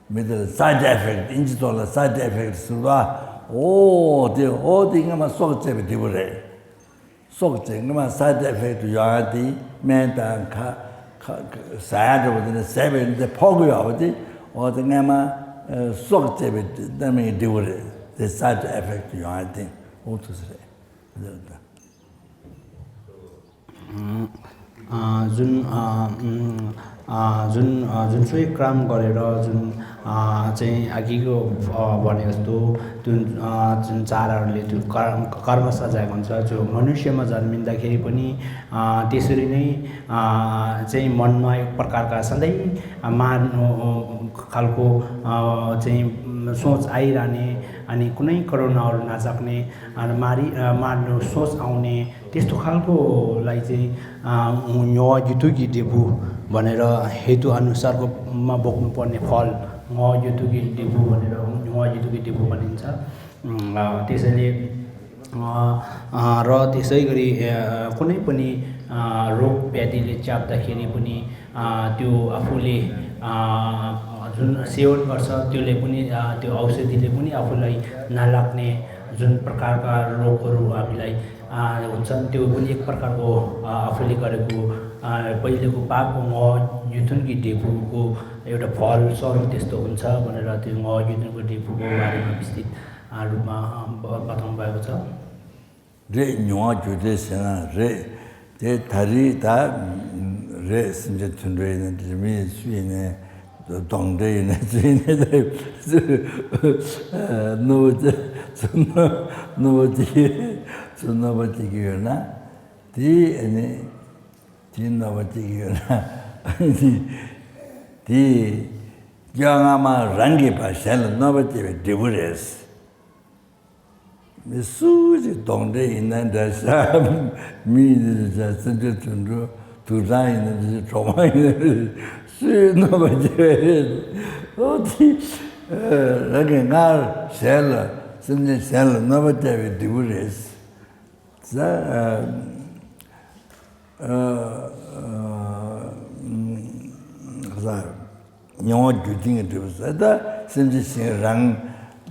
མི་དེ་ལ་side effect ཨིན་ཇི་ཐོག་ལ་side effect ཟེར་བ། ཨོ་དེ་ཨོ་དེ་སྔ་མ་སྲོག་བཅད་པའི་འབྲས་བུ་རེད། སྲོག་བཅད་སྔ་མ་side effect ཡོང་ཡ་དེ་སྨན་དང་ཁ་ཁ་ཟ་ཡ་འདྲ་བོ་དེ་ནས་ཟས་པའི་འདི་ཕོག་གི་ཡོད་པ་དེ་ཨོ་དེ་སྔ་མ་སྲོག་བཅད་པའི་རྣམ་སྨིན་འབྲས་བུ་རེད། དེ་side effect ཡོང་ཡ་དེ་ཨོ་ཐུགས་སུ་རེད། अ, जुन अ, उम्, अ, जुन अ, जुनसुकै क्रम गरेर जुन अ, चाहिँ अघिको अ, भने जस्तो जुन अ, जुन चाराहरूले त्यो कर्म कर्म सजाएको हुन्छ। जो मनुष्यमा जन्मिँदाखेरि पनि अ, त्यसरी नै अ, चाहिँ मनमा एक प्रकारका सधैँ अ, मार्नु खालको अ, चाहिँ सोच आइरहने, अनि कुनै करुणाहरू नजाग्ने, अनि मारि अ, मार्नु सोच आउने, त्यस्तो खालकोलाई चाहिँ ङ युतुकी देबु भनेर हेतु अनुसारकोमा बोक्नुपर्ने फल ङ युतुकी देबु भनेर ङ युतुकी देबु भनिन्छ। त्यसैले र त्यसै गरी कुनै पनि रोग व्याधिले च्याप्दाखेरि पनि त्यो आफूले जुन सेवन गर्छ, त्यसले पनि, त्यो औषधिले पनि आफूलाई नलाग्ने जुन प्रकारका रोगहरू हामीलाई हुन्छन्, त्यो पनि एक प्रकारको आफूले गरेको पहिलेको पापको ङ युथुनकी देबुको एउटा फल स्वरूप त्यस्तो हुन्छ भनेर त्यो ङ युथुनको देबुको बारेमा विस्तृत रूपमा बताउनु भएको छ। རེད། མྱོང་བ་རྒྱུ་དེ་ཟེར་ན་རེད། དེ་ད་རེས་ད་རེད། སེམས་ཅན་དུད་འགྲོ་ཡིན་ན་འདྲ། མི་སུ་ཡིན་ནའི་གདོན་འདྲེ་ཡིན་ན་སུ་ཡིན་ནའི་ད་སུ་གནོད་པ་སུ་གནོད་པ་སྐྱེལ་སུ་གནོད་པ་སྐྱེལ་གྱི་ཡོད་ན་དེ་ཨ་ནི་དེ་གནོད་པ་སྐྱེལ་གྱི་ཡོད་ན་དེ་སྐྱོ་སྔ་མ་རང་གིས་ཕར་གཞན་ལ་གནོད་པ་སྐྱེལ་བའི་འབྲས་བུ་རེད། མི་སུ་ཞིག་གདོན་འདྲེ་ཡིན་ན་འདྲ་ཤག་མི་ཡིན་ན་འདྲ་ཤག་སེམས་ཅན་དུད་འགྲོ་དུག་སྦྲང་ཡིན་ན་འདྲ་ཤག་གྲོག་མ་ཡིན་ན་འདྲ་ཤག་སུས་གནོད་པ་བྱས་པ་རེད། ཨོ་དེ་རང་གིས་སྔར་གཞན་ལ་སེམས་ཅན་གཞན་ལ་གནོད་པ་བསྐྱལ་བའི་འབྲས་བུ་རེད། ཟ། ཟ། མྱོང་བ་རྒྱུ་རྐྱེན་གྱི་འབྲས་བུ་ཟ། ད་སེམས་ཅན་གཞན་རང་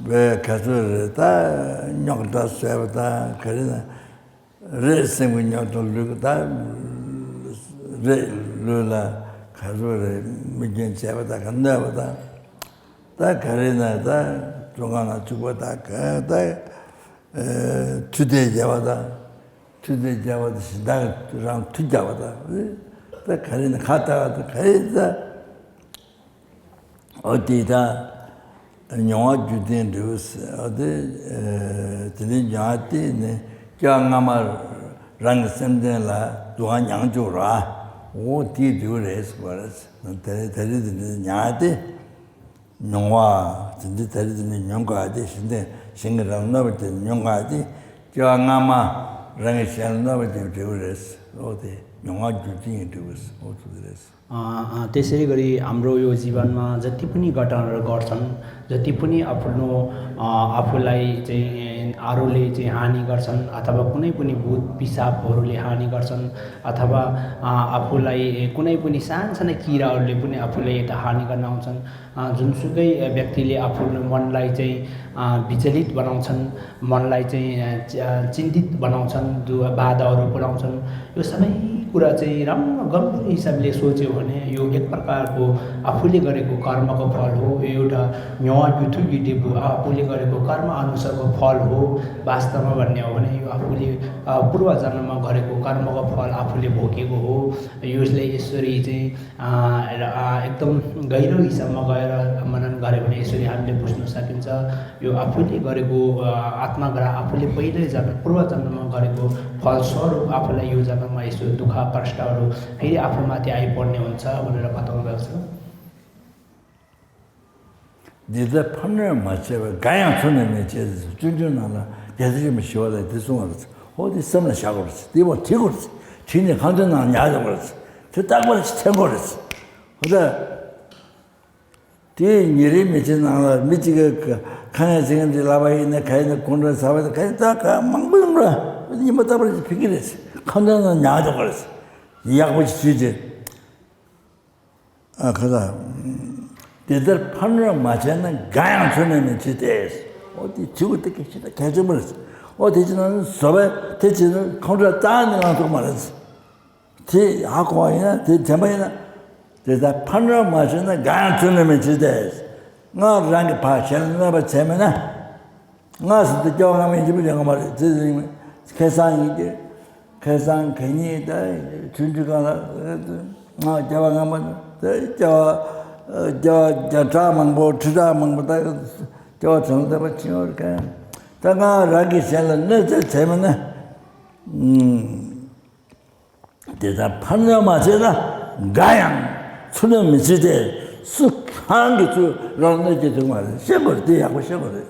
བའི་ག་ཚོད་རེད། ད་རྙོག་དྲ་བཟོས་པ་དང་ག་རེ་ན་རེད། སེམས་ཀྱི་རྙོག་དྲ་ལུས་ཀྱི་ད་རེད། ལུས་ལ་ག་ཚོད་རེད། མི་རྒན་བྱས་པ་དང་ག་གནོད་པ་དང་། ད་ག་རེ་ན་ད་བཙོན་ཁང་ལ་བཅུག་པ་དང་ག་ད་མཐུ་དེ་རྒྱབ་པ་དང་། མཐུ་དེ་རྒྱབ་པ་དང་གཞན་དག་རང་མཐུ་རྒྱག་པ་དང་། ད་ག་རེ་ན་ཁ་བཏགས་པ་དང་ག་རེ་ད། ཨོ་དེ་ད་མྱོང་བ་རྒྱུ་རྐྱེན་འབྲས་བུ་ཟེར། ཨོ་དེ་དེ་འདྲའི་མྱོང་བ་དེ་ནི་སྐྱོ་སྔ་མ་རང་གི་སེམས་ཅན་ལ་སྡུག་བསྔལ་མྱོང་བཅུག་ར། ཨོ་དེའི་འབྲས་བུ་རེད་ཟེར་བ་རེད། དེ་རེད་དེ་རེད། དེ་འདྲའི་མྱོང་བ་དེ། མྱོང་བ་དེ་འདི་ད་རེས་དེ་ནས་མྱོང་དཀའ་སྟེ། གཞན་དེ་གཞན་གྱིས་རང་གནོད་པ་དེ་མྱོང་དཀའ་སྟེ། སྐྱེ་བ་སྔ་མ་རང་གིས་གཞན་ལ་གནོད་པ་དེ་འབྲས་བུ་རེད། ཨོ་དེ་མྱོང་བ་རྒྱུ་རྐྱེན་གྱི་འབྲས་བུ་ཟེར། ཨོ་ཚོ་དེ་རེད། अ, अ, त्यसै गरी हाम्रो यो जीवनमा जति पनि घटनाहरू गर्छन्, जति पनि आफ्नो अ, आफूलाई चाहिँ अरूले चाहिँ हानि गर्छन् अथवा कुनै पनि भूत पिसाबहरूले हानि गर्छन् अथवा अ, आफूलाई कुनै पनि सानसाना किराहरूले पनि आफूलाई यता हानि गर्न आउँछन्। अ, जुनसुकै व्यक्तिले आफ्नो मनलाई चाहिँ अ, विचलित बनाउँछन्, मनलाई चाहिँ अ, चि- अ, चिन्तित बनाउँछन्, दु- बाधाहरू पुर्याउँछन्। यो सबै कुरा चाहिँ राम्रो गम्भीर हिसाबले सोच्यो भने यो एक प्रकारको आफूले गरेको कर्मको फल हो। यो एउटा न्यवा युथुकी देबु आफूले गरेको कर्म अनुसारको फल हो। वास्तवमा भन्ने हो भने यो आफूले अ, पूर्वजन्ममा गरेको कर्मको फल आफूले भोगेको हो। यसले यसरी चाहिँ अ, र, अ, एकदम गहिरो हिसाबमा गएर मनन गऱ्यो भने यसरी हामीले बुझ्न सकिन्छ। यो आफूले गरेको अ, आत्माग्रह आफूले पहिल्यै जन्म पूर्वजन्ममा गरेको फलस्वरूप आफूलाई यो जन्ममा यसो दुःख कष्टहरू फेरि आफूमाथि आइपर्ने हुन्छ भनेर बताउनु भएको छ। འདི་ལྟར་ཕར་གནོད་མ་བྱས་པར་འགའ་ཡང་ཚུར་གནོད་མི་བྱེད་ཟེར། སྤྱོད་འཇུག་ནང་ལ་རྒྱལ་སྲས་ཆེན་པོ་ཞི་བ་ལྷས་འདི་གསུངས་པ་རེད། ཧོ་འདི་སེམས་ལ་བཞག་དགོས་རེད། འདི་བ་བྲི་དགོས་རེད། བྲིས་ནས་ཁང་ཚན་ནང་ཉར་དགོས་རེད། དེ་རྟག་པར་འཐེན་དགོས་རེད། ཧོ་ད། དེ་ཉིན་རེའི་མི་ཚེ་ནང་ལ་མི་གཅིག་གིས་ཁ་ཉལ་བྱེད་མཁན་དེ་ལག་པ་ཡིན་ན་ག་ཡིན་ན་གོང་ཁྲོ་ཟ་བ་དང་ག་ཡིན་ད་ག་མང་པོ་ཡོང་ར། ཉི་མ་རྟག་པར་ཕེབས་ཀྱི་རེད། ཁང་ཚན་ནང་ཉར་དགོས་རེད། ཡག་པོ་ཞིག་བྱས་རྗེས། ཨ་ཁ་ས། དེ་ལྟར་ཕར་གནོད་མ་བྱས་ན་འགའ་ཡང་ཚུར་གནོད་མི་བྱེད་དེ། ཨོ་དེ་དུས་ཀྱི་དེ་གལ་ཆེ་ན་གལ་ཆེན་པོ་རེད། ཨོ་དེ་ཅི་ན་བཟོ་བས་དེ་ཅི་ན་ཁོང་ཁྲོ་རྩ་ནས་ལངས་ཐུབ་མ་རེད། དེ་ཧ་གོ་བ་ཡིན་ན་དེ་དྲན་པ་ཡིན་ན། དེ་ལྟར་ཕར་གནོད་མ་བྱས་ན་འགའ་ཡང་ཚུར་གནོད་མི་བྱེད་དེ། སྔར་རང་གི་ཕར་གཞན་ལ་གནོད་པ་བྱས་མེད་ན། སྔར་སྲིད་དུ་སྐྱེ་བ་སྔ་མའི་འཇིགས་པ་ཡོང་གི་མ་རེད་ཅེས་ཟེར་ཡིན། ཁེ་བཟང་ཡིན་གྱི། ཁེ་བཟང་གད་སྙིགས་དང་ཆུང་ཆུང་གང་ལ་སྔར་སྐྱེ་བ་སྔ་མ་དེ་སྐྱེ་བ་སྐྱེ་བ་བརྒྱ་ཕྲག་མང་པོ་ཁྲི་ཕྲག་མང་པོ་དང་སྐྱེ་བ་གྲངས་ལས་འདས་པ་ཕྱིན་ཡོད་མཁན། ད་སྔར་རང་གིས་གཞན་ལ་གནོད་འཚེ་བྱས་མེད་ན། དེ་ལྟར་ཕར་གནོད་མ་བྱས་ན་འགའ་ཡང་ཚུར་གནོད་མི་བྱེད་དེ། སུ་གང་གིས་ཚུར་རང་གནོད་བྱེད་ཐུབ་མ་རེད། ཤེས་དགོས་རེད། དེ་ཡག་པོ་ཤེས་དགོས་རེད།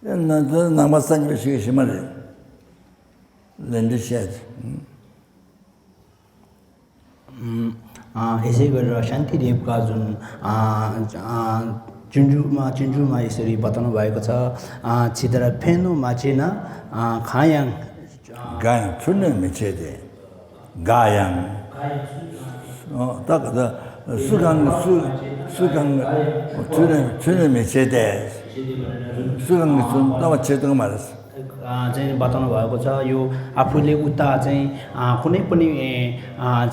དེ་ན་དེ་ནང་པ་སངས་རྒྱས་པ་ཞིག་གིས་ཤེས་མ་རེད། ལན་འདི་བཤད། ཨ་ऐसे गरेर शान्ति देवका जुन चुन्जुमा चुन्जुमा यसरी बताउनु भएको छ। छितर फेनु माचेन खायाङ འགའ་ཡང་ཚུར་གནོད་མི་བྱེད་དེ། འགའ་ཡང་། ཨོ་ད་ག་ད་སུ་གང་གི་སུ་སུ་གང་གི་ཚུར་གནོད་ཚུར་གནོད་མི་བྱེད་དེ། སུ་གང་གི་ཚུར་གནོད་བྱེད་ཐུབ་མ་རེད། चाहिँ बताउनु भएको छ। यो आफूले उता चाहिँ कुनै पनि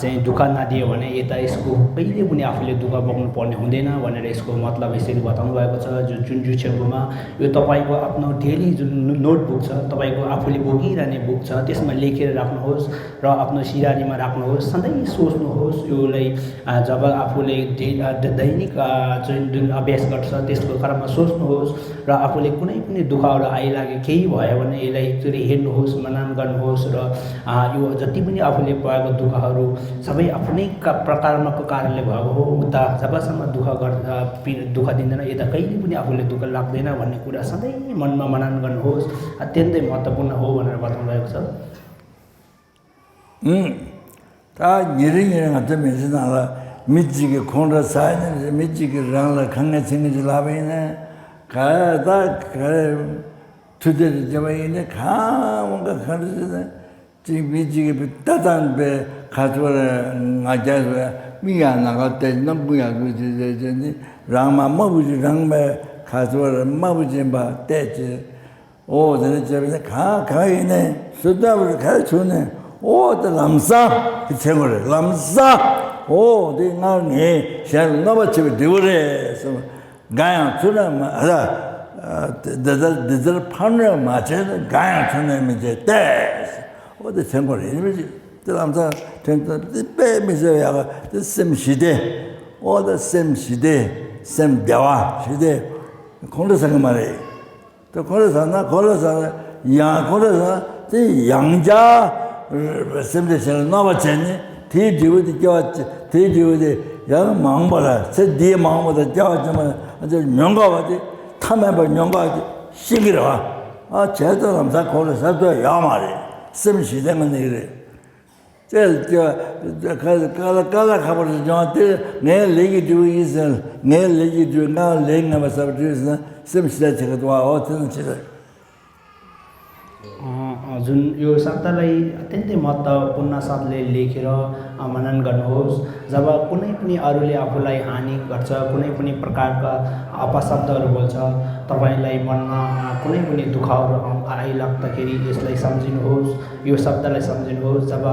चाहिँ दुःख नदियो भने यता यसको कहिले पनि आफूले दुःख भोग्नु पर्ने हुँदैन भनेर यसको मतलब यसरी बताउनु भएको छ। जो जुन जुन छेउमा यो तपाईँको आफ्नो डेली जुन नोटबुक छ, तपाईँको आफूले बोकिरहने बुक छ, त्यसमा लेखेर राख्नुहोस् र आफ्नो सिरानीमा राख्नुहोस्। सधैँ सोच्नुहोस्, योलाई जब आफूले दैनिक जुन जुन अभ्यास गर्छ, त्यसको क्रममा सोच्नुहोस् र आफूले कुनै पनि दुःखहरू आइलागे केही भयो भने यसलाई एकचोटि हेर्नुहोस्, मनन गर्नुहोस् र यो जति पनि आफूले पाएको दुःखहरू सबै आफ्नै प्रकर्मको कारणले भएको हो। उता जबसम्म दुःख गर् दुःख दिँदैन, यता कहिले पनि आफूले दुःख लाग्दैन भन्ने कुरा सधैँ मनमा मनन गर्नुहोस्। अत्यन्तै महत्त्वपूर्ण हो भनेर बताउनुभएको छ। ད་ཉིན་རེ་ཉིན་རེ་ང་ཚོ་མི་ཚེ་ནང་ལ་མི་གཅིག་གིས་ཁོང་ཁྲོ་ཟ་ཡིན་ན་རེད། མི་གཅིག་གིས་རང་ལ་དཀའ་ངལ་འཚོལ་མཁན་ཅིག་ལབ་པ་ཡིན་ན། ག་ད་ག་རེ་མཐུ་སྟེར་བྱས་པ་ཡིན་ན་གང་འོང་ག་གང་འདྲ་བྱས་ན། གཅིག་མི་གཅིག་གིས་ད་དང་པའི་ཁ་ཚོར་ང་རྒྱལ་བའི་མིག་ཡང་ནམ་མཁར་བལྟས་ན་མགོ་ཡང་ཚོར་བྱས་བྱས་ནི་རང་མ་དམའ་བུ་ཅིག་རང་མའི་ཁ་ཚོར་དམའ་བུ་ཅན་པ་བལྟས་བྱས། ཨོ་དེ་འདྲ་བྱས་པ་ཡིན་ན་གང་གང་ཡིན་ནའི་སུ་ལྟ་བུར་ག་རེ་བྱུང་ནའི་ཨོ་དེ་ལམ་སང་དེ་བྱེད་དགོས་རེད། ལམ་སང་ཨོ་དེ་སྔར་ངས་གཞན་ལ་གནོད་པ་བྱས་པ་འགྲིག་གི་རེད་བསམ། འགའ་ཡང་ཚུར་གནོད་མ་ཨ་འདི་ལྟར་འདི་ལྟར་ཕར་གནོད་མ་བྱས་ན་འགའ་ཡང་ཚུར་གནོད་མི་བྱེད་དེ། ཨོ་དེ་བྱེད་དགོས་རེད། ཡིན་པ་ཅིག་དེ་ལམ་སང་དྲན་ཚོར་དེ་དཔེ་མི་སྲིད་པ་ཡག་ག་དེ་སེམས་ཞི་བདེ། ཨོ་དེ་སེམས་ཞི་བདེ། སེམས་བདེ་བ་ཞི་བདེ། ཁོང་ཁྲོ་ཟ་གི་མ་རེད། དེ་ཁོང་ཁྲོ་ཟ་ན་ཁོང་ཁྲོ་ཟ་ན་ཡང་ཁོང་ཁྲོ་ཟ་ན་དེ་ཡང་བསྐྱར་སེམས་ཁྲལ་བྱས་ནས་གནོད་པ་བྱས་ནས་དེའི་འབྲས་བུ་དེ་སྐྱེ་བ་དེའི་འབྲས་བུ་དེ་ཡང་མ་འོངས་པ་ལ་ཚེ་འདིའི་མ་འོངས་པ་དང་སྐྱེ་བ་ཕྱི་མ་ལ་ཨ་ཅག་ཉོན་དགའ་བ་དེ་མཐའ་མེད་པར་ཉོན་དགའ་དེ་ཤེས་ཀྱི་རེད་བ། ཨ་བྱས་ཙང་ལམ་སང་ཁོང་ཁྲོ་ཟ་ཐུབ་ཡ་ཡོད་མ་རེད། སེམས་ཞི་བདེ་ངང་གནས་ཀྱི་རེད། ཅེས་ཀྱི་ཀ་ལ་ཀ་ལ་ཁ་པར་དུ་སྦྱོང་སྟེ་ངའི་ལས་ཀྱི་འབྲས་བུ་ཡིན་ཟེར། ངའི་ལས་ཀྱི་འབྲས་བུ་ང་ལས་ངན་པ་བསགས་པ་འབྲས་བུ་ཟེར་ན་སེམས་ཞི་བདེ་བྱེད་ཀྱི་འདུག་བ། འོ་དེ་ནི་ཅི་རེད། जुन यो शब्दलाई अत्यन्तै महत्त्वपूर्ण शब्दले लेखेर मनन गर्नुहोस्। जब कुनै पनि अरूले आफूलाई हानि गर्छ, कुनै पनि प्रकारका अपशब्दहरू बोल्छ, तपाईँलाई मनमा कुनै पनि दुःखहरू आइलाग्दाखेरि यसलाई सम्झिनुहोस्। यो शब्दलाई सम्झिनुहोस्। जब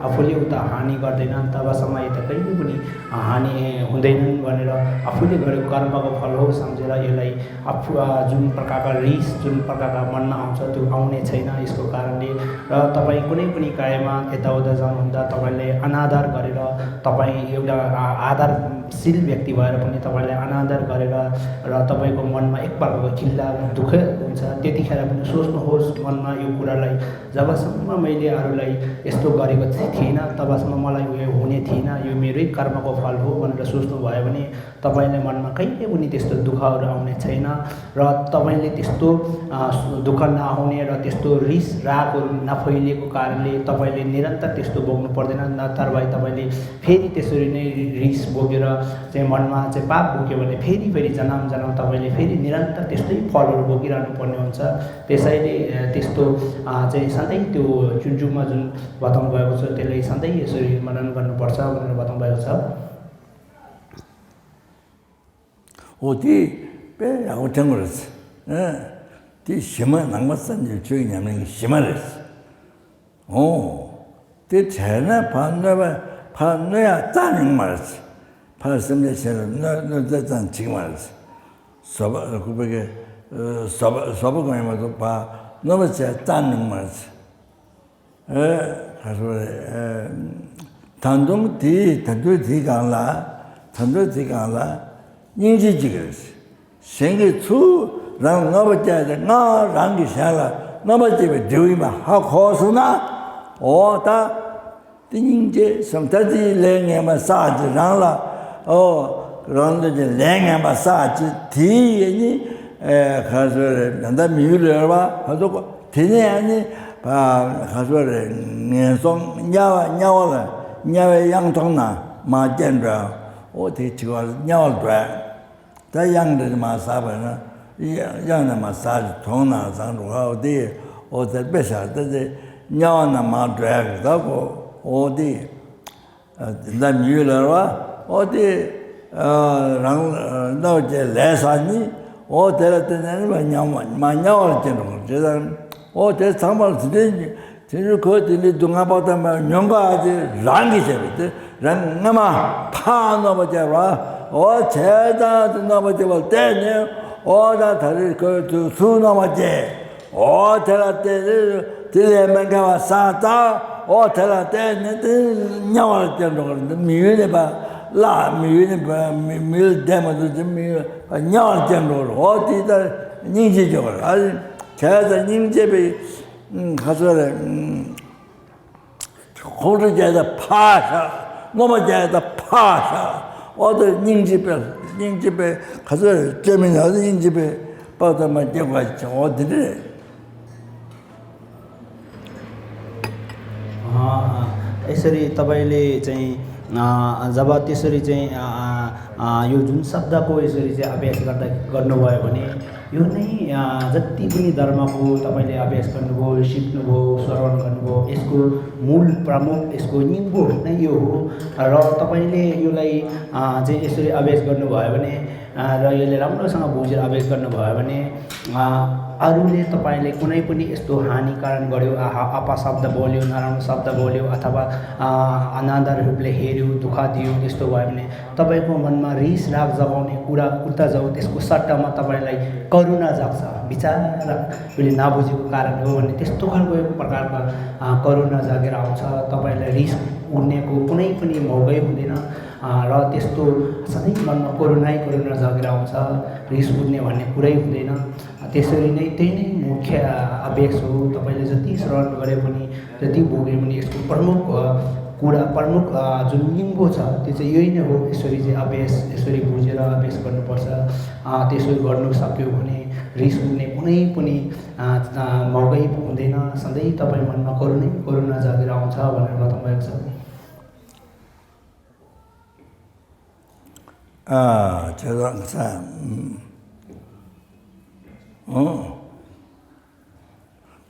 आफूले उता हानि गर्दैनन् तबसम्म यता कहिले पनि हानि हुँदैनन् भनेर आफूले गरेको कर्मको फल हो सम्झेर यसलाई आफू जुन प्रकारका रिस जुन प्रकारका मनमा आउँछ त्यो आउने छैन। यसको कारणले र तपाईँ कुनै पनि कार्यमा यताउता जानुहुँदा तपाईँले अनादर गरेर तपाईँ एउटा आदरशील व्यक्ति भएर पनि तपाईँलाई अनादर गरेर र तपाईँको मनमा एक प्रकारको खिल्ला दुःख हुन्छ। त्यतिखेर पनि सोच्नुहोस् मनमा यो कुरालाई, जबसम्म मैले अरूलाई यस्तो गरेको थिइनँ तबसम्म मलाई यो हुने थिएन, यो मेरै कर्मको फल हो भनेर सोच्नुभयो भने तपाईँले मनमा कहिले पनि त्यस्तो दुःखहरू आउने छैन र तपाईँले त्यस्तो दुःख नआउने र त्यस्तो रिस रागहरू नफैलिएको कारणले तपाईँले निरन्तर त्यस्तो भोग्नु पर्दैन। नत्र भए तपाईँले फेरि त्यसरी नै रिस बोकेर चाहिँ मनमा चाहिँ पाप बोक्यो भने फेरि फेरि जन्म जन्म तपाईँले फेरि निरन्तर त्यस्तै फलहरू भोगिरहनु पर्ने हुन्छ। त्यसैले त्यस्तो चाहिँ सधैँ त्यो चुन्जुमा जुन बताउनु भएको छ त्यसलाई सधैँ यसरी मनन गर्नुपर्छ भनेर बताउनु भएको छ। ཨོ་དེ་དཔེ་ཡག་པོ་དྲན་དགོས་རེད། ཨ། དེ་གཞི་མ་ནང་པ་སངས་རྒྱས་ཆོས་ཀྱི་ཉམས་ལེན་གྱི་གཞི་མ་རེད། འོ། དེ་བྲལ་ན་ཕར་གནོད་པ་ཕར་གནོད་ཡག་རྩ་ནས་ཡོང་མ་རེད། ཕར་སེམས་ཅན་གཞན་ལ་གནོད་གནོད་བྱེད་རྩ་ནས་བྱེད་ཀྱི་མ་རེད། བཟོད་པ་ཁོ་པའི་གི་བཟོད་པ་བཟོད་པ་གང་ཡིན་མ་གཏོགས་ཕར་གནོད་པ་བྱེད་རྩ་ནས་ཡོང་མ་རེད། ཨེ། ག་སོ་རེད། ཨེ། ད་དུང་དེའི་ད་དུང་དེའི་སྒང་ལ། ད་དུང་དེའི་སྒང་ལ་སྙིང་རྗེ་གཅིག་རེད། གཞན་གྱིས་ཚུར་རང་གནོད་པ་བསྐྱལ་ཏེ་སྔར་རང་གིས་གཞན་ལ་གནོད་པ་བསྐྱལ་བའི་འབྲས་བུ་ཡིན་པ་ཧ་གོ་སོང་ན། འོ་ད། དེ་སྙིང་རྗེ་བསམ་ད་དེའི་ལས་ངན་པ་བསགས་ཀྱི་རང་ལ། ཨོ། རང་ལ་ཀྱི་ལས་ངན་པ་བསགས་ཀྱི་དེའི་ཡེ་ནི། ཨེ། ག་སོ་རེད། ད་ལྟ་མི་ཡུལ་ལས་བ་ཧ་ཐུག་དེ་ནས་ཨ་ནི། ག་སོ་རེད། ངན་སོང་དམྱལ་བ་དམྱལ་བ་ལ་དམྱལ་བའི་གཡང་ཐོག་ན་མར་སྐྱེ་འགྲོ། ཨོ་དེ་བྱི་བ་དམྱལ་བ་འགྲོ། ད་གཡང་འདྲ་མ་ཟ་བས་ན། གཡང་ནས་མ་ཟ་གྲོང་ན་བཟང་འགྲོ་ཨོ་དེ། ཨོ་དེ་དཔེ་བཞག་ད་དེ་དམྱལ་བ་ན་མ་འགྲོ་ཡག་གི་ད་གོ། ཨོ་དེ། ད་མི་ཡུལ་ལ་བ། ཨོ་དེ། རང་རྣོ་རྒྱས་ལས་ས་ནི། ཨོ་དེ་ལ་བརྟེན་ནས་མ་དམྱལ་བ་མ་དམྱལ་བ་ལ་སྐྱེ་འགྲོ་བ་རེད། ཨོ་དེ་ཚང་མ་ལ་དེ་འདྲའི། དེ་ཚོ་ཁོས་དེ་འདྲའི་སྡུག་བསྔལ་དཔག་ཏུ་མེད་པ་མྱོང་ག་དེ་རང་གིས་བྱས་པ་དེ་རང་སྔ་མ་ཕར་གནོད་པ་བསྐྱལ་བ། འོ་བྱས་ཙང་དེ་གནོད་པ་བསྐྱལ་བ་བརྟེན་ནས་འོ་ད་ད་རེས་ཁོས་དུས་ཚུར་གནོད་པ་བསྐྱལ། འོ་དེ་ལ་བརྟེན་ནས་དེ་ལས་མི་འགལ་བ་བསགས་ཙང་འོ་དེ་ལ་བརྟེན་ནས་དེ་དམྱལ་བ་ལ་སྐྱེ་འགྲོ་གི་རེད། མི་ཡུལ་ནས་པ་བརླག་མི་ཡུལ་ནས་པ་མི་མི་ཡུལ་བསྡད་མ་ཐུབ་ཅིང་མི་ཡུལ་པ་དམྱལ་བ་ལ་སྐྱེ་འགྲོ་གི་རེད། འོ་དེ་ལྟར་སྙིང་རྗེ་སྐྱེ་བ་རེད། བྱས་ཙང་སྙིང་རྗེ་པའི། ཁ་ཚོད་རེད། ཁོང་ཁྲོ་རྒྱག་ད་ཕར་བཞག་གནོད་པ་རྒྱག་ད་ཕར་བཞག་འོ་དེ་སྙིང་རྗེ་པའི་སྙིང་རྗེ་པའི་ཁ་ཚོད་རེད། སྐྱོན་མི་ཉག་སྙིང་རྗེ་པའི་དཔག་ཏུ་མ་སྐྱེ་བ་ཅིག་འོ་དེ་འདྲ་རེད། अ, अ, यसरी तपाईँले चाहिँ, अ, जब त्यसरी चाहिँ, अ, अ, अ, यो जुन शब्दको यसरी चाहिँ अभ्यास गर्दा गर्नुभयो भने यो नै, अ, जति पनि धर्मको तपाईँले अभ्यास गर्नुभयो, सिक्नुभयो, श्रवण गर्नुभयो, यसको मूल प्रमुख यसको निङ्गो नै यो हो। र तपाईँले यसलाई, अ, चाहिँ यसरी अभ्यास गर्नुभयो भने, अ, र यसले राम्रोसँग बुझेर अभ्यास गर्नुभयो भने, अ, अरूले तपाईँले कुनै पनि यस्तो हानिकरण गर्‍यो, अ, अपशब्द बोल्यो, नराम्रो शब्द बोल्यो अथवा, अ, अनादर रूपले हेर्‍यो, दुःख दियो, यस्तो भयो भने तपाईँको मनमा रिस राग जगाउने कुरा उता जाऊ, त्यसको सट्टामा तपाईँलाई करुणा जाग्छ। बिचरा उसले नबुझेको कारण हो भन्ने त्यस्तो खालको एक प्रकारका, अ, करुणा जागेर आउँछ। तपाईँलाई रिस उठ्नेको कुनै पनि मौकै हुँदैन। अ, र त्यस्तो सधैँ मनमा करुणै करुणा जागेर आउँछ। रिस उठ्ने भन्ने कुरै हुँदैन। त्यसरी नै त्यही नै मुख्य, अ, अभ्यास हो। तपाईँले जति श्रवण गरे पनि, जति बोके पनि यसको प्रमुख, अ, कुरा, प्रमुख, अ, जुन लिङ्गो छ, त्यो चाहिँ यही नै हो। यसरी चाहिँ अभ्यास, यसरी बुझेर अभ्यास गर्नुपर्छ। अ, त्यसो गर्नु सक्यो भने रिस उठ्ने कुनै पनि, अ, अ, मौकै हुँदैन। सधैँ तपाईँ मनमा करुणै करुणा जागेर आउँछ भनेर बताउनुभएको छ। ཨ། ཁྱེད་རང་ཚ། ཨོ།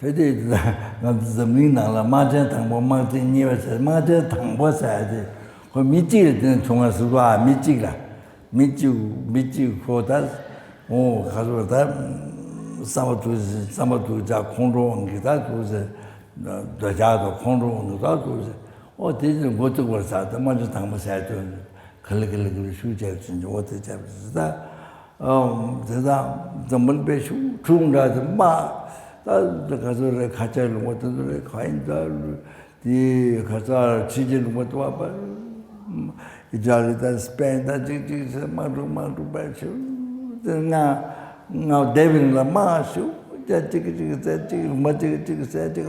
དེ་དེ་ང་ཚོ་འཛམ་གླིང་ནང་ལ་དམག་ཆེན་དང་པོ་དམག་ཆེན་གཉིས་པ་ཟེར། དམག་ཆེན་དང་པོ་ཟེར་ཡ་དེ་ཁོ་མི་གཅིག་ལ་དེ་ནས་བྱུང་བ་ཟེར་བ། མི་གཅིག་ལ། མི་གཅིག་མི་གཅིག་ཁོ་ད། ཨོ། ཁ་སོ་ད། བསམ་པ་ཐུགས་བསམ་པ་ཐུགས་ཅག་ཁོང་ཁྲོ་དབང་གིས་ད་ཐུགས་ཟེར། འདོད་ཆགས་དང་ཁོང་ཁྲོ་དབང་གིས་ད་ཐུགས་ཟེར། ཨོ་དེ་ཚོ་འགོ་བཙུགས་པར་ཟེར། ད་དམག་ཆེན་དང་པོ་ཟེར་དུས་ག་ལེ་ག་ལེ་ག་ལེ་ཤུགས་ཆེར་ཕྱིན་ཅིང་ཨོ་དེ་བྱས་པ་ཟེར། ད་ཨམ་དེ་དང་འཛམ་བུ་གླིང་པའི་ཤུགས་འཁྲུག་འདྲ་དེ་དམག་ད་ག་ཚོད་རེད། ཁ་ཆེ་ལུང་པ་དེ་ཚོ་རེད། ག་ཡིན་ད། དེ་ཁ་ཚ་ཕྱི་རྒྱལ་ལུང་པ་དུ་བ་པ། ཨི་ཏྲ་ལི་དང་སི་པེན་དང་གཅིག་གཅིག་ཟེར། དམག་འཁྲུག་དམག་འཁྲུག་པ་ཞུ། དེ་ང་ང་བདེ་བིང་ལ་དམག་ཞུ། ཅ་གཅིག་གཅིག་ཟེར་གཅིག་ལུང་པ་གཅིག་གཅིག་ཟེར་གཅིག་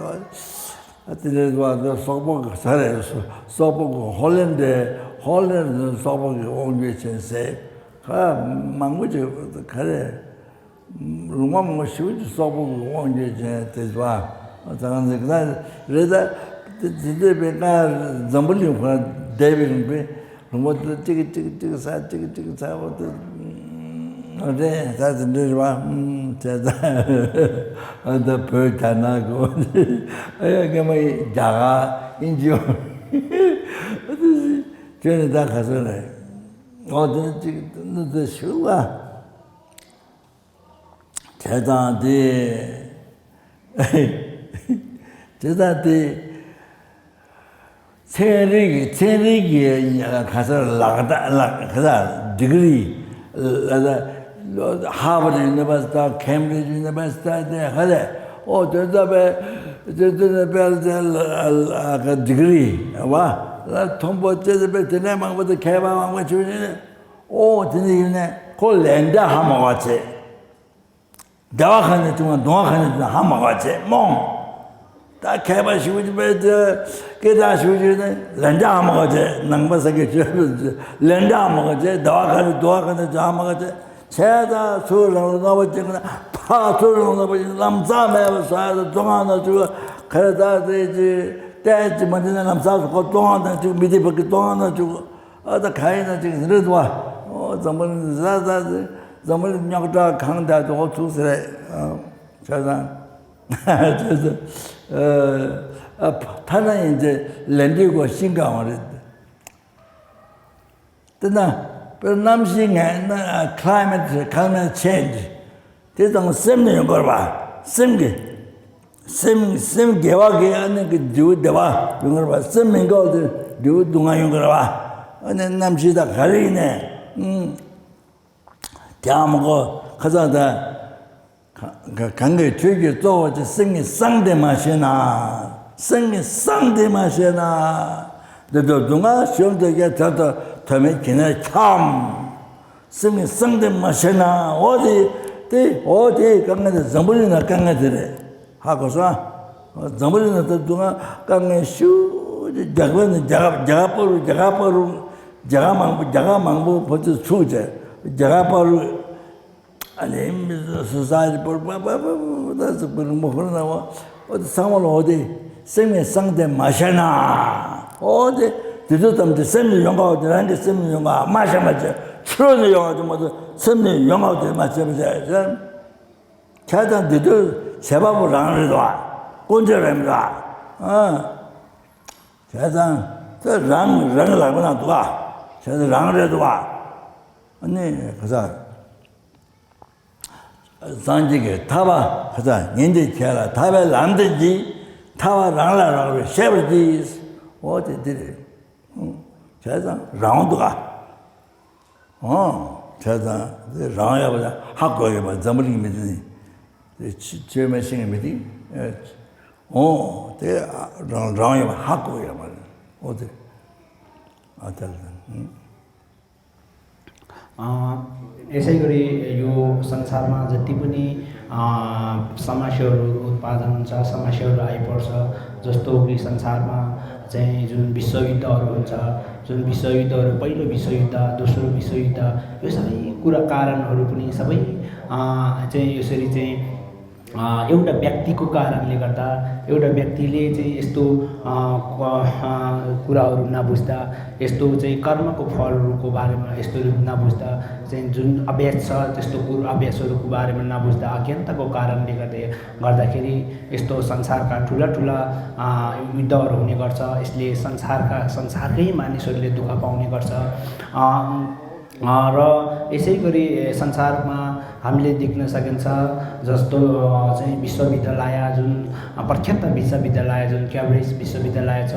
ཨ་དེ་འདྲ་བ་དེ་སོག་པོ་གི་ས་རེད། སོག་པོ་གི་ཧོ་ལན་ཌི། ཧོ་ལན་ཌི་སོག་པོ་གི་དབང་སྒྱུར་ཆེན་ཟེར། ཁ་མང་པོ་ཅིག་ག་རེ། ལུང་པ་མང་པོ་ཞེ་པོ་ཅིག་སོག་པོ་གི་དབང་སྒྱུར་ཅན་དེ་ཚོ་ཨ་ཙང་ཟིག་ན་རེད། ད་དེ་དེ་དེ་བས་ང་འཛམ་བུ་གླིང་ཁོ་ན་བསྡད་པའི་རིང་པས་ལུང་པ་དེ་གཅིག་གཅིག་གཅིག་ས་གཅིག་གཅིག་ས་བ་དེ་རེད། ད་དེ་འདྲ་རེད་བ། ཨུམ་བྱས་ཙང་ཨ་ད་བོད་རྒྱ་ནག་གི་ཨ་ཡ་སྔ་མ་ཡི་རྒྱ་གར་དབྱིན་ཇི་ཨ་དེ་ཁྱོད་ནི་ད་ག་ཚོད་རེད། ཨོ་དེ་གཅིག་ནི་དེ་ཞུ་བ། དེ་དང་དེ། དེ་དང་དེ། ཚན་རིག་གི་ཚན་རིག་གི་ག་ས་ལག་བརྡ་ལག་ག་ས་ཌི་གི་རི་ལ་ཧ་ཝར་ཌི་ཡུ་ནི་ཝར་སི་ཊི་ཁེམ་བྷི་རིཇ་ཡུ་ནི་ཝར་སི་ཊི་དེ་ཧ་ལས་ཨོ་དེ་ཚོ་པས་དེ་ཚོ་ནི་པས་དེ་ལ་ཌི་གི་རི་བ་ལ་མཐོན་པོ་ཅེས་པས་དེ་ནས་མང་པོ་དེ་མཁས་པ་མང་པོ་བྱུང་ཞིང་ཨོ་དེ་ནི་ཡིན་ནས་ཁོ་ལན་འདྲ་ཧ་མ་གོ་བྱེད། བདེ་བ་ག་ནས་བྱུང་བ་སྡུག་བསྔལ་ག་ནས་བྱུང་བ་ཧ་མ་གོ་བྱེད་རྨོངས། ད་མཁས་པ་ཞིག་གིས་པས་སྐད་གྲགས་ཞིག་གིས་ནི་ལན་འདྲ་ཧ་མ་གོ་བྱེད། ནང་པ་ས་སྐྱ་ཆོས་པས་ལན་འདྲ་ཧ་མ་གོ་བྱེད། བདེ་བ་ག་ནས་སྡུག་བསྔལ་ག་ནས་བྱུང་ཧ་མ་གོ་བྱེད། བྱས་ཙང་ཚུར་རང་ལ་གནོད་པ་བྱེད་ཀྱི་ན་ཕར་ཚུར་རང་ལ་གནོད་པ་བྱེད་ལམ་རྩ་མེད་པ་ས་ཡ་དང་སྡུག་བསྔལ་ན་བཅུག་ག་རེ་ད་དེ་ཅི་བལྟས་ཅི་མ་བྱེད་ན་ལམ་རྩ་སུ་ཁོ་སྡུག་བསྔལ་ན་བཅུག་མི་དེ་བ་གི་སྡུག་བསྔལ་ན་བཅུག་ཨ་ད་ག་ཡིན་ན་ཅིག་རེད་བ། ཨོ་འཛམ་བུ་གླིང་ཟ་ཟ་ཟེ་འཛམ་བུ་གླིང་རྙོག་དྲ་གང་འདྲ་དུ་ཨོ་ཚུགས་ཟེར་རེད། ཨ་བྱས་ཙང་བྱས་ཙང་ཨ་ཐ་ན་ཡིན་ཚེ་ལན་འདི་གོ་ཤིང་གང་བ་རེད། དེ་ན་དཔེར་གནམ་གཤིས་ངན་ན་climate climate change དེ་དང་སེམས་ནས་ཡོང་དགོས་པ། སེམས་ཀྱི་སེམས་སེམས་དགེ་བ་གི་ཨ་ནི་གི་འབྲས་བུ་བདེ་བ་ཡོང་དགོས་པ། སེམས་མི་དགའ་བ་དེ་འབྲས་བུ་སྡུག་བསྔལ་ཡོང་དགོས་པ། ཨ་ནི་གནམ་གཤིས་དང་ག་རེ་ཡིན་ནས་ཨུམ་དེ་ཨ་མ་གོ་ཁ་ཚ་ད་ག་ག་གང་གི་ཆོས་ཀྱི་གཙོ་བོ་ཅི་སེམས་ཀྱི་གསང་དེ་མ་ཤེས་ན། སེམས་ཀྱི་གསང་དེ་མ་ཤེས་ན། འདི་ཚོ་སྡུག་བསྔལ་ཤོར་འདོད་ཀྱི་དེ་ཚོ་དོན་མེད་ཀྱི་ནས་འཁྱམས། སེམས་ཀྱི་གསང་དེ་མ་ཤེས་ན་འོ་དེ་དེ་འོ་དེ་དཀའ་ངལ་དེ་འཛམ་བུ་གླིང་ན་དཀའ་ངལ་དེ་རེད། ཧ་གོ་སོང་ཨ། འཛམ་བུ་གླིང་ན་ད་དུང་དཀའ་ངལ་ཤུགས་ཆེ་རྒྱ་གར་ནས་རྒྱ་གར་རྒྱ་གར་པ་རུ་རྒྱ་གར་པ་རུ་རྒྱ་གར་མང་པོ་རྒྱ་གར་མང་པོ་བོད་དུ་ཚུགས་བྱས་རྒྱ་གར་པ་རུ་ཨ་ནི་མི་སུ་ས་ཡི་པོར་པ་པ་པ་པ་ད་ཚུགས་པ་རུ་མོ་ཧོར་ན་བ་འོ་དེ་ཚང་མ་ལ་འོ་དེ་སེམས་ཀྱི་གསང་དེ་མ་ཤེས་ན་འོ་དེ་དེ་ཚོ་ཙམ་དེ་སེམས་ལ་ཡོང་ག་འོ་དེ་རང་གི་སེམས་ལ་ཡོང་ག་མ་ཤེས་མ་བྱས་ཕྱི་ལོགས་ནས་ཡོང་བ་དེ་མ་གཏོགས་སེམས་ལ་ཡོང་ག་འོ་དེ་མ་ཤེས་མ་བྱས། བྱས་ཙང་འདི་དུས་བྱེད་པ་པོ་རང་རེད་དོ། དཀོན་མཆོག་རེད་མི་འདུག་ཨ། བྱས་ཙང་དེ་རང་རང་ལག་པ་ན་འདུག་ཨ། བྱས་ཙང་རང་རེད་འདུག་ཨ། ཨ་ནི་ག་ས། སངས་རྒྱས་ཀྱི་ཐར་པ་ག་ས་ཉན་ཏེ་བྱས་ལ་ཐར་པའི་ལམ་དེ་གྱིས་ཐར་པ་རང་ལ་རག་པའི་ཤེས་པར་གྱིས། འོ་དེ་འདི་རེད། བྱས་ཙང་རང་འདུག་ཨ། ཨོ། བྱས་ཙང་དེ་རང་ཡོད་པ་ལ་ཧ་གོ་ཡོད་པ་འཛམ་བུ་གླིང་མི་དེ་ནི་དེ་ཆི་ཆོས་མེད་ཤིང་མི་དེ། ཨོ་དེ་རང་རང་ཡོད་པ་ཧ་གོ་ཡོད་པ་རེད། ཨོ་དེ་ཨ་དེ་ལ། अ, यसै गरी यो संसारमा जति पनि अ, समस्याहरू उत्पादन हुन्छ, समस्याहरू आइपर्छ। जस्तो कि संसारमा चाहिँ जुन विश्वयुद्धहरू हुन्छ, जुन विश्वयुद्धहरू, पहिलो विश्वयुद्ध, दोस्रो विश्वयुद्ध, यो सबै कुरा कारणहरू पनि सबै अ, चाहिँ यसरी चाहिँ अ, एउटा व्यक्तिको कारणले गर्दा, एउटा व्यक्तिले चाहिँ यस्तो अ, क- अ, कुराहरू नबुझ्दा, यस्तो चाहिँ कर्मको फलहरूको बारेमा यस्तो नबुझ्दा चाहिँ जुन अभ्यास छ त्यस्तो कुरो अभ्यासहरूको बारेमा नबुझ्दा अज्ञानताको कारणले गर्दै गर्दाखेरि यस्तो संसारका ठुला ठुला अ, युद्धहरू हुने गर्छ। यसले संसारका संसारकै मानिसहरूले दुःख पाउने गर्छ। अ, अ, र यसै गरी संसारमा हामीले देख्न सकिन्छ जस्तो अ, चाहिँ विश्वविद्यालय जुन अ, प्रख्यात विश्वविद्यालय जुन क्याम्ब्रिज विश्वविद्यालय छ,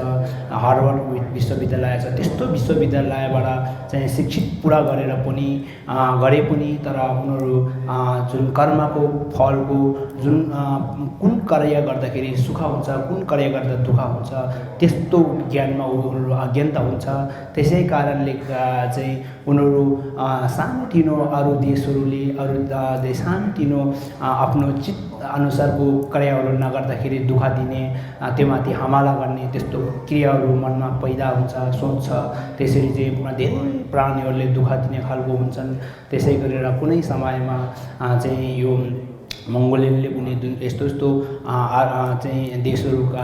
हार्वर्ड वि- विश्वविद्यालय छ, त्यस्तो विश्वविद्यालयबाट चाहिँ शिक्षित पुरा गरेर पनि अ, गरे पनि तर उनीहरू अ, जुन कर्मको फलको जुन अ, कुन कार्य गर्दाखेरि सुख हुन्छ, कुन कार्य गर्दा दुःख हुन्छ, त्यस्तो ज्ञानमा उनीहरू अज्ञानता हुन्छ। त्यसै कारणले अ, चाहिँ उनीहरू अ, सानोतिनो अरू देशहरूले अरू अ, दे- सानोतिनो अ, आफ्नो चित अनुसारको कार्याहरू नगर्दाखेरि दुःख दिने, अ, त्योमाथि हमला गर्ने त्यस्तो क्रियाहरू मनमा पैदा हुन्छ, सोच छ। त्यसरी चाहिँ धेरै प्राणीहरूले दुःख दिने खालको हुन्छन्। त्यसै गरेर कुनै समयमा अ, चाहिँ यो मङ्गोलियनले पनि जुन यस्तो यस्तो अ, अ, अ, चाहिँ देशहरू अ,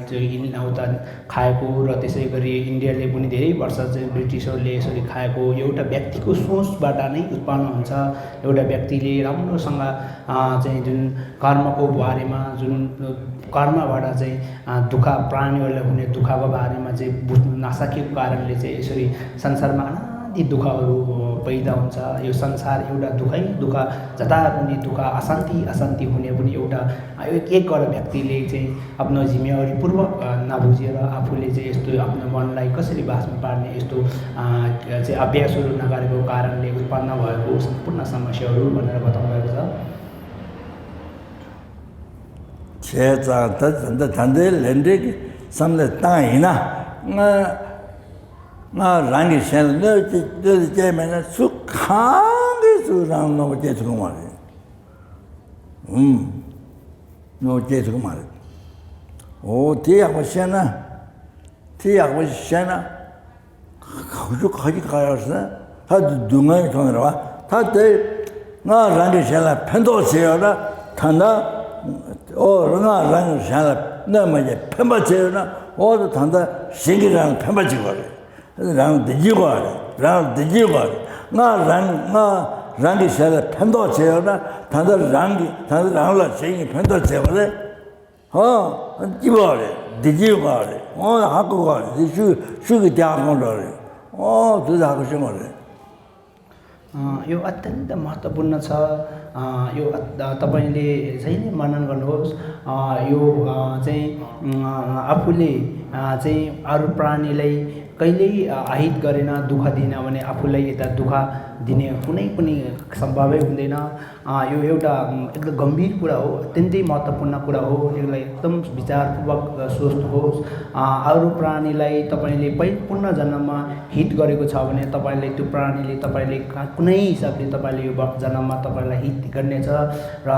चाहिँ यिन- उता खाएको र त्यसै गरी इन्डियाले पनि धेरै वर्ष चाहिँ ब्रिटिसहरूले यसरी खाएको एउटा व्यक्तिको सोचबाट नै उत्पन्न हुन्छ। एउटा व्यक्तिले राम्रोसँग अ, चाहिँ जुन कर्मको बारेमा जुन कर्मबाट चाहिँ अ, दुःख प्राणीहरूलाई हुने दुःखको बारेमा चाहिँ बुझ्न नसकेको कारणले चाहिँ यसरी संसारमा अनादि दुःखहरू अ, पैदा हुन्छ। यो संसार एउटा दुःखै दुःख, जता पनि दुःख, अशान्ति अशान्ति हुने पनि एउटा, अ, एक एकवटा व्यक्तिले चाहिँ आफ्नो जिम्मेवारीपूर्वक, अ, नबुझेर आफूले चाहिँ यस्तो आफ्नो मनलाई कसरी बासमा पार्ने यस्तो, अ, चाहिँ अभ्यासहरू नगरेको कारणले उत्पन्न भएको सम्पूर्ण समस्याहरू भनेर बताउनुभएको छ। བྱས་ཙང་ད་ད་ད་ལྟའི་ལས་འབྲས་ཀྱི་བསམ་བློ་བཏང་ཡིན་ན། ང་ང་རང་གི་གཞན་ལ་གནོད་གནོད་འཚེ་བྱས་མེད་ན་སུ་གང་གིས་སུ་རང་གནོད་པ་སྐྱེལ་ཐུབ་ཀྱི་མ་རེད། ཨུམ། གནོད་པ་སྐྱེལ་ཐུབ་ཀྱི་མ་རེད། འོ་དེ་ཡག་པོ་ཤེས་ན། དེ་ཡག་པོ་ཤེས་ན། ག་ཤུ་ག་ཅི་ག་ཡོད་ཟེར་ན། ད་དེ་སྡུག་བསྔལ་གྱི་ཐོག་ནས་རེད་བ། ད་དེ་ང་རང་གིས་གཞན་ལ་ཕན་ཐོགས་བྱས་ཡོད་ན། ད་ལྟ་ཨོ་ང་རང་གིས་གཞན་ལ་གནོད་མ་བྱས་ཕན་པ་བྱས་ཡོད་ན། ཨོ་ད་ད་ལྟ་གཞན་གྱིས་རང་ལ་ཕན་པ་བྱེད་དགོས་རེད། རང་ལ་བདེ་སྐྱིད་དགོས་རེད། རང་ལ་བདེ་སྐྱིད་དགོས་རེད། ང་རང་ང་རང་གིས་གཞན་ལ་ཕན་ཐོགས་བྱས་ཡོད་ན། ད་ལྟ་རང་གིས་ད་ལྟ་རང་ལ་གཞན་གྱིས་ཕན་ཐོགས་བྱས་པ་རེད། ཧོ། སྐྱིད་པ་རེད། བདེ་སྐྱིད་པ་རེད། ཧོ་ཧ་གོ་ག་རེད། དེ་ཤུགས་ཤུགས་ཀྱི་རྒྱ་གོང་འགྲོ་རེད། ཨོ་དུས་ཧ་གོ་ཤེས་མ་རེད། अ, यो अत्यन्त महत्त्वपूर्ण छ। अ, यो अत- अ, तपाईँले जहिले मनन गर्नुहोस्। अ, यो अ, चाहिँ अ, आफूले अ, चाहिँ अरू प्राणीलाई कहिल्यै अ, अहित गरेन, दुःख दिएन भने आफूलाई यता दुःख दिने कुनै पनि सम्भवै हुँदैन। अ, यो एउटा अम, एकदम गम्भीर कुरा हो, अत्यन्तै महत्त्वपूर्ण कुरा हो। यसलाई एकदम विचारपूर्वक अ, सोच्नुहोस्। अ, अरू प्राणीलाई तपाईँले पहिले पूर्ण जन्ममा हित गरेको छ भने तपाईँले त्यो प्राणीले तपाईँले कुनै हिसाबले तपाईँले यो जन्ममा तपाईँलाई हित गर्नेछ। र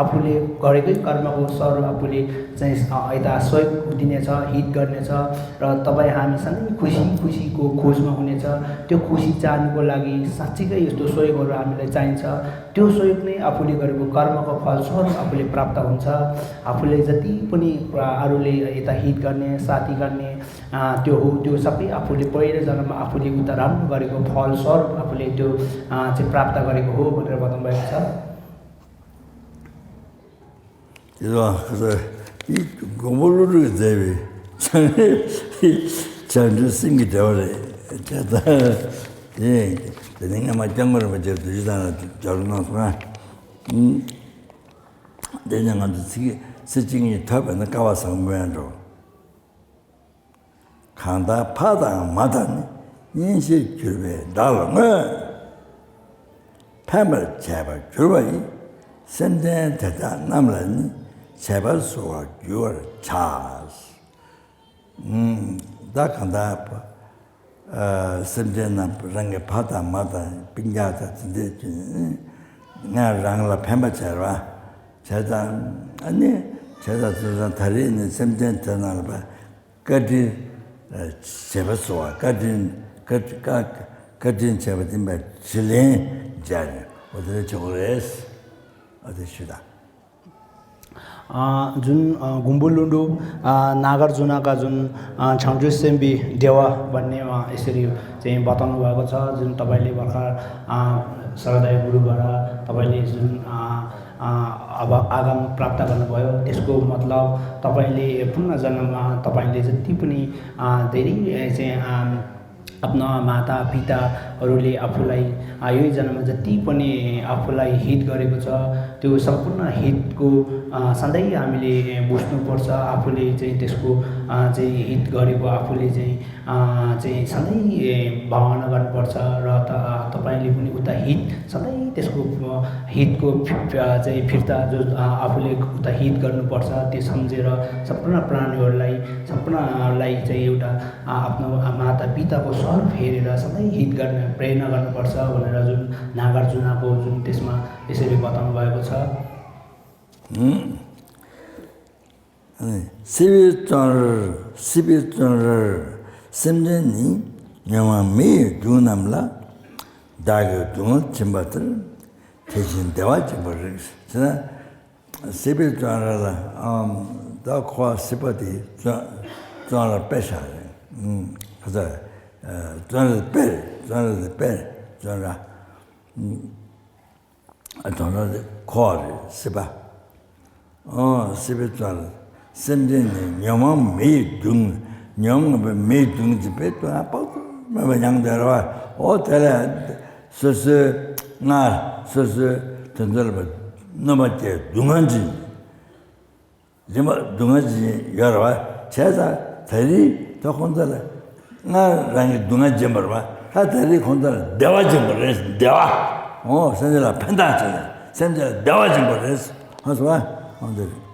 आफूले गरेकै कर्मको स्वरूप आफूले चाहिँ यता सहयोग दिनेछ, हित गर्नेछ। र तपाईँ हामी सधैँ खुसी खुसीको खोजमा हुनेछ। त्यो खुसी चाहनुको लागि साँच्चीकै यस्तो सहयोगहरू हामीलाई चाहिन्छ। त्यो सहयोग नै आफूले गरेको कर्मको फलस्वरूप आफूले प्राप्त हुन्छ। आफूले जति पनि अरूले यता हित गर्ने, साथी गर्ने, त्यो हो, त्यो सबै आफूले पहिलो जन्ममा आफूले उता राम्रो गरेको फलस्वरूप आफूले त्यो चाहिँ प्राप्त गरेको हो भनेर बताउनुभएको छ। དེ་ལ་ཁ་ས་ཡིད་མགོན་པོ་ཀླུ་སྒྲུབ་མཛད་པའི་བྱང་ཆུབ་སེམས་ཀྱི་འགྲེལ་བ་རེད། དེ་ལྟ་དེ་དེ་ནི་སྔ་མ་སྐྱབས་མགོན་རིན་པོ་ཆེ་བདུད་བཞི་དང་ལ་སྦྱར་གནང་སོང་ང་། དེ་ནི་ང་ཚོ་ཚིག་ཚིག་གཅིག་གཉིས་ཐོས་པས་ན་སྐལ་བ་བཟང་པོ་ཡང་འགྲོ། གང་ལྟར་ཕ་དང་མ་དང་ནི། གཉེན་བཤེས་གྱུར་པས་བདག་ལ་བསྔོས། ཕན་པར་བྱས་པར་གྱུར་པ་ཡི། སེམས་ཅན་དེ་དག་རྣམས་ལ་ནི། བྱས་པ་གསོལ་བར་འགྱུར་བར་བྱ། ད་གང་ལྟར་སེམས་ཅན་རྣམས་རང་གི་ཕ་དང་མ་དང་སྤུན་ཀྱག་དང་དེ་འདྲས་ཀྱི་ང་རང་ལ་ཕན་པ་བྱས་ར་བྱས་ཙང་ཨ་ནི་བྱས་ཙང་དེ་ཙང་ད་རེས་ནི་སེམས་ཅན་དེ་རྣམས་ལ་བཀའ་དྲིན་བྱས་པ་སོགས་བཀའ་དྲིན་བཀའ་བཀའ་བཀའ་དྲིན་བྱས་པ་དེ་བས་དྲིན་ལན་འཇལ་ནས་འོ་དེ་འདྲ་བྱེད་དགོས་རེད། འོ་དེ་ཞུ་དང་། जुन गुम्बुलुन्डु नागार्जुनका जुन छाङजु सेम्बी देवा भन्ने यसरी चाहिँ बताउनु भएको छ। जुन तपाईँले भर्खर सहृदय गुरुबाट तपाईँले जुन अब आगम प्राप्त गर्नुभयो, त्यसको मतलब तपाईँले पुनर्जन्ममा तपाईँले जति पनि धेरै चाहिँ आफ्नो माता पिताहरूले आफूलाई यही जन्ममा जति पनि आफूलाई हित गरेको छ, त्यो सम्पूर्ण हितको सधैँ हामीले बुझ्नुपर्छ। आफूले चाहिँ त्यसको चाहिँ हित गरेको आफूले चाहिँ चाहिँ सधैँ भावना गर्नुपर्छ। र तपाईँले पनि उता हित सधैँ त्यसको हितको चाहिँ फिर्ता जो आफूले उता हित गर्नुपर्छ, त्यो सम्झेर सम्पूर्ण प्राणीहरूलाई सम्पूर्णलाई चाहिँ एउटा आफ्नो माता पिताको स्वरूप हेरेर सधैँ हित गर्ने प्रेरणा गर्नुपर्छ भनेर जुन नागार्जुनको जुन त्यसमा यसरी बताउनु भएको छ। སྲིད་པའི་བཙོན་རར་སྲིད་པའི་བཙོན་རར་སེམས་ཅན་ནི། ཉོན་མོངས་མེ་ཡི་དུག་རྣམས་ལ། བདག་གིས་སྡུག་བསྔལ་བྱིན་པ་ལྟར། དེ་བཞིན་བདེ་བ་བྱིན་པར་རིགས། ཟེར་ན། སྲིད་པའི་བཙོན་ར་ལ་ཨམ་ད་ཁོ་སྲིད་པ་དེ་བཙོན་བཙོན་ར་དཔེ་བཞག་རེད། ཁ་ཚ་བཙོན་ར་དཔེ་རེད། བཙོན་ར་དེ་དཔེ་རེད། བཙོན་ར་བཙོན་ར་དེ་ཁོ་རེད་སྲིད་པ། ཨོ་སྲིད་པའི་བཙོན་ར་སེམས་ཅན་ནི་ཉོན་མོངས་མེ་ཡི་དུག་ཉོན་མོངས་པའི་མེ་ཡི་དུག་ཅིག་དཔེ་བཙོན་ར་དཔག་ཏུ་མེད་པ་མྱངས་བསྡད་ར་བ། ཨོ་དེ་ལས། སོ་སོའི་སྔར་སོ་སོའི་དེ་ཚོ་ལ་གནོད་པ་སྐྱེལ། སྡུག་བསྔལ་སྦྱིན། སྦྱིན་པ་སྡུག་བསྔལ་སྦྱིན་ཡོད་རེད་བ། བྱས་ཙང་ད་རེས་ད་ཁོང་ཚོ་ལ་སྔར་རང་གིས་སྡུག་བསྔལ་སྦྱིན་པ་རེད་བ། ད་ད་རེས་ཁོང་ཚོ་ལ་བདེ་བ་སྦྱིན་པ་རེད། བདེ་བ། འོ་སེམས་ཅན་ལ་ཕན་ཐོགས་བྱས་ནས་སེམས་ཅན་ལ་བདེ་བ་སྦྱིན་པ་རེད། ཧ་སོ་བ། འོ་འདི་རེད།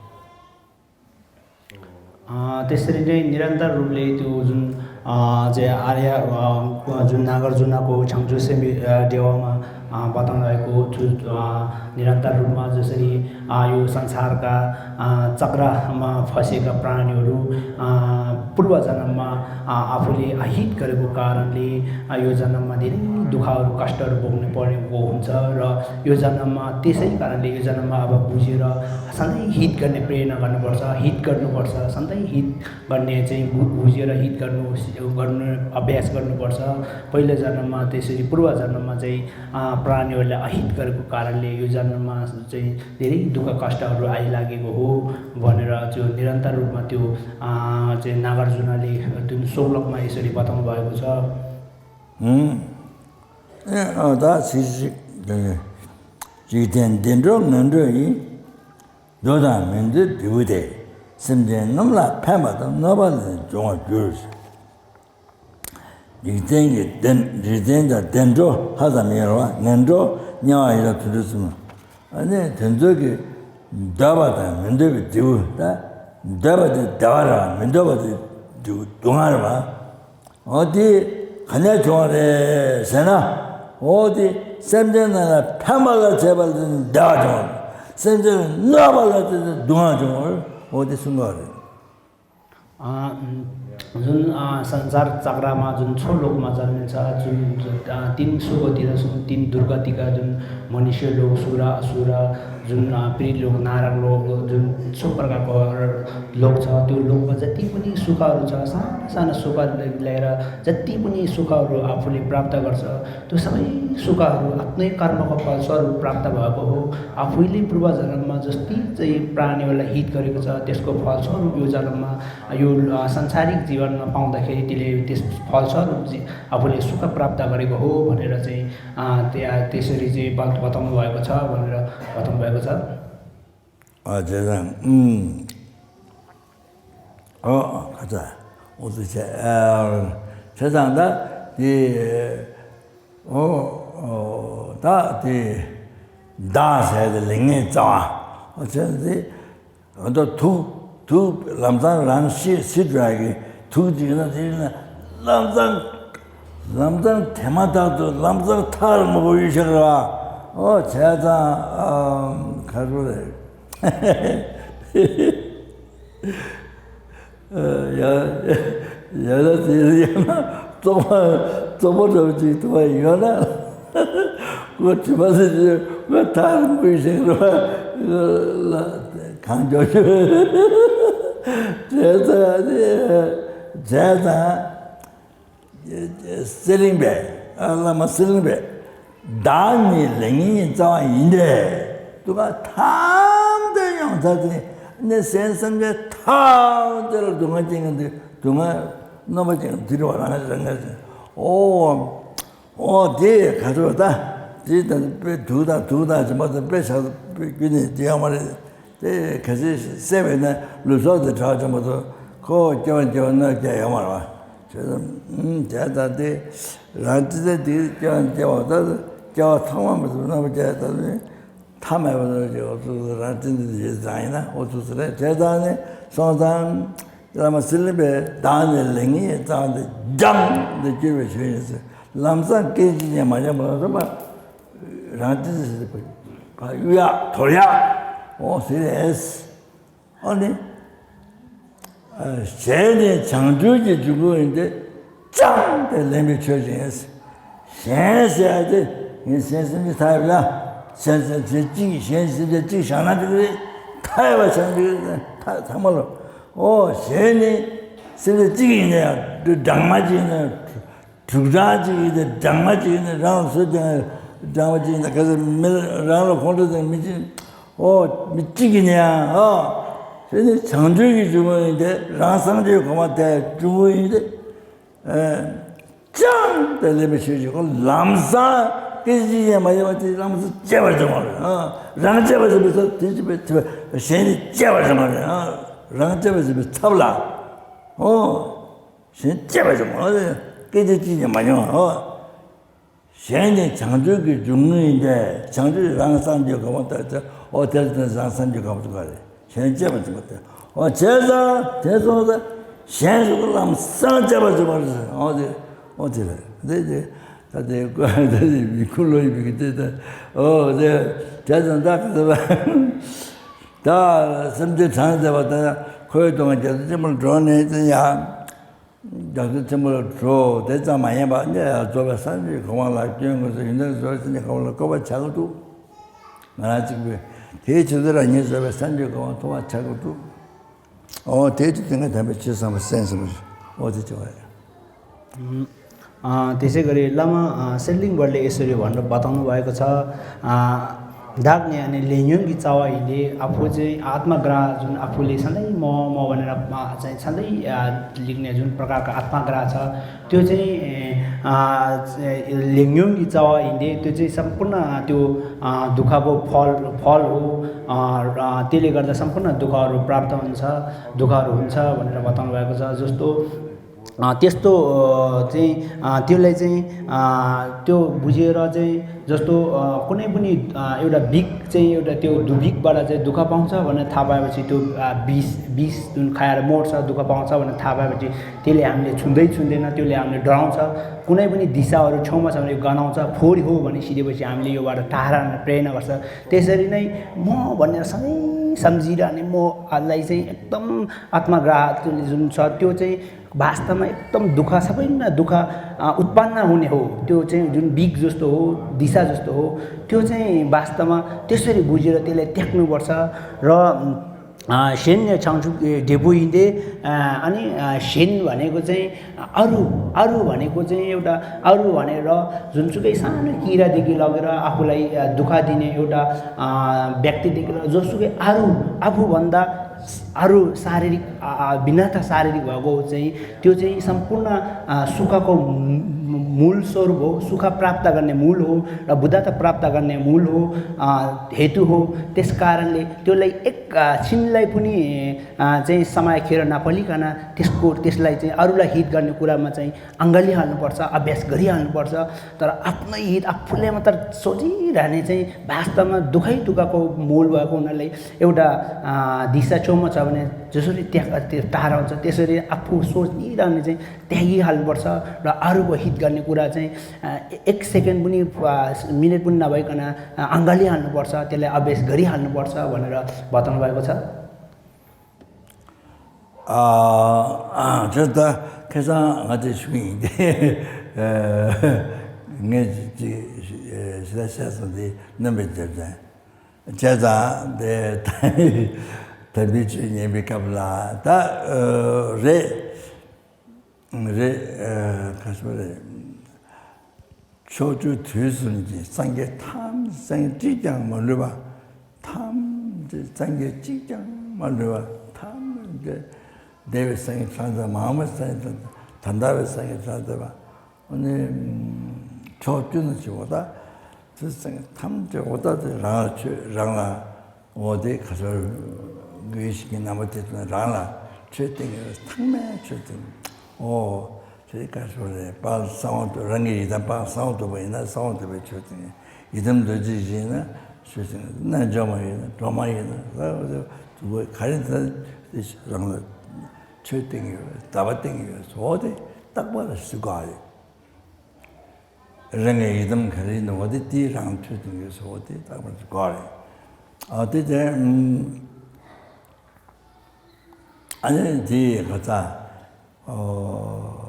अ, त्यसरी नै निरन्तर रूपले त्यो जुन, अ, चाहिँ आर्य, अ, जुन नागार्जुनको छ्याङ्चो सेमी, अ, देवामा, अ, बताउनुभएको छु, अ, निरन्तर रूपमा जसरी, अ, यो संसारका, अ, चक्रमा फँसेका प्राणीहरू, अ, पूर्व जन्ममा, अ, आफूले अहित गरेको कारणले, अ, यो जन्ममा धेरै दुःखहरू, कष्टहरू भोग्नु परेको हुन्छ र यो जन्ममा त्यसै कारणले यो जन्ममा अब बुझेर सधैँ हित गर्ने प्रेरणा गर्नुपर्छ, हित गर्नुपर्छ, सधैँ हित गर्ने चाहिँ बु-, बुझेर हित गर्नु, गर्नु अभ्यास गर्नुपर्छ। पहिलो जन्ममा त्यसरी पूर्व जन्ममा चाहिँ, अ, प्राणीहरूलाई अहित गरेको कारणले यो जन्ममा चाहिँ धेरै दुःख कष्टहरू आइलागेको हो भनेर त्यो निरन्तर रूपमा त्यो, अ, चाहिँ नागार्जुनले त्यो श्लोकमा यसरी बताउनु भएको छ। ཨུམ། ཨེ་ཨ་ད་ཚིག་ཅིག་འདི་ནི། འཇིག་རྟེན་བདེ་འགྲོ་ངན་འགྲོ་ཡི། འདོད་དང་མི་འདོད་འབྲས་བུ་སྟེ། སེམས་ཅན་རྣམས་ལ་ཕན་པ་དང་གནོད་པ་ལས་འབྱུང་བར་འགྱུར། འཇིག་རྟེན་གྱི་བདེ། འཇིག་རྟེན་དང་བདེ་འགྲོ་ལྷ་དང་མི་ཡོད་པ། ངན་འགྲོ་དམྱལ་བ་ཡི་དྭགས་དུད་འགྲོ་གསུམ། ཨ་ནི་དེ་ཚོ་གི་འདོད་པ་དང་མི་འདོད་པའི་འབྲས་བུ་ད། འདོད་པ་དེ་བདེ་བ་རེད་བ། མི་འདོད་པ་དེ་སྡུག་སྡུག་བསྔལ་རེད་བ། འོ་དེ་ག་ནས་བྱུང་བ་རེད་ཟེར་ན། འོ་དེ་སེམས་ཅན་རྣམས་ལ་ཕན་པ་ལ་བྱས་པ་ལ་བདེ་བ་བྱུང་བ་རེད། སེམས་ཅན་ལ་གནོད་པ་ལ་བྱས་ཏེ་སྡུག་བསྔལ་བྱུང་བ་རེད། འོ་དེ་གསུང་གི་རེད། अ, जुन, अ, संसार चक्रमा जुन छ लोकमा जन्मिन्छ, जुन, जुन, अ, तीन सुगति र जुन तीन दुर्गतिका जुन मनुष्य लोक, सुर, असुर, जुन, अ, प्रेत लोक, नरक लोक, जुन छ प्रकारको लोक छ, त्यो लोकमा जति पनि सुखहरू छ, साना साना सुख ल्याएर जति पनि सुखहरू आफूले प्राप्त गर्छ, त्यो सबै सुखहरू आफ्नै कर्मको फलस्वरूप प्राप्त भएको हो। आफैले पूर्वजन्ममा जति चाहिँ प्राणीहरूलाई हित गरेको छ, त्यसको फलस्वरूप यो जन्ममा, यो, अ, सांसारिक जीवनमा पाउँदाखेरि त्यसले त्यस फलस्वरूप जि-, आफूले सुख प्राप्त गरेको हो भनेर चाहिँ, अ, त्यहाँ त्यसरी चाहिँ बत-, बताउनु भएको छ भनेर बताउनु भएको छ। ཨ་བྱས་ཙང་། ཨུམ། ཨོ་ཁ་ཚ། འོ་ཚོ་བྱས། ཨ་བྱས་ཙང་ད་དེ། ཨོ་ཨོ་ད་དེ། བདག་ཟེར་དེ་ལེགས་ཉེས་རྩ་བ། ཨོ་བྱས་ཙང་དེ། ཨ་ད་དུག་དུག་ལམ་སང་རང་ཤི་སྲིད་འགྲོ་ཡ་གི་དུག་ཅིག་ན་དེ་ན་ལམ་སང་། ལམ་སང་དེ་མ་ཐག་ཏུ་ལམ་སང་ཐག་རིང་པོ་ཡོད་ཤག་ར། ཨོ་བྱས་ཙང་ཨ་ཁ་རུ་རེད། ཡ་ཡ་ལ་དེ་ཡང་ན་བཙོག་པ་བཙོག་པ་འདྲ་བོ་ཅིག་ཐུག་པ་ཡོད་ན། ཁོ་དྲི་མ་ཟེར་གྱི་ང་ཐག་རིང་པོ་ཞིག་རེད་བ། ལ་གང་འཇོག་རྒྱུ་བྱས་ཙང་ནི་བྱས་ཙང་། སེ་རིང་པས། ཨ་བླ་མ་སེ་རིང་པས། བདག་ནི་ལེགས་ཉེས་རྩ་བ་ཡིན་ཏེ། དུག་ཁ་ཐམས་ཅད་ཡོང་ཚར་ཏེ་ནི་སེམས་སེམས་ཅན་ཐམས་ཅད་ལ་སྡུག་བསྔལ་སྐྱེ་མཁན་དེ་སྡུག་བསྔལ་གནོད་པ་སྐྱེ་མཁན་དེ་རེད་བ། རང་རང་རང་རང་། ཨོ། ཨོ་དེ་ག་ཚོད་ད། དེ་དང་དཔེ་དུག་དང་དུག་དང་བྱེ་མ་དང་དཔེ་བཞག་དཔེ་རྒྱུ་ནི་དེ་ཡོད་མ་རེད། དེ་གལ་སྲིད་བསད་པས་ན་ལུས་སྲོག་དེ་དྲག་ཅན་པ་ཚོ་ཁོ་སྐྱེ་བ་སྐྱེ་བ་གནོད་སྐྱེལ་ཡོད་མ་རེད་བ། བྱས་ཙང་། བྱས་ཙང་དེ་རང་ཅི་ཚེ་དེ་སྐྱེ་བ་སྐྱེ་བ་ད་སྐྱེ་བ་ཐོག་མ་མི་ཐུབ་རྣམ་པ་སྐྱེ་ད་ནི་ཐ་མལ་པ་ཚོ་སྐྱེ་བ་ཚོ་རང་ཅི་འདི་ཡོད་ཙང་ཡིན་ན་འོ་ཚོ་ཚོ་རེད། བྱས་ཙང་ནི་སོང་ཙང་བླ་མ་སེ་རིང་པས་བདག་ནི་ལེགས་ཉེས་རྩ་བ་འདི་སྦྱངས་ཏེ་སྐྱེ་བའི་ཆོས་ཡིན་ཟེར། ལམ་སང་སྐད་ཅིག་ཀྱང་མ་སྦྱངས་པ་ལ་སོགས་པ། རང་ཏི་སི་ཕ་གཡུ་ཡག་དོར་ཡག་འོ་ཟེར་རེད། འོ་ནི། ཨ་གཞན་ནི་བྱང་ཆུབ་ཀྱི་འབྱུང་པོ་ཡིན་ཏེ། བཅངས་ཏེ་ལེན་པའི་ཆོས་ཅན། གཞན་ཟེར་ཡ་དེ་ངས་གཞན་སེམས་ཅན་ཐ་ཡབ་ལ། གཞན་སེམས་ཅན་གཅིག་གཞན་སེམས་ཅན་གཅིག་བཞག་ན་འགྲིག་གི་རེད། ཐ་ཡབ་བཞག་ན་འགྲིག་གི་རེད། ཐ་ཐ་མ་ལོ། འོ་གཞན་ནི་སེམས་ཅན་གཅིག་ཡིན་ན་ཡང་སྦྲང་མ་གཅིག་ཡིན་ན་ཡང་། དྲུག་སྦྲང་གཅིག་ཡིན་ཏེ་སྦྲང་མ་གཅིག་ཡིན་ཏེ་རང་ལ་སོ་ཀྱང་སྦྲང་མ་གཅིག་ཡིན་ཏེ་ག་ཚོད་མི་རང་ལ་ཁོང་ཁྲོ་དང་མི་གཅིག་ཨོ་མི་གཅིག་ཡིན་ན་ཡང་ཨོ་དེ་ནི་བྱང་ཆུབ་ཀྱི་འབྱུང་པོ་ཡིན་ཏེ་རང་སངས་རྒྱས་གོ་མ་དེ་འབྱུང་པོ་ཡིན་ཏེ་ཨེ་བཅངས་ཏེ་ལེན་པའི་ཆོས་ཀྱི་ཁོ་ལམ་སང་ སྐད་ཅིག་ཡང་མ་ཡིན་པ་དེ་བླ་མ་ཚོ་སྐྱེ་བར་འགྱུར་བ་རེད། ཨ། རང་སྐྱེ་བར་འགྱུར་བའི་ཚབ་དེ་ཅི་བས་དེ་བས་གཞན་ནི་སྐྱེ་བར་འགྱུར་བ་རེད། ཨ། རང་སྐྱེ་བར་འགྱུར་བའི་ཚབ་ལ། ཨོ། གཞན་སྐྱེ་བར་འགྱུར་བ་རེད། སྐད་ཅིག་གཅིག་ཀྱང་མ་མྱོང་། ཨོ། གཞན་ནི་བྱང་ཆུབ་ཀྱི་འབྱུང་གནས་ཡིན་ཏེ། བྱང་ཆུབ་རང་སངས་རྒྱས་གོ་འཕང་ཐོབ་སྟེ། ཨོ་དེར་བརྟེན་རང་སངས་རྒྱས་གོ་འཕང་ཐོབ་པ་རེད། གཞན་སྐྱེ་བར་འགྱུར་བ་སྟེ། ཨོ་བྱས་ཙང་དེ་སོང་ཙང་གཞན་སུ་ལམ་སང་སྐྱེ་བར་འགྱུར་བ་རེད། ཨོ་དེ་ཨོ་དེ་རེད། དེ་དེ་ད་དེ་ཀོ་ད་དེ་མི་ཁུ་ལོ་ཡི་མི་གི་དེ་ད་ཨོ་དེ་བྱས་ཙང་ད་ག་ཚོད་པ་ད་སེམས་ཅན་གྲངས་མཛད་པ་ད་ཁོའི་དོན་རྒྱ་མཚོ་ཆེན་པོར་འགྲོ་ནས་ཙི་ཡང་། རྒྱ་མཚོ་ཆེན་པོ་ལ་འགྲོ་དེ་ཙམ་མ་ཡིན་པ་ནི་རྫོགས་པའི་སངས་རྒྱས་གོ་འཕང་ལ་སྐྱོན་དགོས་སོ་ཡིན་ན་རྫོགས་པའི་སངས་རྒྱས་གོ་འཕང་ལ་བཀོད་པ་བྱ་དགོས་འདུག་ང་རང་གཅིག་པུས་དེའི་ཆེད་དུ་རང་ཉིད་རྫོགས་པའི་སངས་རྒྱས་གོ་འཕང་ཐོབ་པ་བྱ་དགོས་འདུག་ཨོ་དེའི་ཆེད་དུ་ངས་དམ་པའི་ཆོས་བསམ་པ་གསན་སོང་བ་ཞིག་ཨོ་དེ་ཅི་བ་རེད། ཨ། དེ་ཚེ་ག་རེ་བླ་མ་ཨ། གསེར་གླིང་པ་ལས་ཨེ་སོ་རི་བན་ར་བ་དང་ནུ་བའི་ག་ཚ། ཨ། བདག་ནི་ཨ་ནི་ལས་ཉོན་གྱི་རྩ་བ་ཡིན་ཏེ། ཨ་ཕོ་ཚེ་ཨ་ཏྨ་གྲཱ་ཟུན་ཨ་ཕོ་ལས་ས་ལའི་མོ་མོ་བ་ནི་ར་ཨ་ཚེ་ས་ལའི་ཨ་ལིག་ནས་ཟུན་པྲ་ཀ་ཀ་ཨ་ཏྨ་གྲཱ་ཚ། དེ་ཚེ་ཨ་ལས་ཉོན་གྱི་རྩ་བ་ཡིན་ཏེ། དེ་ཚེ་སམ་པུར་ན་དེ་ཨ་དུ་ཁ་པོ་ཕོལ་ཕོལ་ཧོ། ཨ་དེ་ལས་གར་ད་སམ་པུར་ན་དུ་ཁ་རུ་པྲབ་ཏང་ཚ་དུ་ཁ་རུ་ཧུན་ཚ་བ་ནི་ར་བ་དང་ནུ་བའི་ག་ཚ་ཟོས་ཏོ། ཨ་དེ་ལྟོ་ཨ་ཅིང་ཨ་དེ་ལས་ཅིང་ཨ་དེ་བུ་རྗེ་ར་ཅིང་ཟོ་ལྟོ་ཨ་ཀུ་ནེ་བུ་ནི་ཨ་ཡོད་ད་བིག་ཅིང་ཡོད་ད་དེ་དུ་བིག་པ་ར་ཅིང་དུ་ཁ་པང་ཚ་བ་ན་ཐ་པ་བ་ཅིག་དུ་ཨ་བིས་བིས་དུན་ཁ་ཡར་མོར་ས་དུ་ཁ་པང་ཚ་བ་ན་ཐ་པ་བ་ཅིག་དེ་ལས་ཨམ་ལས་ཚུན་དེ་ཚུན་དེ་ན་དེ་ལས་ཨམ་ལས་འགྲོ་རང་ཚ་ཀུ་ནེ་བུ་ནི་དི་ས་བ་རུ་ཆོང་མ་ཚ་བ་ནི་ག་ནང་ཚ་ཕོ་རི་ཧོ་བ་ནི་ཤི་དེ་བ་ཅིག་ཨམ་ལས་ཡོད་བ་ར་ཐ་ར་ན་པྲེ་ན་བ་ས་དེ་ས་རི་ནི་མོ་བ་ནི་ས་མི་སམ་ཟི་ར་ནི་མོ་ཨ་ལའི་ཅིང་ཨེག་དམ་ཨ་ཏྨ་གྲཱ་དུ་ནི་ཟུན་ཚ་དེ་ཅིང་वास्तव में एकदम दुःख, सबैभन्दा दुःख, अ, उत्पन्न हुने हो। त्यो चाहिँ जुन बिग जस्तो हो, दिशा जस्तो हो, त्यो चाहिँ वास्तवमा त्यसरी बुझेर त्यसलाई त्याग्नुपर्छ। र, अ, सेन्य छाङछु, ए, डेबु हिँडे, अ, अनि, अ, सेन भनेको चाहिँ अरू, अरू भनेको चाहिँ एउटा अरू भनेर जुनसुकै सानो किरादेखि लगेर आफूलाई, अ, दुःख दिने एउटा, अ, व्यक्तिदेखि ल-, जोसुकै अरू, आफूभन्दा अरू शारीरिक, अ, अ, भिन्नता शारीरिक भएको चाहिँ त्यो चाहिँ सम्पूर्ण, अ, सुखको मू-, मूल स्वरूप हो, सुख प्राप्त गर्ने मूल हो र बुद्धता प्राप्त गर्ने मूल हो, अ, हेतु हो। त्यस कारणले त्यसलाई एक, अ, छिनलाई पनि, अ, चाहिँ समय खेर नफलिकन त्यसको, त्यसलाई चाहिँ अरूलाई हित गर्ने कुरामा चाहिँ अँगालिहाल्नुपर्छ, अभ्यास गरिहाल्नुपर्छ। तर आफ्नै हित आफूले मात्र सोचिरहने चाहिँ वास्तवमा दुःखै दुःखको मूल भएको हुनाले एउटा, अ, दिशा छेउमा छ भने जसरी त्यहाँ त्यो टाढा हुन्छ, त्यसरी आफू सोचिरहने चाहिँ त्यागिहाल्नुपर्छ र अरूको हित गर्ने कुरा चाहिँ, अ, एक सेकेन्ड पनि, अ, मिनेट पनि नभइकन, अ, अँगालिहाल्नुपर्छ, त्यसलाई अभ्यास गरिहाल्नुपर्छ भनेर बताउनु भएको छ। अ, अ, त्यो त ཁ་སང་ང་ཚོས་ཞུས་ཡིན་ཏེ། ངས་ཅི་ཞིག་བཤད་སོང་དེ་རྣམ་པས་འདེབས་ཙང་། བྱས་ཙང་དེ་ད་ལྟའི་ཆོས་ཉན་པའི་སྐབས་ལ་ད་རེད། རེད། ཁ་སོ་རེད། ཕྱོགས་བཅུ་དུས་གསུམ་གྱི་སངས་རྒྱས་ཐམས་ཅད་གཅིག་ཀྱང་མ་ལུས་པ། ཐམས་ཅད་སངས་རྒྱས་གཅིག་ཀྱང་མ་ལུས་པ། ཐམས་ཅད་འདས་པའི་སངས་རྒྱས་གྲངས་ཚད་མ་མ་སངས་རྒྱས་ད་ལྟ་བའི་སངས་རྒྱས་གྲངས་ཚད་པ། ཨ་ནི་ཕྱོགས་བཅུ་ན་ཆེ་བ་ད། དེ་སངས་རྒྱས་ཐམས་ཅད་འོ་ད་དེ་རང་ལ་ཆོས་རང་ལ། འོ་དེ་ཁ་སོར་དགོས་ཤིག་གི་རྣམ་པ་དེ་ཚོ་རང་ལ་ཆོས་སྟེང་གི་ཚང་མས་ཆོས་སྟེང་། འོ་དེ་ཁ་སོར་རེད། དཔལ་གསང་བ་རང་གི་ཡི་དམ་དཔལ་གསང་བ་ཐོབ་པ་ཡིན་ན་གསང་བ་ཐོབ་པའི་ཆོས་སྟེང་། ཡི་དམ་རྡོ་རྗེ་བཞི་ཡིན་ན་ཆོས་སྟེང་། རྣལ་འབྱོར་མ་ཡིན་ན་སྒྲོལ་མ་ཡིན་ན་ད་འོ་དེ་ག་རེ་ད་དེ་རང་ལ་ཆོས་སྟེང་གི་ཡོད། ཟླ་བ་སྟེང་གི་ཡོད། འོ་དེ་རྟག་པར་གཟིགས་དགོས་རེད། རང་གི་ཡི་དམ་ག་རེ་ཡིན་ནོ་དེ་དེའི་རང་ཐོས་དང་ཡོད་སོ་དེ་རྟག་པར་དགོས་རེད། ཨ་དེ་དེ་ཨ་ནི་དེའི་ག་ཚ་ཨོ།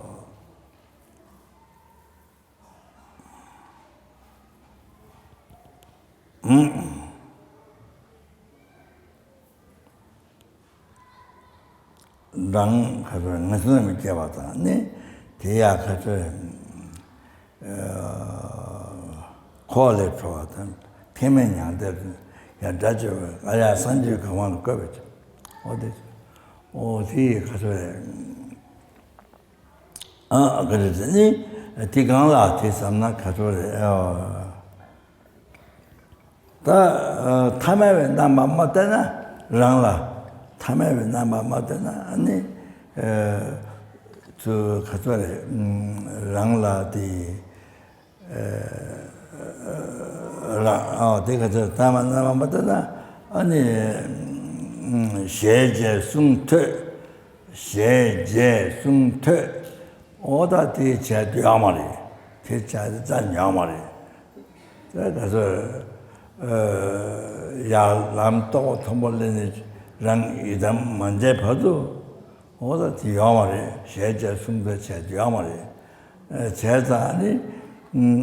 རང་ཁ་ཚོར་ངན་སོང་མི་སྐྱེ་བ་དང་ནི་དེ་ཡང་ཁ་ཚོར་འཁོར་ལས་གྲོལ་བ་དང་ཐེག་དམན་མྱང་འདས་ཡང་དགྲ་བཅོམ་པའི་ཨ་ཡ་སངས་རྒྱས་གོ་འཕང་ལ་བཀོད་པའི་ཕྱིར། འོ་དེ་འོ་དེ་ཁ་ཚོར་ཨ་ག་རེ་ཟེར་ནི་དེ་གང་ལ་དེ་བསམ་ན་ཁ་ཚོར་རེད། ད་ཨ་ཐ་མལ་པའི་རྣམ་པ་མ་བསྟེན་ན། རང་ལ་ཐ་མལ་པའི་རྣམ་པ་མ་བསྟེན་ན། ཨ་ནི་ཨ་ཚུ་ག་ཚོད་རེད། རང་ལ་དེ་ཨ་རང་ཨ་དེ་ག་ཚོད་ཐ་མལ་རྣམ་པ་མ་བསྟེན་ན། ཨ་ནི་ཨ་ཞེས་བྱས་གསུང་ཐོས། ཞེས་བྱས་གསུང་ཐོས། འོ་ད་དེ་བྱས་དུས་ཡོད་མ་རེད། དེ་བྱས་དུས་རྩ་ནས་ཡོད་མ་རེད། ད་ག་ཚོད་ཨ་ཡར་ལམ་རྟོགས་པ་མཐོན་པོ་སླེབས་ནས་རང་ཡི་དམ་མ་མཇལ་བར་དུ། འོ་ད་དེ་ཡོད་མ་རེད། ཞེས་བྱས་གསུང་ཐོས་བྱས་དུས་ཡོད་མ་རེད། ཨ་བྱས་ཙང་ནི་ཨ་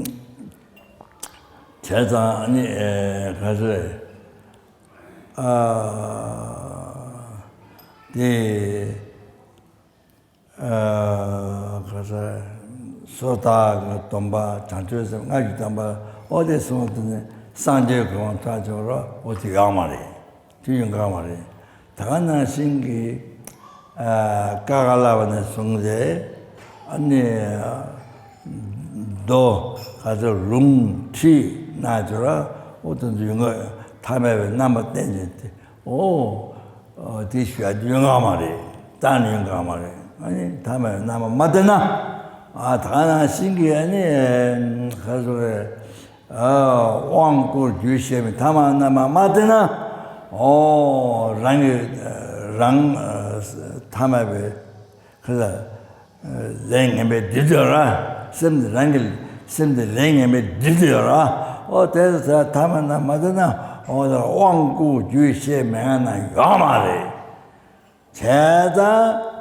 བྱས་ཙང་ནི་ཨ་ག་ཚོད་རེད། ཨ་དེ་ཨ་ག་ས་སོ་ཐར་གྱི་སྡོམ་པ། བྱང་ཆུབ་སེམས་ལྔ་ཡི་སྡོམ་པ། འོ་དེ་སོང་དུས་ནི་སངས་རྒྱས་གོ་འཕང་ཐོབ་ཆོག་རོགས། འོ་དེ་ཡོད་མ་རེད། དེ་ཡོང་གི་མ་རེད། ད་ག་ནང་བཞིན་གྱི་ཨ་ཀ་ཀ་ལ་བ་ནས་བཟུང་སྟེ་ཨ་ནི་མདོ་ག་ཚོད་ལུང་ཁྲིད་གནང་ཆོག་རོགས། འོ་དེ་ཚོ་ཡོང་གི། ཐ་མལ་པའི་རྣམ་པ་བསྟེན་ནས་དེ། འོ། ཨ་དེ་ཞུ་ཡ་ཡོང་གི་མ་རེད། རྩ་ནས་ཡོང་གི་མ་རེད། ཨ་ནི་ཐ་མལ་རྣམ་པ་མ་བསྟེན་ན། ཨ་ད་ག་ནང་བཞིན་གྱི་ཨ་ནི་ག་ཚོད་རེད། ཨ་དབང་བསྐུར་རྒྱུད་བཤད་མི་ཐ་མལ་རྣམ་པ་མ་བསྟེན་ན། འོ་རང་གི་རང་ཨ་ཐ་མལ་པའི་ག་ཚོད་ལས་ངན་པས་བསྡུས་ཏེ་ཡོད་ར། སེམས་དེ་རང་གི་སེམས་དེ་ལས་ངན་པས་བསྡུས་ཏེ་ཡོད་ར། འོ་དེ་ཚོ་ཐ་མལ་རྣམ་པ་མ་བསྟེན་ན། འོ་ད་དབང་བསྐུར་རྒྱུད་བཤད་མི་ང་ན་ཡོད་མ་རེད། བྱས་ཙང་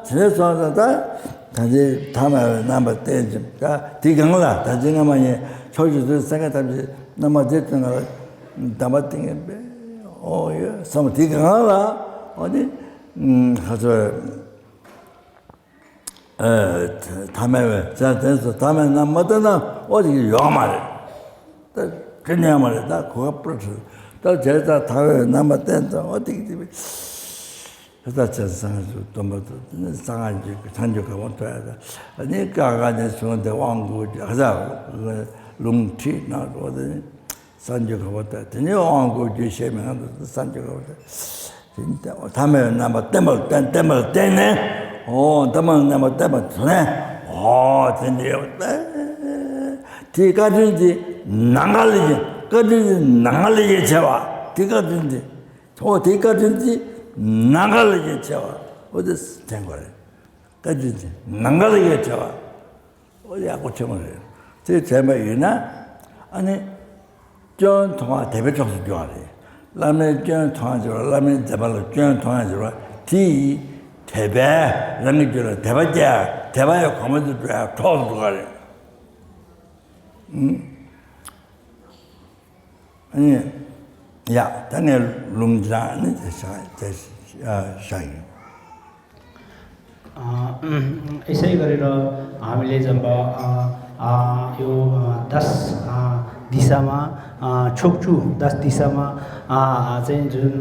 དེ་ཚོ་ད་ད་ཅི་ཐ་མལ་པའི་རྣམ་པ་བསྟེན་ཅིང་། ད་དེ་གང་ལ་ད་ཅི་སྔ་མ་ཡིན། ཕྱོགས་བཅུ་དུས་སངས་རྒྱས་ཐམས་ཅད་རྣམ་པ་འདི་ཀུན་ལ་སྡོམ་པ་བསྟེན་པས། འོ་ཡོད་བསམ། དེ་གང་ལ་འོ་ནི་ཨ་ག་ཚོད་ཨ་ཐ་མལ་པའི་བྱས་དེ་ཚོ་ཐ་མལ་རྣམ་པ་མ་བསྟེན་ན་འོ་དེ་ཡོད་མ་རེད། ད་དེ་ནས་ཡོད་མ་རེད། ད་གོ་བ་པྲ་ཁྲིད། ད་བྱས་ཙང་ཐ་མལ་པའི་རྣམ་པ་བསྟེན་ཙང་འོ་དེ་གི་དེ་བས། ད་བྱས་སངས་རྒྱས་སྡོམ་པ་དང་། དེ་ནས་སངས་རྒྱས་ཀྱི་བྱང་ཆུབ་གོ་འཕང་ཐོབ་ཡ། ད་ནི་ཀ་ཀ་ནས་བྱུང་སྟེ་དབང་བསྐུར་གྱི་ཧ་ས་ལུང་ཁྲིད་གནང་རོགས། དེ་ནས་བྱང་ཆུབ་གོ་འཕང་ཐོབ། དེ་ནས་དབང་བསྐུར་རྒྱུད་བཤད་མི་ང་ན་བྱང་ཆུབ་གོ་འཕང་ཐོབ། དེ་ནས་ཐ་མལ་རྣམ་པ་བསྟེན་པ་ལ་བརྟེན། བསྟེན་པ་ལ་བརྟེན་ནས། འོ་ཐ་མལ་རྣམ་པ་བསྟེན་པ་ཐོབ་ནས། འོ་དེ་ནས་དེའི་བཀའ་དྲིན་གྱིས་ནམ་མཁའ་ལས་ཀྱང་། བཀའ་དྲིན་གྱིས་ནམ་མཁའ་ལས་ཀྱང་ཆེ་བ། དེའི་བཀའ་དྲིན་གྱིས། འོ་དེའི་བཀའ་དྲིན་གྱིས་ནམ་མཁའ་ལས་ཀྱང་ཆེ་བ། འོ་དེ་དྲན་དགོས་རེད། བཀའ་དྲིན་གྱིས་ནམ་མཁའ་ལས་ཀྱང་ཆེ་བ། འོ་ཡག་པོ་ཆེན་པོ་རེད། དེ་དྲན་པ་ཡིན་ན་ཨ་ནི་སྐྱོན་མཐོང་བ་དད་པའི་གྲོགས་སུ་འགྱུར་བ་རེད། བླ་མའི་སྐྱོན་མཐོང་ཡ་འགྱུར་བ། བླ་མའི་མཛད་པ་ལ་སྐྱོན་མཐོང་ཡ་འགྱུར་བ། དེ་ཡིས་དད་པས་རང་གི་རྒྱུད་ལ་དད་པ་སྐྱེ་ཡ། དད་པ་ཡི་གོམས་སུ་འགྲོ་ཡ་གྲོགས་སུ་འགྲོ་བ་རེད། ཨུམ། ཨ་ནི་ཡ། ད་ངས་ལུང་དྲངས་ནི་དེ་བཞག་དེ་བཞག་ཡིན། अ, यसै गरेर हामीले जब अ, अ, यो अ, दस अ, दिशामा अ, छोक्चु दस दिशामा अ, चाहिँ जुन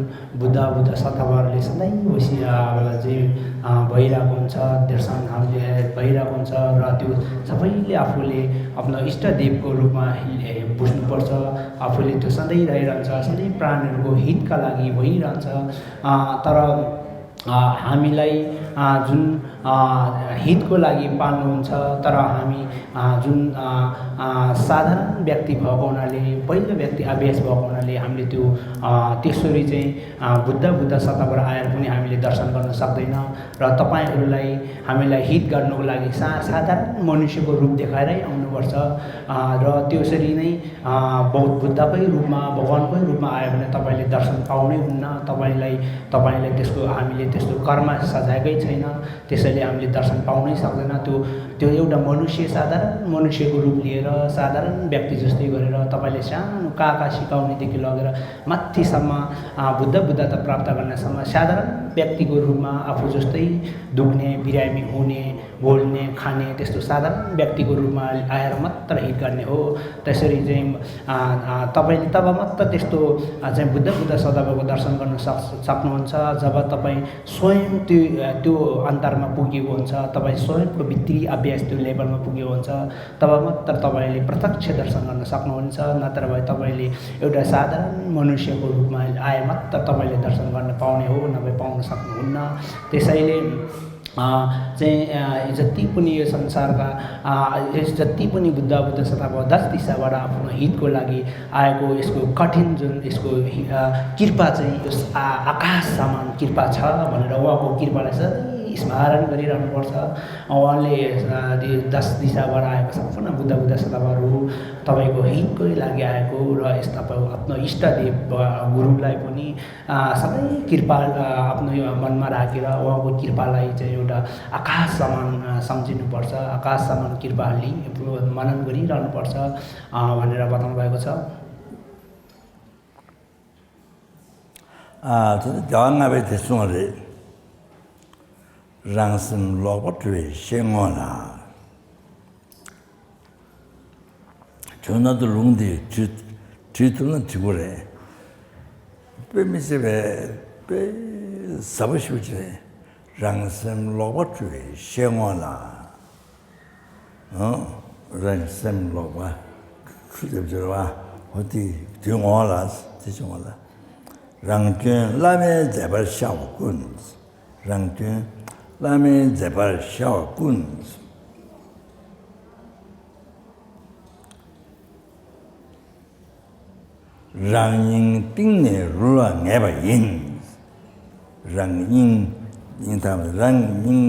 बुद्ध बुद्ध शतावरले सधैँ बसी अ, चाहिँ अ, भइरहेको हुन्छ, दर्शन हामीले भइरहेको हुन्छ र त्यो सबैले आफूले आफ्नो इष्टदेवको रूपमा बुझ्नुपर्छ। आफूले त्यो सधैँ रहिरहन्छ, सधैँ प्राणहरूको हितका लागि भइरहन्छ। अ, तर अ, हामीलाई अ, जुन अ, हितको लागि पाल्नुहुन्छ, तर हामी अ, जुन अ, अ, साधारण व्यक्ति भएको हुनाले, पहिलो व्यक्ति अभ्यास भएको हुनाले हामीले त्यो अ, त्यसरी चाहिँ अ, बुद्ध बुद्ध शतावर आएर पनि हामीले दर्शन गर्न सक्दैन। र तपाईँहरूलाई, हामीलाई हित गर्नको लागि सा साधारण मनुष्यको रूप देखाएरै आउनुपर्छ। अ, र त्यसरी नै अ, बौ बुद्धकै रूपमा, भगवानकै रूपमा आयो भने तपाईँले दर्शन पाउनै हुन्न। तपाईँलाई, तपाईँलाई त्यसको, हामीले त्यस्तो कर्म सजाएकै छैन, त्यसैले हामीले दर्शन पाउनै सक्दैन। त्यो, त्यो एउटा मनुष्य, साधारण मनुष्यको रूप लिएर, साधारण व्यक्ति जस्तै गरेर तपाईँले सानो काका सिकाउनेदेखि लगेर माथिसम्म अ, बुद्ध बुद्धता प्राप्त गर्नेसम्म साधारण व्यक्तिको रूपमा आफू जस्तै दुख्ने, बिरामी हुने, बोल्ने, खाने, त्यस्तो साधारण व्यक्तिको रूपमा आएर मात्र हित गर्ने हो। त्यसरी चाहिँ, अ, अ, तपाईँले तब मात्र त्यस्तो, अ, चाहिँ बुद्ध, बुद्ध सदाबाको दर्शन गर्न सक-, सक्नुहुन्छ, जब तपाईँ स्वयं त्यो, अ, त्यो अन्तरमा पुगेको हुन्छ, तपाईँ स्वयंको भित्री अभ्यास त्यो लेभलमा पुगेको हुन्छ, तब मात्र तपाईँले प्रत्यक्ष दर्शन गर्न सक्नुहुन्छ। नत्र भए तपाईँले एउटा साधारण मनुष्यको रूपमा आए मात्र तपाईँले दर्शन गर्न पाउने हो, नभए पाउन सक्नुहुन्न। त्यसैले, अ, चाहिँ, अ, जति पनि यो संसारका, अ, यस जति पनि बुद्ध, बुद्ध सदाबाउ दस दिशाबाट आफ्नो हितको लागि आएको, यसको कठिन जुन यसको हि-, अ, कृपा चाहिँ यस आ-, आकाश समान कृपा छ भनेर उहाँको कृपालाई सधैँ स्मरण गरिरहनुपर्छ। उहाँले, अ, दि-, दस दिशाबाट आएको सम्पूर्ण बुद्ध, बुद्ध सदाबाउहरू तपाईँको हितकै लागि आएको र यस तपाईँ आफ्नो इष्टदेव, अ, गुरुलाई पनि, अ, सबै कृपा, अ, आफ्नो यो मनमा राखेर उहाँको कृपालाई चाहिँ एउटा आकाश समान, अ, सम्झिनुपर्छ, आकाश समान कृपाले मनन गरिरहनुपर्छ, अ, भनेर बताउनु भएको छ। ཨ། དེ་ནི་བདེ་བ་ལྔ་པའི་དེ་གསུངས་རེད། རང་སེམས་ལོག་པར་འཁྲུལ་བའི་ཤེས་ངོ་ལ། ཁྱོད་ན་དུ་ལུང་འདི་བྲིས་བྲིས་ཐུབ་ན་འགྲིག་གི་རེད། དཔེ་མི་སྲིད་པའི་དཔེ་ཟབ་པོ་ཞིག་རེད། རང་སེམས་ལོག་པར་འཁྲུལ་བའི་ཤེས་ངོ་ལ། ཨང་། རང་སེམས་ལོག་པ་འཁྲུལ་ཏེ་སྦྱོར་བ། འོ་དེ་དུས་ངོ་ལ་དེ་བྱུང་བ་ལ། རང་སྐྱོན་བླ་མའི་མཛད་པར་ཤར་བ་ཀུན། རང་སྐྱོན་བླ་མའི་མཛད་པར་ཤར་བ་ཀུན། རང་སྙིང་གཏིང་ནས་རུལ་བ་ངེས་པ་ཡིན། རང་སྙིང་། སྙིང་ཐག་པ། རང་སྙིང་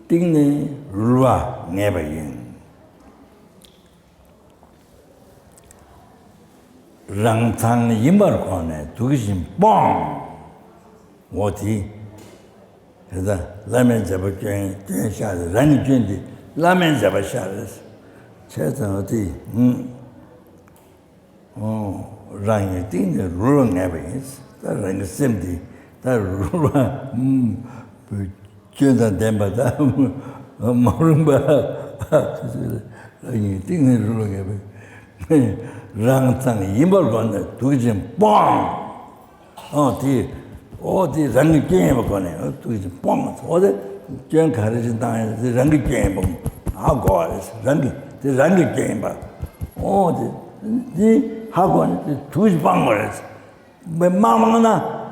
གཏིང་ནས་རུལ་བ་ངེས་པ་ཡིན། རང་མཚང་ཡིན་པར་གོ་ནས་དུག་བཞིན་སྤོང་། འོ་དེ། དེ་ལྟར་བླ་མའི་མཛད་པ་སྐྱོན་སྐྱོན་ཤར་རེད། རང་གི་སྐྱོན་དེ་བླ་མའི་མཛད་པ་ཤར་རེད། བྱས་ཙང་འོ་དེ། ཨུམ། ཨོ། རང་གི་སྟེང་ནས་རུལ་བ་ངེས་པ་ཡིན། ད་རང་གི་སེམས་དེ་ད་རུལ་བ། ཨུམ། སྐྱོན་དང་ལྡན་པ་ད་མ་རུངས་པ། རང་གི་སྟེང་ནས་རུལ་བ་ངེས་པ་ཡིན། རང་མཚང་ཡིན་པར་གོ་ནས་དུག་བཞིན་སྤོང་། ཨོ་དེ། ཨོ་དེ་རང་གི་སྐྱོན་ཡིན་པ་གོ་ནས་ཨོ་དུག་བཞིན་སྤོང་། ཨོ་དེ་སྐྱོན་ག་རེ་ཞིག་བཏང་ཡིན་དེ་རང་གི་སྐྱོན་ཡིན་པ་ཧ་གོ་བ་རེད། རང་གི་དེ་རང་གི་སྐྱོན་ཡིན་པ། ཨོ་དེ་དེ་ཧ་གོ་ནས་དེ་དུག་བཞིན་སྤང་དགོས་རེད། མ་སྤངས་ན་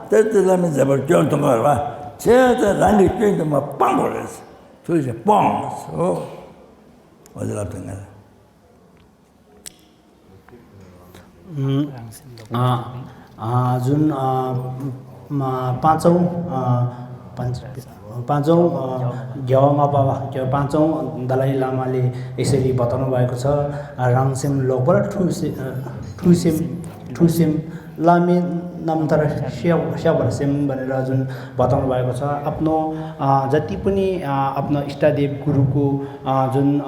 དེ་དེ་བླ་མའི་མཛད་པར་སྐྱོན་གཏོང་གི་རེད་པ། བྱས་ཙང་རང་གི་སྐྱོན་དེ་མ་སྤང་དགོས་རེད། དུག་བཞིན་སྤོང་། ཨོ་དེ་ལབ་དུས་ང་། ཨ། ཨ། རྫུན། ཨ། མ། पाँचौँ, अ, पाँच, पाँचौँ, अ, ग्यावा मापा, ग्यावा पाँचौँ दलाई लामाले यसरी बताउनु भएको छ, अ, राङसेम लोकपर ठुसे-, अ, ठुसेम, ठुसेम लामे नम्तर स्या-, स्याबर सेम भनेर जुन बताउनु भएको छ। आफ्नो, अ, जति पनि, अ, आफ्नो इष्टदेव गुरुको, अ, जुन, अ,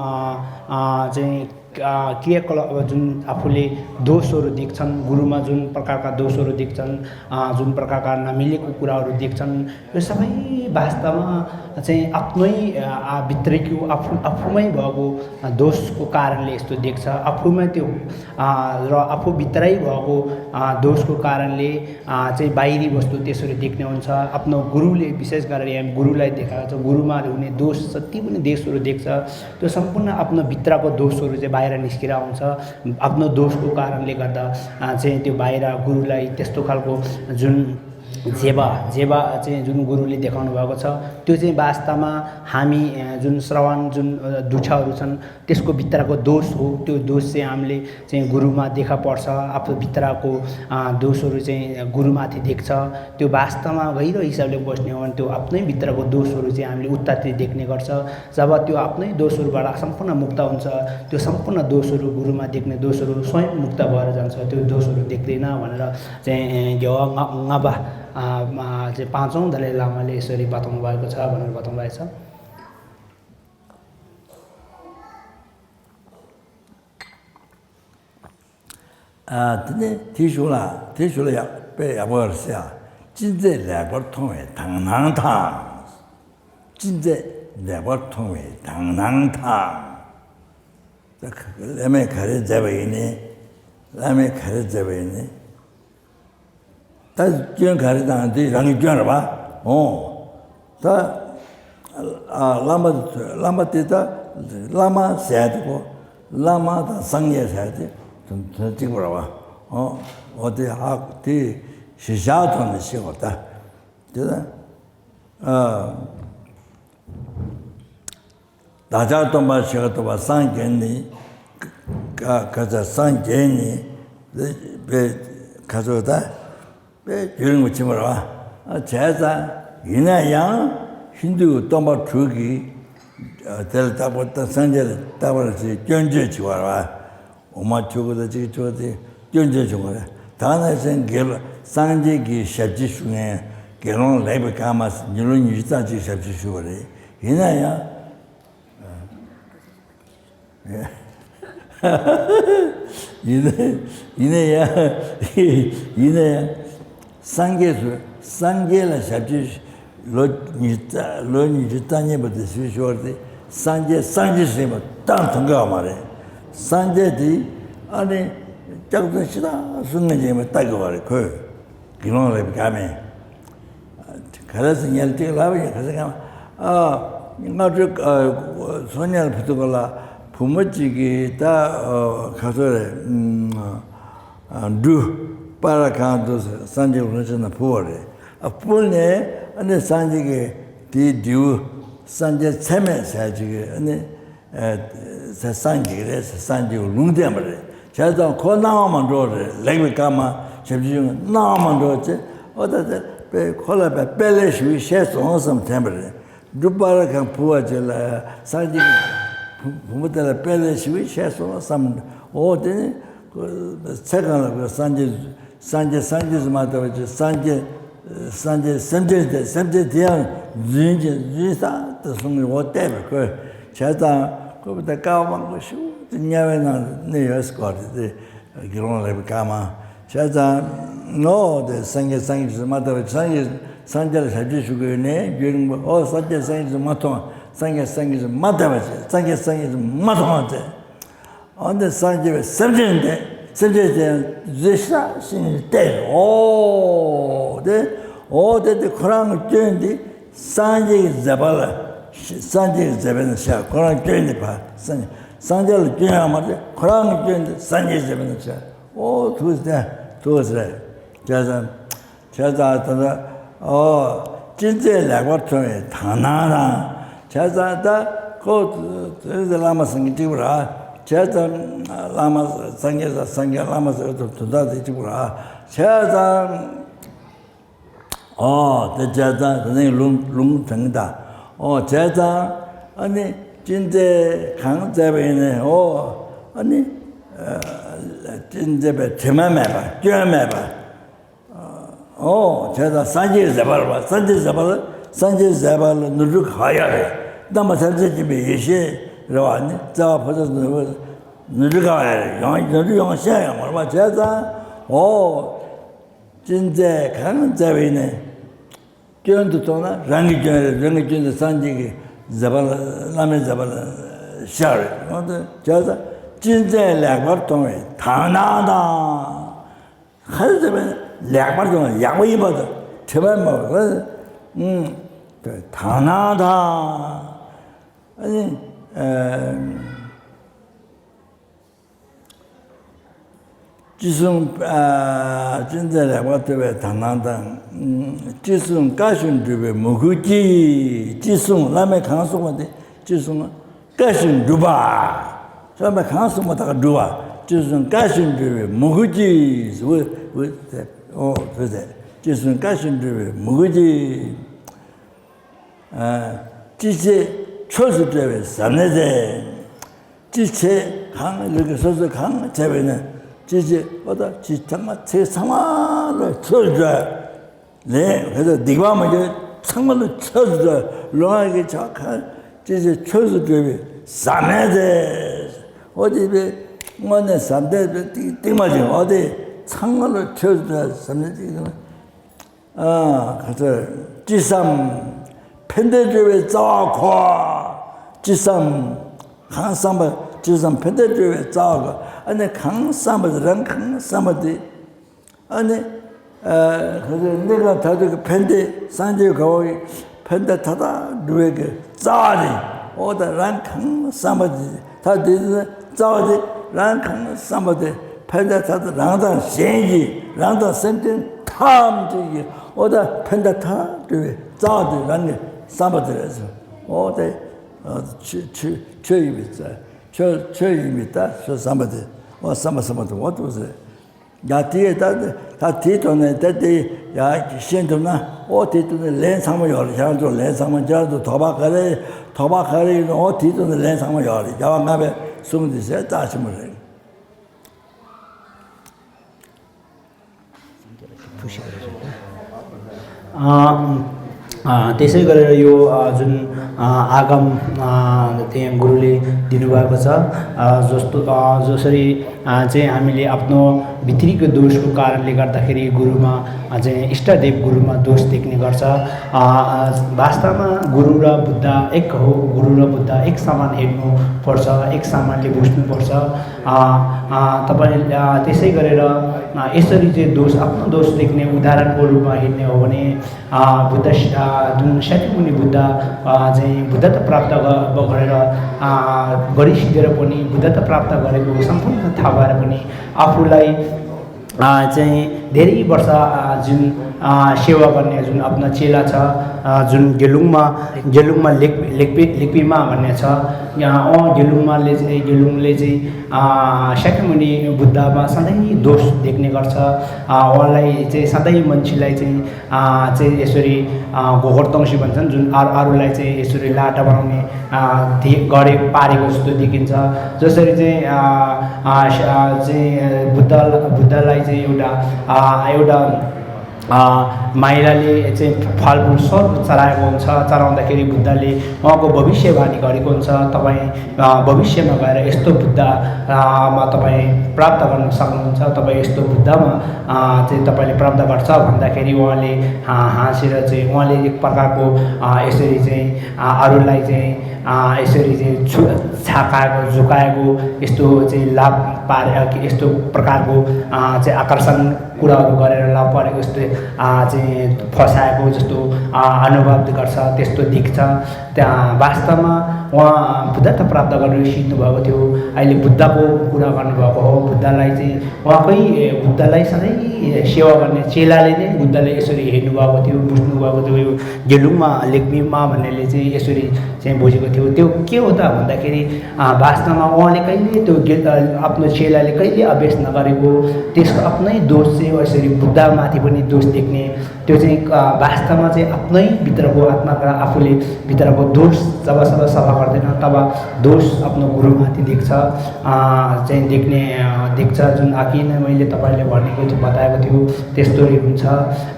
अ, चाहिँ अ, क्रियाकलाप, अब जुन आफूले दोषहरू देख्छन्, गुरुमा जुन प्रकारका दोषहरू देख्छन्, अ, जुन प्रकारका नमिलेको कुराहरू देख्छन्, यो सबै वास्तवमा चाहिँ आफ्नै, अ, अ, भित्रैको आफू, आफूमै भएको, अ, दोषको कारणले यस्तो देख्छ। आफूमा त्यो, अ, र आफूभित्रै भएको, अ, दोषको कारणले, अ, चाहिँ बाहिरी वस्तु त्यसरी देख्ने हुन्छ। आफ्नो गुरुले, विशेष गरेर यहाँ गुरुलाई देखाएको छ, गुरुमा हुने दोष, जति पनि दोषहरू देख्छ, त्यो सम्पूर्ण आफ्नो भित्रको दोषहरू चाहिँ बाहिर निस्केर आउँछ। आफ्नो दोषको कारणले गर्दा, अ, चाहिँ त्यो बाहिर गुरुलाई त्यस्तो खालको जुन जेबा, जेबा चाहिँ जुन गुरुले देखाउनु भएको छ, त्यो चाहिँ वास्तवमा हामी, अ, जुन श्रवण, जुन, अ, दुःखहरू छन्, त्यसको भित्रको दोष हो। त्यो दोष चाहिँ हामीले चाहिँ गुरुमा देखा पर्छ। आफूभित्रको, अ, दोषहरू चाहिँ गुरुमाथि देख्छ। त्यो वास्तवमा गहिरो हिसाबले बस्ने हो भने त्यो आफ्नै भित्रको दोषहरू चाहिँ हामीले उतातिर देख्ने गर्छ। जब त्यो आफ्नै दोषहरूबाट सम्पूर्ण मुक्त हुन्छ, त्यो सम्पूर्ण दोषहरू, गुरुमा देख्ने दोषहरू स्वयं मुक्त भएर जान्छ, त्यो दोषहरू देख्दैन भनेर चाहिँ, अ, ग्यावा ङ-, ङाबा, अ, अ, चाहिँ पाँचौँ दलाई लामाले यसरी बताउनु भएको छ भनेर बताउनु भएको छ। ཨ། དེ་ནས་དེའི་གཞུག་ལ། དེའི་གཞུག་ལ་ཡག་དཔེ་ཡག་པོ་རེད་ཟེར་ཡ། ཅི་མཛད་ལེགས་པར་མཐོང་བའི་དག་སྣང་དང་། ཅི་མཛད་ ལེགས་པར་མཐོང་བའི་དག་སྣང་དང་། ད་བླ་མས་ག་རེ་མཛད་པ་ཡིན་ནའི། བླ་མས་ག་རེ་མཛད་པ་ཡིན་ནའི། ད་སྐྱོན་ག་རེ་དང་དེ་རང་གི་སྐྱོན་རེད་པ། འོ། ད་ཨ་བླ་མ་བླ་མ་དེ་ད་བླ་མ་ཟེར་ཡ་དེ་ཁོ་བླ་མ་དང་སངས་རྒྱས་ཟེར་ཡ་དེ་དོན་དོན་གཅིག་པ་རེད་པ། འོ། འོ་དེ་ཧ་དེ་གཞི་བཞག་ཐོག་ནས་ཤེས་དགོས་ད། དེ་ད་ཨ། བདག་ཅག་སྟོན་པ་ཤེས་རབ་ཏུ་བ་སངས་རྒྱས་ནི། ཀ་ཀ་ཚ་སངས་རྒྱས་ནི། པའི་ཁ་ཚོ་ད། པའི་རྒྱུན་རིང་པོ་ཕྱིན་པ་རེད་པ། བྱས་ཙང་ཡིན་ན་ཡང་ཧིན་དུའི་སྟོན་པ་དྲུག་གིས་དེ་ལ་བརྟག་པ་སངས་རྒྱས་ལ་བརྟག་པར་བྱེད་སྐྱོན་བརྗོད་བྱེད་པ་རེད་པ། འོ་མ་ཆོས་སྐུ་དང་གཅིག་ཆོས་དེ་སྐྱོན་བརྗོད་བྱུང་བ་རེད། ད་ནས་བཟུང་དགེ་སློང་སངས་རྒྱས་ཀྱི་ཞབས་ཕྱི་ཞུ་མཁན་དགེ་སློང་ལེགས་པའི་སྐར་མ་ཉི་ལོ་ཉི་ཤུ་རྩ་གཅིག་ཞབས་ཕྱི་ཞུ་བ་རེད། ཡིན་ན་ཡང་། ཡིན་ན་ཡིན་ན་ཡང་། ཡིན་ན་ཡང་། སངས་རྒྱས་སུ་སངས་རྒྱས་ལ་ཞབས་ཕྱི་ལོ་ཉི་ལོ་ཉི་ཤུ་རྩ་གཉིས་པ་དེ་ཞུས་ཞོར་དེ་སངས་རྒྱས་སངས་རྒྱས་ཟེར་བ་བཏང་ཐུབ་ཀྱི་ཡོད་མ་རེད། སངས་རྒྱས་དེ་ཨ་ནི་སྐྱག་རྫུན་ཞེ་དྲག་གསུང་མཁན་ཅིག་ཡིན་པ་ལྟ་དགོས་པ་རེད། ཁོས་དགེ་སློང་རེད་པ་ག་མེད། ག་རེ་ཟེར་ཉལ་ཏིག་ལབ་ཡིན་ག་ཟེར་ག་ཨ། སྔ་དྲོ་སོ་ཉལ་བུ་ཐུག་ལ་བུ་མོ་གཅིག་གིས་ད་ག་ཚོད་རེད། འབྲུ་པར་གང་དུ་སངས་རྒྱས་ཀྱི་ལུང་བྱིན་ན་ཕུལ་བ་རེད། ཨ་ཕུལ་ནས་ཨ་ནི་སངས་རྒྱས་ཀྱི་དེའི་འབྲས་བུ་སངས་རྒྱས་ཚད་མེད་ཟེར་ཅིག་གིས་ཨ་ནི་ཟེར་སངས་རྒྱས་ཀྱི་རེད་ཟེར་སངས་རྒྱས་ཀྱི་ལུང་བསྟན་པ་རེད། བྱས་ཙང་ཁོ་སྣང་བ་མ་འགྲོ་རེད། ལེགས་པའི་སྐར་མ་ཞབས་ཕྱི་ཞུ་སྣང་བ་མ་འགྲོ་ཅེས་ཨོ་ད་དེ་པས་ཁོ་ལ་པས་དཔལ་ལེགས་ཞུ་བའི་ཤེས་སོང་བསམ་དྲན་པ་རེད། འབྲུ་པར་གང་ཕུལ་བ་བྱས་ལ་སངས་རྒྱས་ཀྱི་བུ་བུ་མོ་དེ་ལ་དཔལ་ལེགས་ཞུ་བའི་ཤེས་སོང་བསམ། འོ་དེ་ནི་ཚེ་གང་ལ་སངས་རྒྱས་སངས་རྒྱས་སངས་རྒྱས་སུ་མ་ལྟ་བ་ཅིག་སངས་རྒྱས་སངས་རྒྱས་སེམས་ཅན་དེ་སེམས་ཅན་དེ་ཡང་རྫུན་གྱི་རྫུན་བསགས་ཏེ་གསུངས་ནས་འོ་བལྟས་པས་ཁོས། བྱས་ཙང་ཁོ་བོ་དེ་སྐལ་བ་མང་པོ་ཞིག་ཏུ་དམྱལ་བའི་ནང་གནས་ཡོད་སྐོར་དེ་དགེ་སློང་ལེགས་པའི་སྐར་མ། བྱས་ཙང་ནོ་དེ་སངས་རྒྱས་སངས་རྒྱས་སུ་མ་ལྟ་བ་སངས་རྒྱས་སངས་རྒྱས་ལ་ཞབས་ཕྱི་ཞུ་དགོས་ནས་རྒྱུན་རིང་པོ་ཨོ་སངས་རྒྱས་སངས་རྒྱས་སུ་མ་མཐོང་། སངས་རྒྱས་སངས་རྒྱས་སུ་མ་ལྟ་བ་བྱས་སངས་རྒྱས་སངས་རྒྱས་སུ་མ་མཐོང་བ་བྱས། འོན་ཏེ་སངས་རྒྱས་པའི་སེམས་ཅན་དེ་སེམས་ཅན་དེ་རྫུས་ཤ་ཤིང་བལྟས། འོ་དེ་འོ་དེ་དེ་ཁོ་རང་གི་སྐྱོན་དེ་སངས་རྒྱས་ཀྱི་མཛད་པ་ལ་སངས་རྒྱས་ཀྱི་མཛད་པ་ལ་ཤར། ཁོ་རང་སྐྱོན་དེ་ཕར་སངས་སངས་རྒྱས་ལ་སྐྱོན་ཡང་མ་རེད། ཁོ་རང་གི་སྐྱོན་དེ་སངས་རྒྱས་ཀྱི་མཛད་པ་ལ་ཤར། འོ་ཐུགས་རྗེ་ཐུགས་རྗེ་ཆེ། བྱས་ཙང་། བྱས་ཙང་ད་ལྟ་ཨོ། ཅི་མཛད་ལེགས་པར་མཐོང་བའི་དག་སྣང་དང་། བྱས་ཙང་ད་ཁོ་དེ་བླ་མ་སེང་གེ་གཅིག་པ་ར། བྱས་ཙང་བླ་མ་སངས་རྒྱས་སངས་རྒྱས་བླ་མ་སེང་གེ་དོན་དག་དེ་གཅིག་པ་ར། བྱས་ཙང་ཨོ་དེ་བྱས་ཙང་དེ་ནས་ལུང་ལུང་དྲངས་ད། ཨོ་བྱས་ཙང་ཨ་ནི་ཅི་མཛད་གང་མཛད་པ་ཡིན་ནའི་ཨོ་ཨ་ནི་ཅི་མཛད་པའི་དྲི་མ་མེད་པ་སྐྱོན་མེད་པ། ཨོ། བྱས་ཙང་སངས་རྒྱས་མཛད་པ་ལ་སངས་རྒྱས་མཛད་པ་ལ་སངས་རྒྱས་མཛད་པ་ལ་ནོར་འཁྲུལ་ག་ཡང་རེད། རྣམ་པ་ཐམས་ཅད་མཁྱེན་པའི་ཡེ་ཤེས་རེད་བ། ནི་བརྩེ་བ་ཕོ་ཚོད་ནོར་འཁྲུལ་ག་ཡང་རེད། ཡང་ནོར་འཁྲུལ་ཡང་བཤད་ཡང་མ་རེད་བ། བྱས་ཙང་ཨོ། ཅི་མཛད་གང་མཛད་པ་ཡིན་ནའི་སྐྱོན་དུ་མཐོང་ན་རང་གི་སྐྱོན་རེད། རང་གི་སྐྱོན་དེ་སངས་རྒྱས་ཀྱི་མཛད་པ་ལ་བླ་མའི་མཛད་པ་ལ་ཤར་རེད། འོ་དེ་བྱས་ཙང་ཅི་མཛད་ལེགས་པར་མཐོང་བའི་དག་སྣང་དང་། ཧ་ཅང་ལེགས་པར་བྱུང་ཡག་པོ་ཡིན་པ་དང་དྲི་མ་མེད་པ་ཨུམ་དག་སྣང་དང་། ཨ་ནི་ཅི་གསུང་ཅི་མཛད་ལེགས་པར་ཐོས་པའི་དག་སྣང་དང་། ཅི་གསུང་བཀའ་བཞིན་སྒྲུབ་པའི་མོས་གུས་ཀྱིས། ཅི་གསུང་བླ་མས་གང་གསུངས་པ་དེ་ཅི་གསུང་བཀའ་བཞིན་སྒྲུབ་པ། བསམ་པ་གང་གསུངས་པ་དག་སྒྲུབ་པ། ཅི་གསུང་བཀའ་བཞིན་སྒྲུབ་པའི་མོས་གུས་ཀྱིས། འོ་འོ་ཟེར། འོ་འོ་ཟེར། ཅི་གསུང་བཀའ་བཞིན་སྒྲུབ་པའི་མོས་གུས་ཀྱིས། ཨ། ཅི་བྱེད་ཆོས་སུ་འགྲོ་བའི་ཟབ་གནད་མཛད། ཅི་བྱེད་གང་ལུས་ཀྱི་སོ་སོ་གང་བྱས་པས་ན་ཅི་བྱེད་ཨོ་ད་ཅི་ཚང་མ་ཚེ་ཚང་མ་ལ་ཆོས་སུ་འགྲོ། ལས་ག་ཚོད་སྡིག་པ་མ་བྱས་ཚང་མ་ལ་ཆོས་སུ་འགྲོ། ལོ་ང་གི་ཆ་ག་ཅི་བྱེད་ཆོས་སུ་འགྲོ་བའི་ཟབ་གནད་མཛད། ཨོ་དེ་བས་དངོས་གནས་ཟབ་གནད་དེ་ཏིག་ཏིག་མ་བྱུང་། ཨོ་དེ་ཚང་མ་ལ་ཆོས་སུ་འགྲོ་བའི་ཟབ་གནད་ཅིག་ཨ་ག་ཚོད་ཅི་བསམ། ཕན་བདེ་སྒྲུབ་པའི་རྩ་བ་གོ། ཅི་བསམ། གང་བསམ་པ་ཅི་བསམ་ཕན་བདེ་སྒྲུབ་པའི་རྩ་བ་གོ། ཨ་ནི་གང་བསམ་པ་དེ་རང་གང་བསམ་པ་དེ། ཨ་ནི། ཨ། གནས་སྐབས་མཐར་ཐུག་གི་ཕན་བདེ་སངས་རྒྱས་དགའ་བོ་ཡི་ཕན་བདེ་མཐའ་དག་སྒྲུབ་པའི་གི་རྩ་བ་རེད། འོ་ད་རང་གང་བསམ་པ་དེ་ད་དེ་རྩ་བ་དེ་རང་གང་བསམ་པ་དེ་ཕན་བདེ་མཐའ་དག་རང་དང་གཞན་གྱི་རང་དང་སེམས་ཅན་ཐམས་ཅད་ཀྱི་འོ་ད་ཕན་བདེ་མཐའ་དག་སྒྲུབ་པའི་རྩ་བ་དེ་རང་གི་བསམ་པ་དེ་རེད་ཟེར། འོ་དེ་ཆོས་ཆོས་ཆོས་ཡིན་པའི་རྩ་ཆོས་ཆོས་ཡིན་པའི་ད་ཆོས་བསམ་པ་དེ་འོ་བསམ་པ་བསམ་པ་དེ་འོ་འདུག་ཟེར། ཡང་དེ་ད་ད་དེའི་ཐོག་ནས་ད་དེ་ཡང་ཤེས་ཐུབ་ན་ཨོ་དེའི་ཐོག་ནས་ལན་ཚང་མ་ཡོད་རེད། ཁྱེད་རང་ཚོ་ལན་ཚང་མ་ཁྱེད་རང་ཚོ་དོགས་པ་ག་རེ་དོགས་པ་ག་རེ་ཡོད་ན་ཨོ་དེའི་ཐོག་ནས་ལན་ཚང་མ་ཡོད་རེད། རྒྱལ་བ་ལྔ་པས་གསུངས་འདི་ཟེར་རྩ་ཆེན་པོ་རེད། ཕུ་ཤི་རེད། अ, अ, त्यसै गरेर यो, अ, जुन, अ, आगम, अ, त्यहाँ गुरुले दिनुभएको छ, अ, जस्तो, अ, जसरी, अ, चाहिँ हामीले आफ्नो भित्रीको दोषको कारणले गर्दाखेरि गुरुमा, अ, चाहिँ इष्टदेव गुरुमा दोष देख्ने गर्छ। अ, अ, वास्तवमा गुरु र बुद्ध एक हो। गुरु र बुद्ध एक समान हेर्नुपर्छ, एक समानले बुझ्नुपर्छ। अ, अ, तपाईँ, अ, त्यसै गरेर, अ, यसरी चाहिँ दोष, आफ्नो दोष देख्ने उदाहरणको रूपमा हेर्ने हो भने, अ, बुद्ध श-, अ, जुन शाक्यमुनि बुद्ध, अ, चाहिँ बुद्धत्व प्राप्त ग-, ब-, गरेर, अ, गरिसकेर पनि बुद्धत्व प्राप्त गरेको सम्पूर्ण थाहा भएर पनि आफूलाई, अ, चाहिँ धेरै वर्ष, अ, जुन, अ, सेवा गर्ने जुन आफ्नो चेला छ, अ, जुन गेलुङमा, गेलुङमा लेक-, लेक्पे-, लेक्पेमा भन्ने छ, यहाँ, अ, गेलुङमाले चाहिँ, गेलुङले चाहिँ, अ, शाक्यमुनि बुद्धमा सधैँ दोष देख्ने गर्छ। अ, उहाँलाई चाहिँ सधैँ मान्छेलाई चाहिँ, अ, चाहिँ यसरी, अ, घोघर तङ्सी भन्छन्, जुन अरू, अरूलाई चाहिँ यसरी लाटा बनाउने, अ, दे-, गरे पारेको जस्तो देखिन्छ। जसरी चाहिँ, अ, अ, स-, अ, चाहिँ, अ, बुद्ध, बुद्धलाई चाहिँ एउटा, अ, एउटा, अ, माइलाले चाहिँ फलफुल सर्व चढाएको हुन्छ। चढाउँदाखेरि बुद्धले उहाँको भविष्यवाणी गरेको हुन्छ, तपाईँ, अ, भविष्यमा गएर यस्तो बुद्ध, अ, मा तपाईँ प्राप्त गर्न सक्नुहुन्छ, तपाईँ यस्तो बुद्धमा, अ, चाहिँ तपाईँले प्राप्त गर्छ भन्दाखेरि उहाँले, अ, हाँसेर चाहिँ उहाँले एक प्रकारको, अ, यसरी चाहिँ, अ, अरूलाई चाहिँ, अ, यसरी चाहिँ छु-, छाकाएको, झुकाएको यस्तो चाहिँ लाभ पारे, अ, यस्तो प्रकारको, अ, चाहिँ आकर्षण कुराहरू गरेर लाभ परेको जस्तो, अ, चाहिँ फसाएको जस्तो, अ, अनुभव गर्छ, त्यस्तो देख्छ। त्यहाँ वास्तवमा उहाँ बुद्धत्व प्राप्त गरेर सिक्नुभएको थियो। अहिले बुद्धको कुरा गर्नुभएको हो। बुद्धलाई चाहिँ उहाँकै, ए, बुद्धलाई सधैँ सेवा गर्ने चेलाले नै बुद्धलाई यसरी हेर्नुभएको थियो, बुझ्नुभएको थियो। यो गेलुङमा, लेक्पेमा भन्नेले चाहिँ यसरी चाहिँ बुझेको थियो। त्यो के हो त भन्दाखेरि, अ, वास्तवमा उहाँले कहिले त्यो गे-, अ, आफ्नो चेलाले कहिले अभ्यास नगरेको, त्यसको आफ्नै दोष चाहिँ यसरी बुद्धमाथि पनि दोष देख्ने, त्यो चाहिँ, अ, वास्तवमा चाहिँ आफ्नै भित्रको आत्माको र आफूले भित्रको दोष जबसम्म सफा गर्दैन, तब दोष आफ्नो गुरुमाथि देख्छ, अ, चाहिँ देख्ने, अ, देख्छ। जुन अघि नै मैले तपाईँले भनेको थियो, बताएको थियो, त्यस्तै हुन्छ।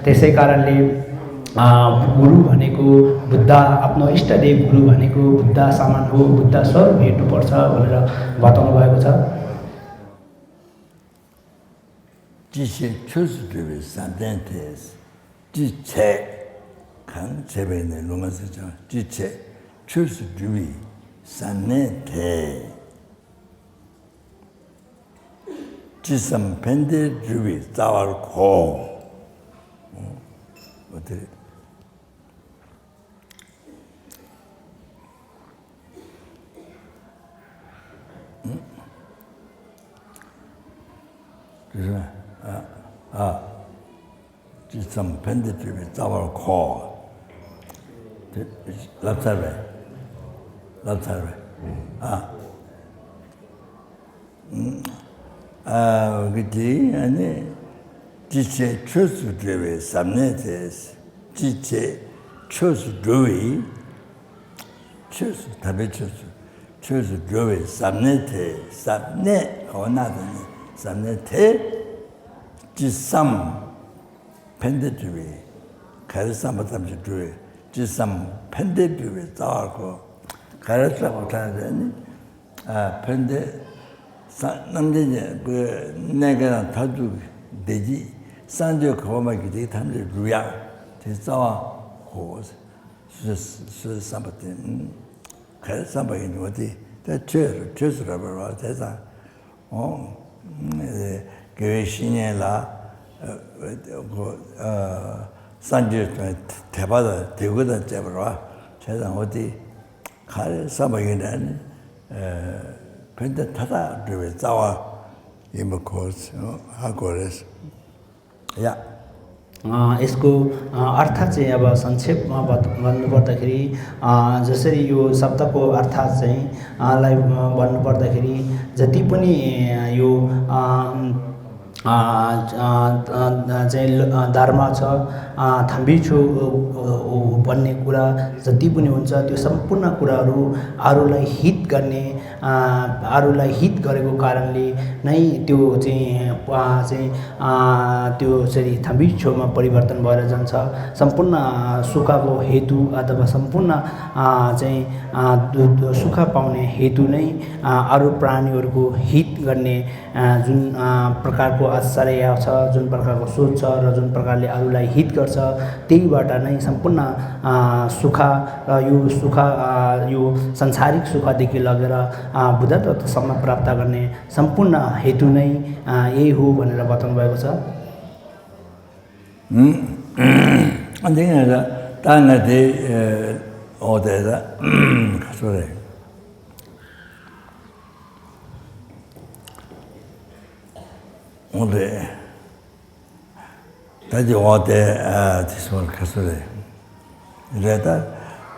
त्यसै कारणले, अ, गुरु भनेको बुद्ध, आफ्नो इष्टदेव गुरु भनेको बुद्ध समान हो, बुद्ध स्वरूप हेर्नुपर्छ भनेर बताउनु भएको छ। ཅི་བྱེད་ཆོས་སུ་འགྲོ་བའི་ཟབ་གནད་དེ། ཅི་བྱེད། གང་བྱེད་པ་ཡིན་ནའི་ལུང་མ་ཟེར་ཀྱང་ཅི་བྱེད་ཆོས་སུ་འགྲོ་བའི་ཟབ་གནད་དེ། ཅི་བསམ་ཕན་བདེ་སྒྲུབ་པའི་རྩ་བར་གོ། འོ་དེ་རེད། ཨ། ཨ། ཅི་བསམ་ཕན་བདེ་སྒྲུབ་པའི་རྩ་བར་གོ། དེ་ལབ་ཚར་བས། ལབ་ཚར་བས། ཨ། ཨ། གི་དེ་ཨ་ནི། ཅི་བྱེད་ཆོས་སུ་འགྲོ་བའི་ཟབ་གནད་དེ། ཅི་བྱེད་ཆོས་སུ་འགྲོ་བའི། ཆོས་སུ་དམ་པའི་ཆོས་སུ་ཆོས་སུ་འགྲོ་བའི་ཟབ་གནད་དེ། ཟབ་གནད་འོ་ན་དེ་ནི་ཟབ་གནད་དེ། ཅི་བསམ་ཕན་བདེ་སྒྲུབ་པའི། ག་རེ་བསམ་པ་ཙམ་ཞིག་འགྲུབ་པའི་ཅི་བསམ་ཕན་བདེ་སྒྲུབ་པའི་རྩ་བར་གོ། ག་རེ་ལབ་པ་ད་དེ་ནི། ཨ། ཕན་བདེ། ས་རྣམ་འདྲེན་གྱི་གནས་སྐབས་མཐར་ཐུག་གི་བདེ་སྐྱིད་སངས་རྒྱས་གོ་འཕང་གི་བདེ་སྐྱིད་ཐམས་ཅད་སྒྲུབ་ཡག་དེ་རྩ་བ་གོ། སུའི་སུའི་བསམ་པ་དེ། ག་རེ་བསམ་པ་ཡིན་འགྲོ་དེ་དེ་འཕྲོས་འཕྲོས་སུ་རབ་ར་བ་དེ་ཙང་། འོ། དགེ་བའི་བཤེས་གཉེན་ལ། སངས་རྒྱས་དང་དད་པ་དང་དད་གུས་དང་བཅས་པ་ར་བ་དེ་ཙང་འོ་དེ། ག་རེ་བསམ་པ་ཡིན་ན་ནི། ཕན་བདེ་མཐའ་དག་འགྲོ་བའི་རྩ་བ་ཡིན་པ་གོ། ཧ་གོ་རེད། ཡ། अ, यसको, अ, अर्थ चाहिँ अब संक्षेपमा बत-, भन्नुपर्दाखेरि, अ, जसरी यो शब्दको अर्थ चाहिँ, अ, लाई, अ, भन्नुपर्दाखेरि जति पनि, अ, यो, अ, अ, अ, अ, चाहिँ ल-, अ, धर्म छ, अ, थाम्बी छु, अ, अ, अ, भन्ने कुरा जति पनि हुन्छ, त्यो सम्पूर्ण कुराहरू अरूलाई हित गर्ने, अ, अरूलाई हित गरेको कारणले नै त्यो चाहिँ, अ, चाहिँ, अ, त्यो चाहिँ थाम्बी छुमा परिवर्तन भएर जान्छ। सम्पूर्ण, अ, सुखको हेतु अथवा सम्पूर्ण, अ, चाहिँ, अ, दु-, दु-, सुख पाउने हेतु नै, अ, अरू प्राणीहरूको हित गर्ने, अ, जुन, अ, प्रकारको आश्चर्य छ, जुन प्रकारको सोच छ र जुन प्रकारले अरूलाई हित गर्छ, त्यहीबाट नै सम्पूर्ण, अ, सुख र यो सुख, अ, यो सांसारिक सुखदेखि लगेर, अ, बुद्धत्वसम्म प्राप्त गर्ने सम्पूर्ण हेतु नै, अ, यही हो भनेर बताउनु भएको छ। ཨ་འདི་ང་ལ་ད་ང་དེ་ཨོ་དེ་ད་ག་ཚོད་རེད། འོ་དེ། ད་དེ་འོ་དེ་ཨ་དེ་སོང་ག་ཚོད་རེད། རེད་ད།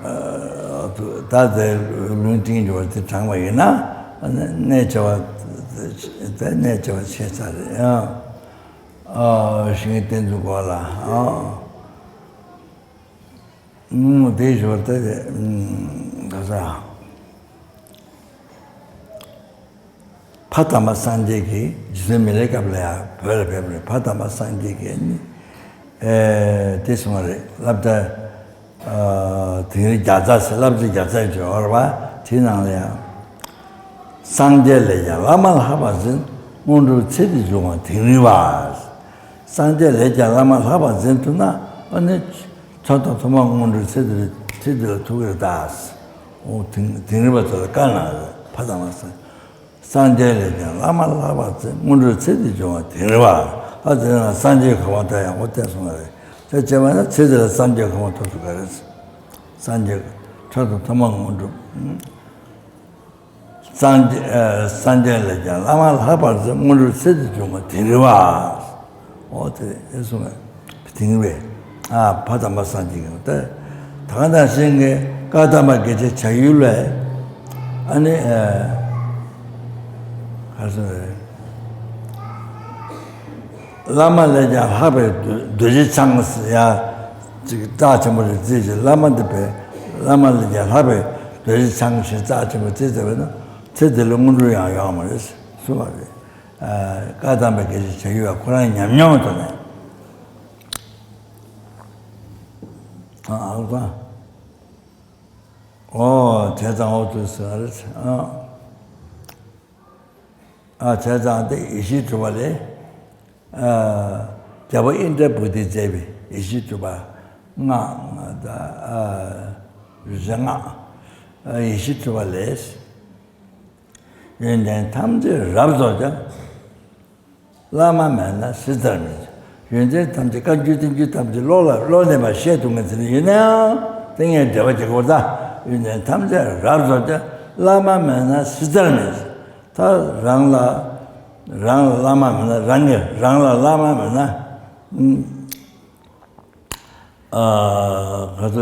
ཨ་ད་དེ་ལུང་བསྟན་འགྲོ་བ་དེ་དྲངས་པ་ཡིན་ན་གནད་ཆེ་བ་དེ་གནད་ཆེ་བ་ཆེ་ས་རེད་ཨ། ཨ་ཤིང་རྟེན་འཛུགས་སྐོར་ལ་ཨ། ཨུམ། དེའི་ཞོར་དུ་ཨུམ། ག་ས། ཕ་དམ་པ་སངས་རྒྱས་ཀྱིས་རྗེ་བཙུན་མི་ལའི་སྐབས་ལ་ཡང་བོད་ལ་ཕེབས་པ་རེད། ཕ་དམ་པ་སངས་རྒྱས་ཀྱིས་ནི། ཨེ། དེ་གསུངས་པ་རེད། བསླབ་བྱ། ཨ། དིང་རི་བརྒྱ་རྩ་ཟེར་བསླབ་བྱ་བརྒྱ་རྩ་ཅིག་ཡོད་རེད་པ། དེའི་ནང་ལ་ཡང་། སངས་རྒྱས་ལས་ཀྱང་བླ་མ་ལྷག་པར་འཛིན། སྔོན་འགྲོའི་ཚེ་འདིར་འབྱུང་བ་དིང་རི་བ། སངས་རྒྱས་ལས་ཀྱང་བླ་མ་ལྷག་པར་འཛིན་ཐུབ་ན་ཨ་ནི། མཐའ་དང་ཐོག་མ་སྔོན་འགྲོའི་ཚེ་འདིར་ཚེ་འདི་ལ་ཐུག་གི་རེད་ད། འོ་དིང་དིང་རི་བ་ཚོ་ལ་བཀའ་གནང་རེད། ཕ་དམ་པ་སངས། སངས་རྒྱས་ལས་ཀྱང་བླ་མ་ལྷག་པར་འཛིན། སྔོན་འགྲོའི་ཚེ་འདིར་འབྱུང་བ་དིང་རི་བ། ཨ་དེ་ན་སངས་རྒྱས་གོ་འཕང་ཐོབ་ཡག་པོ་བསྟན་སོང་བ་རེད། དེ་བྱས་པ་ན་ཚེ་འདི་ལ་སངས་རྒྱས་གོ་འཕང་ཐོབ་ཐུབ་ཀྱི་རེད། སངས་རྒྱས་མཐའ་དང་ཐོག་མ་སྔོན་འགྲོ། སངས་རྒྱས་ཨ། སངས་རྒྱས་ལས་ཀྱང་བླ་མ་ལྷག་པར་འཛིན། སྔོན་འགྲོའི་ཚེ་འདིར་འབྱུང་བ་དིང་རི་བ། འོ་དེ་ཨེ་གསུངས་པས་དིང་རི་བས། ཨ། ཕ་དམ་པ་སངས་རྒྱས་ཀྱིས་ད་ད་ག་ནང་བཞིན་གྱི་བཀའ་གདམས་པ་དགེ་བྱེད་བྱ་ཡུལ་བས། ཨ་ནི་ཨ། ག་རེ་ཟེར་རེད། བླ་མ་ལས་ཀྱང་ལྷག་པའི་རྡོ་རྗེ་འཆང་ཟེར་ཡ་ཅིག་རྩ་ཆེན་པོ་རེད་བརྩིས་ཤིང་། བླ་མ་འདི་པས་བླ་མ་ལས་ཀྱང་ལྷག་པའི་རྡོ་རྗེ་འཆང་ཞེས་རྩ་ཆེན་པོ་བརྩིས་ཟེར་བས་ན་ཚེ་འདི་ལ་སྔོན་འགྲོ་ཡང་ཡོང་བ་མ་རེད་གསུངས་པ་རེད། ཨ། བཀའ་གདམས་པའི་དགེ་བཤེས་བྱ་ཡུལ་བ་ཁོ་རང་ཉམས་མྱོང་ཐོག་ནས། ཨ་ཨ་ཨོ་བྱས་ཙང་འོ་དུ་ཟེར་བ་རེད། ཨ། ཨ། བྱས་ཙང་དེ་ཡེ་ཤེས་གྲུབ་པ་ལས། ཨ། རྒྱལ་པོ་ཨིནྡྲ་བྷུ་ཏིས་མཛད་པའི་ཡེ་ཤེས་གྲུབ་པ་སྔགས། ཨ། རིག་བྱེད་སྔགས། ཨ། ཡེ་ཤེས་གྲུབ་པ་ལས། ཡོན་ཏན་ཐམས་ཅད་རབ་རྫོགས་ཀྱང་། བླ་མ་མེད་ན་སྲིད་མཐར་མིན། ཡོན་ཏན་ཐམས་ཅད་བཀའ་བརྒྱུད་བསྟན་བརྒྱུད་ཐམས་ཅད་བློ་ལ་བློ་ལྡན་པ་ཤེས་ཐུབ་མཁན་ཟེར་ནི་ཡིན་ནའང་དེ་ངས་འགྲེལ་པ་བྱེད་དགོས་ད། ཡོན་ཏན་ཐམས་ཅད་རབ་རྫོགས་ཀྱང་། བླ་མ་མེད་ན་སྲིད་མཐར་མིན། ད་རང་ལ་རང་ལ་བླ་མ་མེད་ན་རང་གི་རང་ལ་བླ་མ་མེད་ན། ཨ། ག་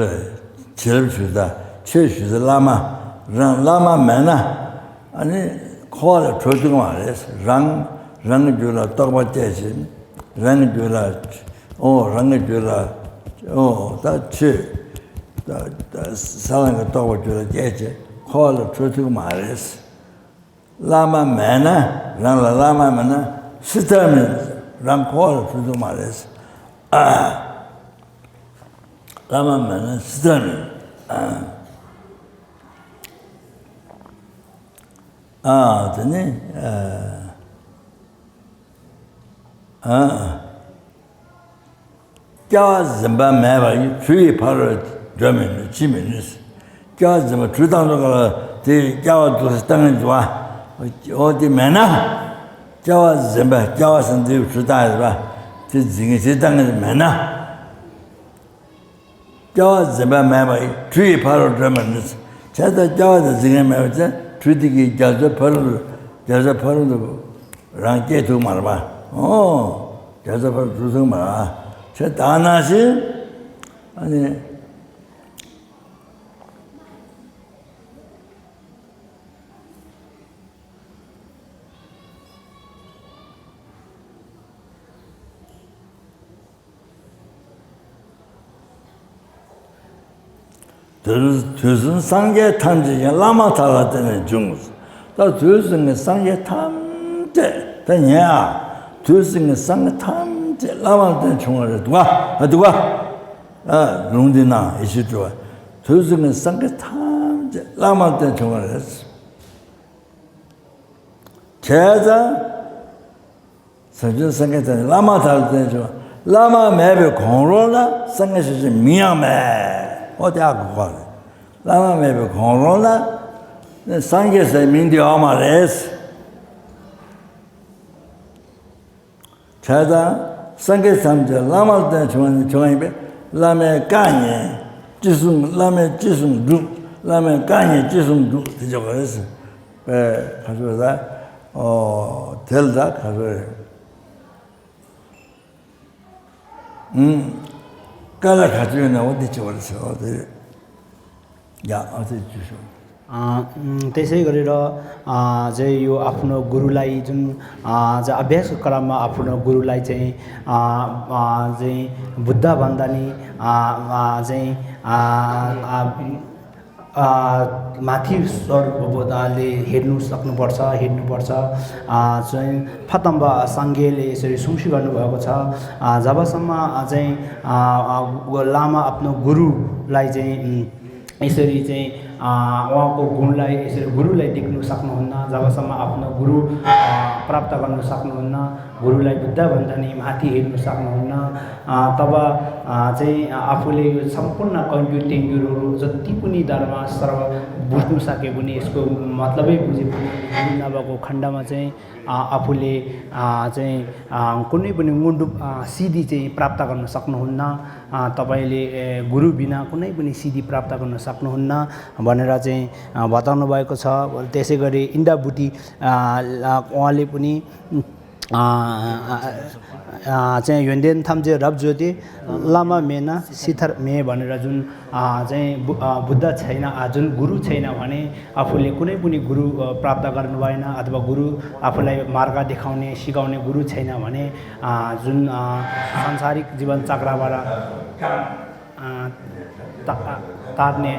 ཚོད་བྱིན་རླབས་ཞུ་ས་ཆོས་ཞུ་ས་བླ་མ་རང་བླ་མ་མེད་ན་ཨ་ནི་འཁོར་བ་ལས་གྲོལ་ཐུབ་ཀྱི་མ་རེད། རང་རང་གི་རྒྱུད་ལ་རྟོགས་པ་སྐྱེས་ཤིང་རང་གི་རྒྱུད་ལ་ཨོ་རང་གི་རྒྱུད་ལ་ཨོ་ད་ཆོས་ད་ད་ས་ལམ་གྱི་རྟོགས་པ་རྒྱུད་ལ་སྐྱེས་ཤིང་འཁོར་བ་ལས་གྲོལ་ཐུབ་ཀྱི་མ་རེད། བླ་མ་མེད་ན་རང་ལ་བླ་མ་མེད་ན་སྲིད་མཐར་མིན། རང་འཁོར་བ་ལ་གྲོལ་ཐུབ་མ་རེད། བླ་མ་མེད་ན་སྲིད་མཐར་མིན། ཨ། དེ་ནི་ཨ། ཨ། སྐྱེ་བ་འཛིན་པ་མེད་པ་ཡི་ཆུ་ཡི་ཕ་རོལ་ འགྲོ་མི་ནུས། འཆི་མི་ནུས། སྐྱེ་བ་འཛིན་པ་གྲོལ་བཏང་ཚུལ་ག་ལ་དེ་སྐྱེ་བ་འདུག་སེ་བཏང་ངེས་འདུག་བ། འོ་དེ་མེད་ན། སྐྱེ་བ་འཛིན་པ་སྐྱེ་བ་ཟེར་འདི་གྲོལ་བཏང་ཡོད་པ། དེ་འཛིན་ངེས་དེ་བཏང་ངེས་མེད་ན། སྐྱེ་བ་འཛིན་པ་མེད་པ་ཡིས་གྲོལ་བའི་ཕ་རོལ་འགྲོ་མི་ནུས། བྱས་ཙང་སྐྱེ་བ་དང་འཛིན་མཁན་མེད་པ་ཅན་གྲོལ་དེ་གི་རྒྱ་མཚོའི་ཕ་རོལ་རྒྱ་མཚོའི་ཕ་རོལ་དུ་རང་སྐྱེ་ཐུབ་མ་རེད་པ། ཨོ། རྒྱ་མཚོའི་ཕ་རོལ་འགྲོ་ཐུབ་མ་རེད་པ། བྱས་ད་ནང་བཞིན་ཨ་ནི། དུས་དུས་གསུམ་སངས་རྒྱས་ཐམས་ཅད་ཀྱང་བླ་མ་དག་ལ་བརྟེན་ནས་བྱུང་། ད་དུས་གསུམ་གྱི་སངས་རྒྱས་ཐམས་ཅད་ད་ཉན་ཨ། དུས་གསུམ་གྱི་སངས་རྒྱས་ཐམས་ཅད་བླ་མ་ལ་བརྟེན་བྱུང་བ་རེད་འདུག་ག་ཨ་འདུག་ག་ཨ་ལུང་འདི་ནང་ཡེ་ཤེས་སྒྲུབ་པ། དུས་གསུམ་གྱི་སངས་རྒྱས་ཐམས་ཅད་བླ་མ་ལ་བརྟེན་བྱུང་བ་རེད། བྱས་ཙང་། བྱང་ཆུབ་སེམས་དཔའི་ཐབས་ནི་བླ་མ་དག་ལ་བརྟེན་བྱུང་། བླ་མ་མེད་པའི་གོང་རོལ་ན་སངས་རྒྱས་ཞེས་བྱའི་མིང་ཡང་མེད། ཨོ་དེ་ཨ་གོ་གོ་རེད། བླ་མ་མེད་པའི་གོང་རོལ་ན་སངས་རྒྱས་ཟེར་མིང་དེ་ཡོད་མ་རེད། བྱས་ཙང་སངས་རྒྱས་ཐམས་ཅད་བླ་མ་ལ་བརྟེན་བྱུང་བ་ནི་བྱུང་བ་ཡིན་པས། བླ་མའི་བཀའ་ཉན། ཅི་གསུང་། བླ་མའི་ཅི་གསུང་སྒྲུབ། བླ་མའི་བཀའ་ཉན་ཅི་གསུང་སྒྲུབ་དེ་ཆོག་གི་རེད། པས་ཁ་ཤོར་ད། ཨོ། དེ་ལ་ད་ཁ་ཤོར་རེད། ཨུམ། དཀའ་ལས་ག་ཚོད་ཡོད་ན་འོ་དེ་བྱེད་པར་བྱའོ་དེ། ཡ་ཨ་ཙི་བཅུ་ཤོག་ཨ། ཨུམ། त्यसै गरेर अ, चाहिँ यो आफ्नो गुरुलाई जुन अ, चाहिँ अभ्यासको क्रममा आफ्नो गुरुलाई चाहिँ अ, अ, चाहिँ बुद्ध भन्दा नि अ, अ, चाहिँ अ, अ, अ, माथि स्वरूपले हेर्नु सक्नुपर्छ, हेर्नुपर्छ। अ, चाहिँ फतम्ब साङ्गेले यसरी सुङ्सी गर्नुभएको छ। अ, जबसम्म अ, चाहिँ अ, अ, लामा आफ्नो गुरुलाई चाहिँ उम्, यसरी चाहिँ अ, उहाँको गुणलाई यसरी गुरुलाई देख्नु सक्नुहुन्न, जबसम्म आफ्नो गुरु अ, प्राप्त गर्नु सक्नुहुन्न, गुरुलाई बुद्ध भन्दा नि माथि हेर्नु सक्नुहुन्न। अ, तब अ, चाहिँ आफूले यो सम्पूर्ण कङ्ग्यु टेङ्ग्युहरू जति पनि धर्मशास्त्र बुझ्नु सके पनि, यसको मतलबै बुझे पनि, गुरु नभएको खण्डमा चाहिँ अ, आफूले अ, चाहिँ अ, कुनै पनि गुणडुप अ, सिद्धि चाहिँ प्राप्त गर्न सक्नुहुन्न। अ, तपाईँले ए, गुरु बिना कुनै पनि सिद्धि प्राप्त गर्न सक्नुहुन्न भनेर चाहिँ अ, बताउनु भएको छ। त्यसै गरी इन्डाबुटी अ, ला- उहाँले पनि अ, अ, अ, चाहिँ योन्देन थाम्जे रब ज्योति लामा मेना सिथर मे भनेर जुन अ, चाहिँ बु- अ, बुद्ध छैन, अ, जुन गुरु छैन भने आफूले कुनै पनि गुरु अ, प्राप्त गर्नु भएन, अथवा गुरु आफूलाई मार्ग देखाउने सिकाउने गुरु छैन भने अ, जुन अ, सांसारिक जीवन चक्रबाट अ, ता- तार्ने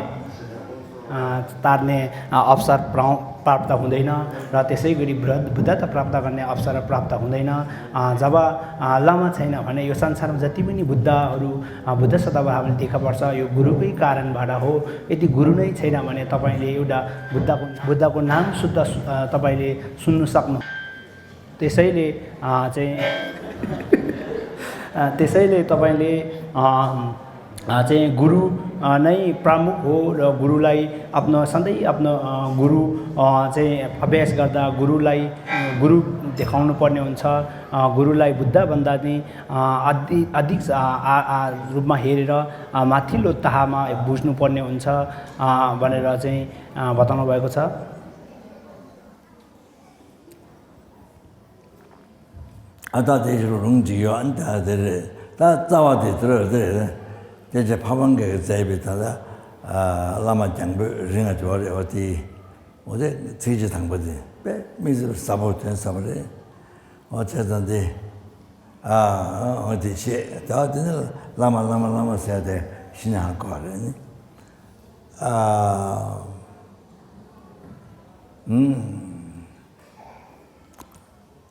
अ, तार्ने अ, अवसर प्राउ- प्राप्त हुँदैन र त्यसै गरी बुद्ध- बुद्धता प्राप्त गर्ने अवसर प्राप्त हुँदैन। अ, जब अ, लामा छैन भने यो संसारमा जति पनि बुद्धहरू अ, बुद्ध सदाबहारले देखा पर्छ, यो गुरुकै कारणबाट हो। यदि गुरु नै छैन भने तपाईँले एउटा बुद्धको बुद्धको नाम शुद्ध सु- अ, तपाईँले सुन्नु सक्नु त्यसैले अ, चाहिँ अ, त्यसैले तपाईँले अ, अ, चाहिँ गुरु अ, नै प्रमुख हो र गुरुलाई आफ्नो सधैँ आफ्नो अ, गुरु अ, चाहिँ अभ्यास गर्दा गुरुलाई अ, गुरु देखाउनु पर्ने हुन्छ। अ, गुरुलाई बुद्ध भन्दा नि अ, अधि अधिक अ, आ- आ- रूपमा हेरेर अ, माथिल्लो तहमा बुझ्नुपर्ने हुन्छ अ, भनेर चाहिँ अ, बताउनु भएको छ। ཨ་ད་དེ་ཞིག་རུང་ཅིག་ཡོད་ཨ་ད་དེ་རེད། ད་རྩ་བ་དེ་དེ་རེད་དེ་རེད། དེ་ཚེ་ཕ་བང་གིས་མཛད་པའི་ད་ལྟ་བླ་མ་རྒྱང་འབོད་རིང་ང་འགྲོ་རེད་བ་དེ། འོ་དེ་ཚིགས་བཅད་དང་པོ་དེ་དཔེ་དམིགས་བསལ་ཟབ་པོ་དོན་ཟབ་པོ་རེད། འོ་བྱས་ཙང་དེ། ཨ་འོ་དེ་བཤད་ད་དེ་ནི་བླ་མ་བླ་མ་བླ་མ་ཟེར་དེ་ཤི་ན་ཧ་གོ་བ་རེད་ནི། ཨ་ཨུམ།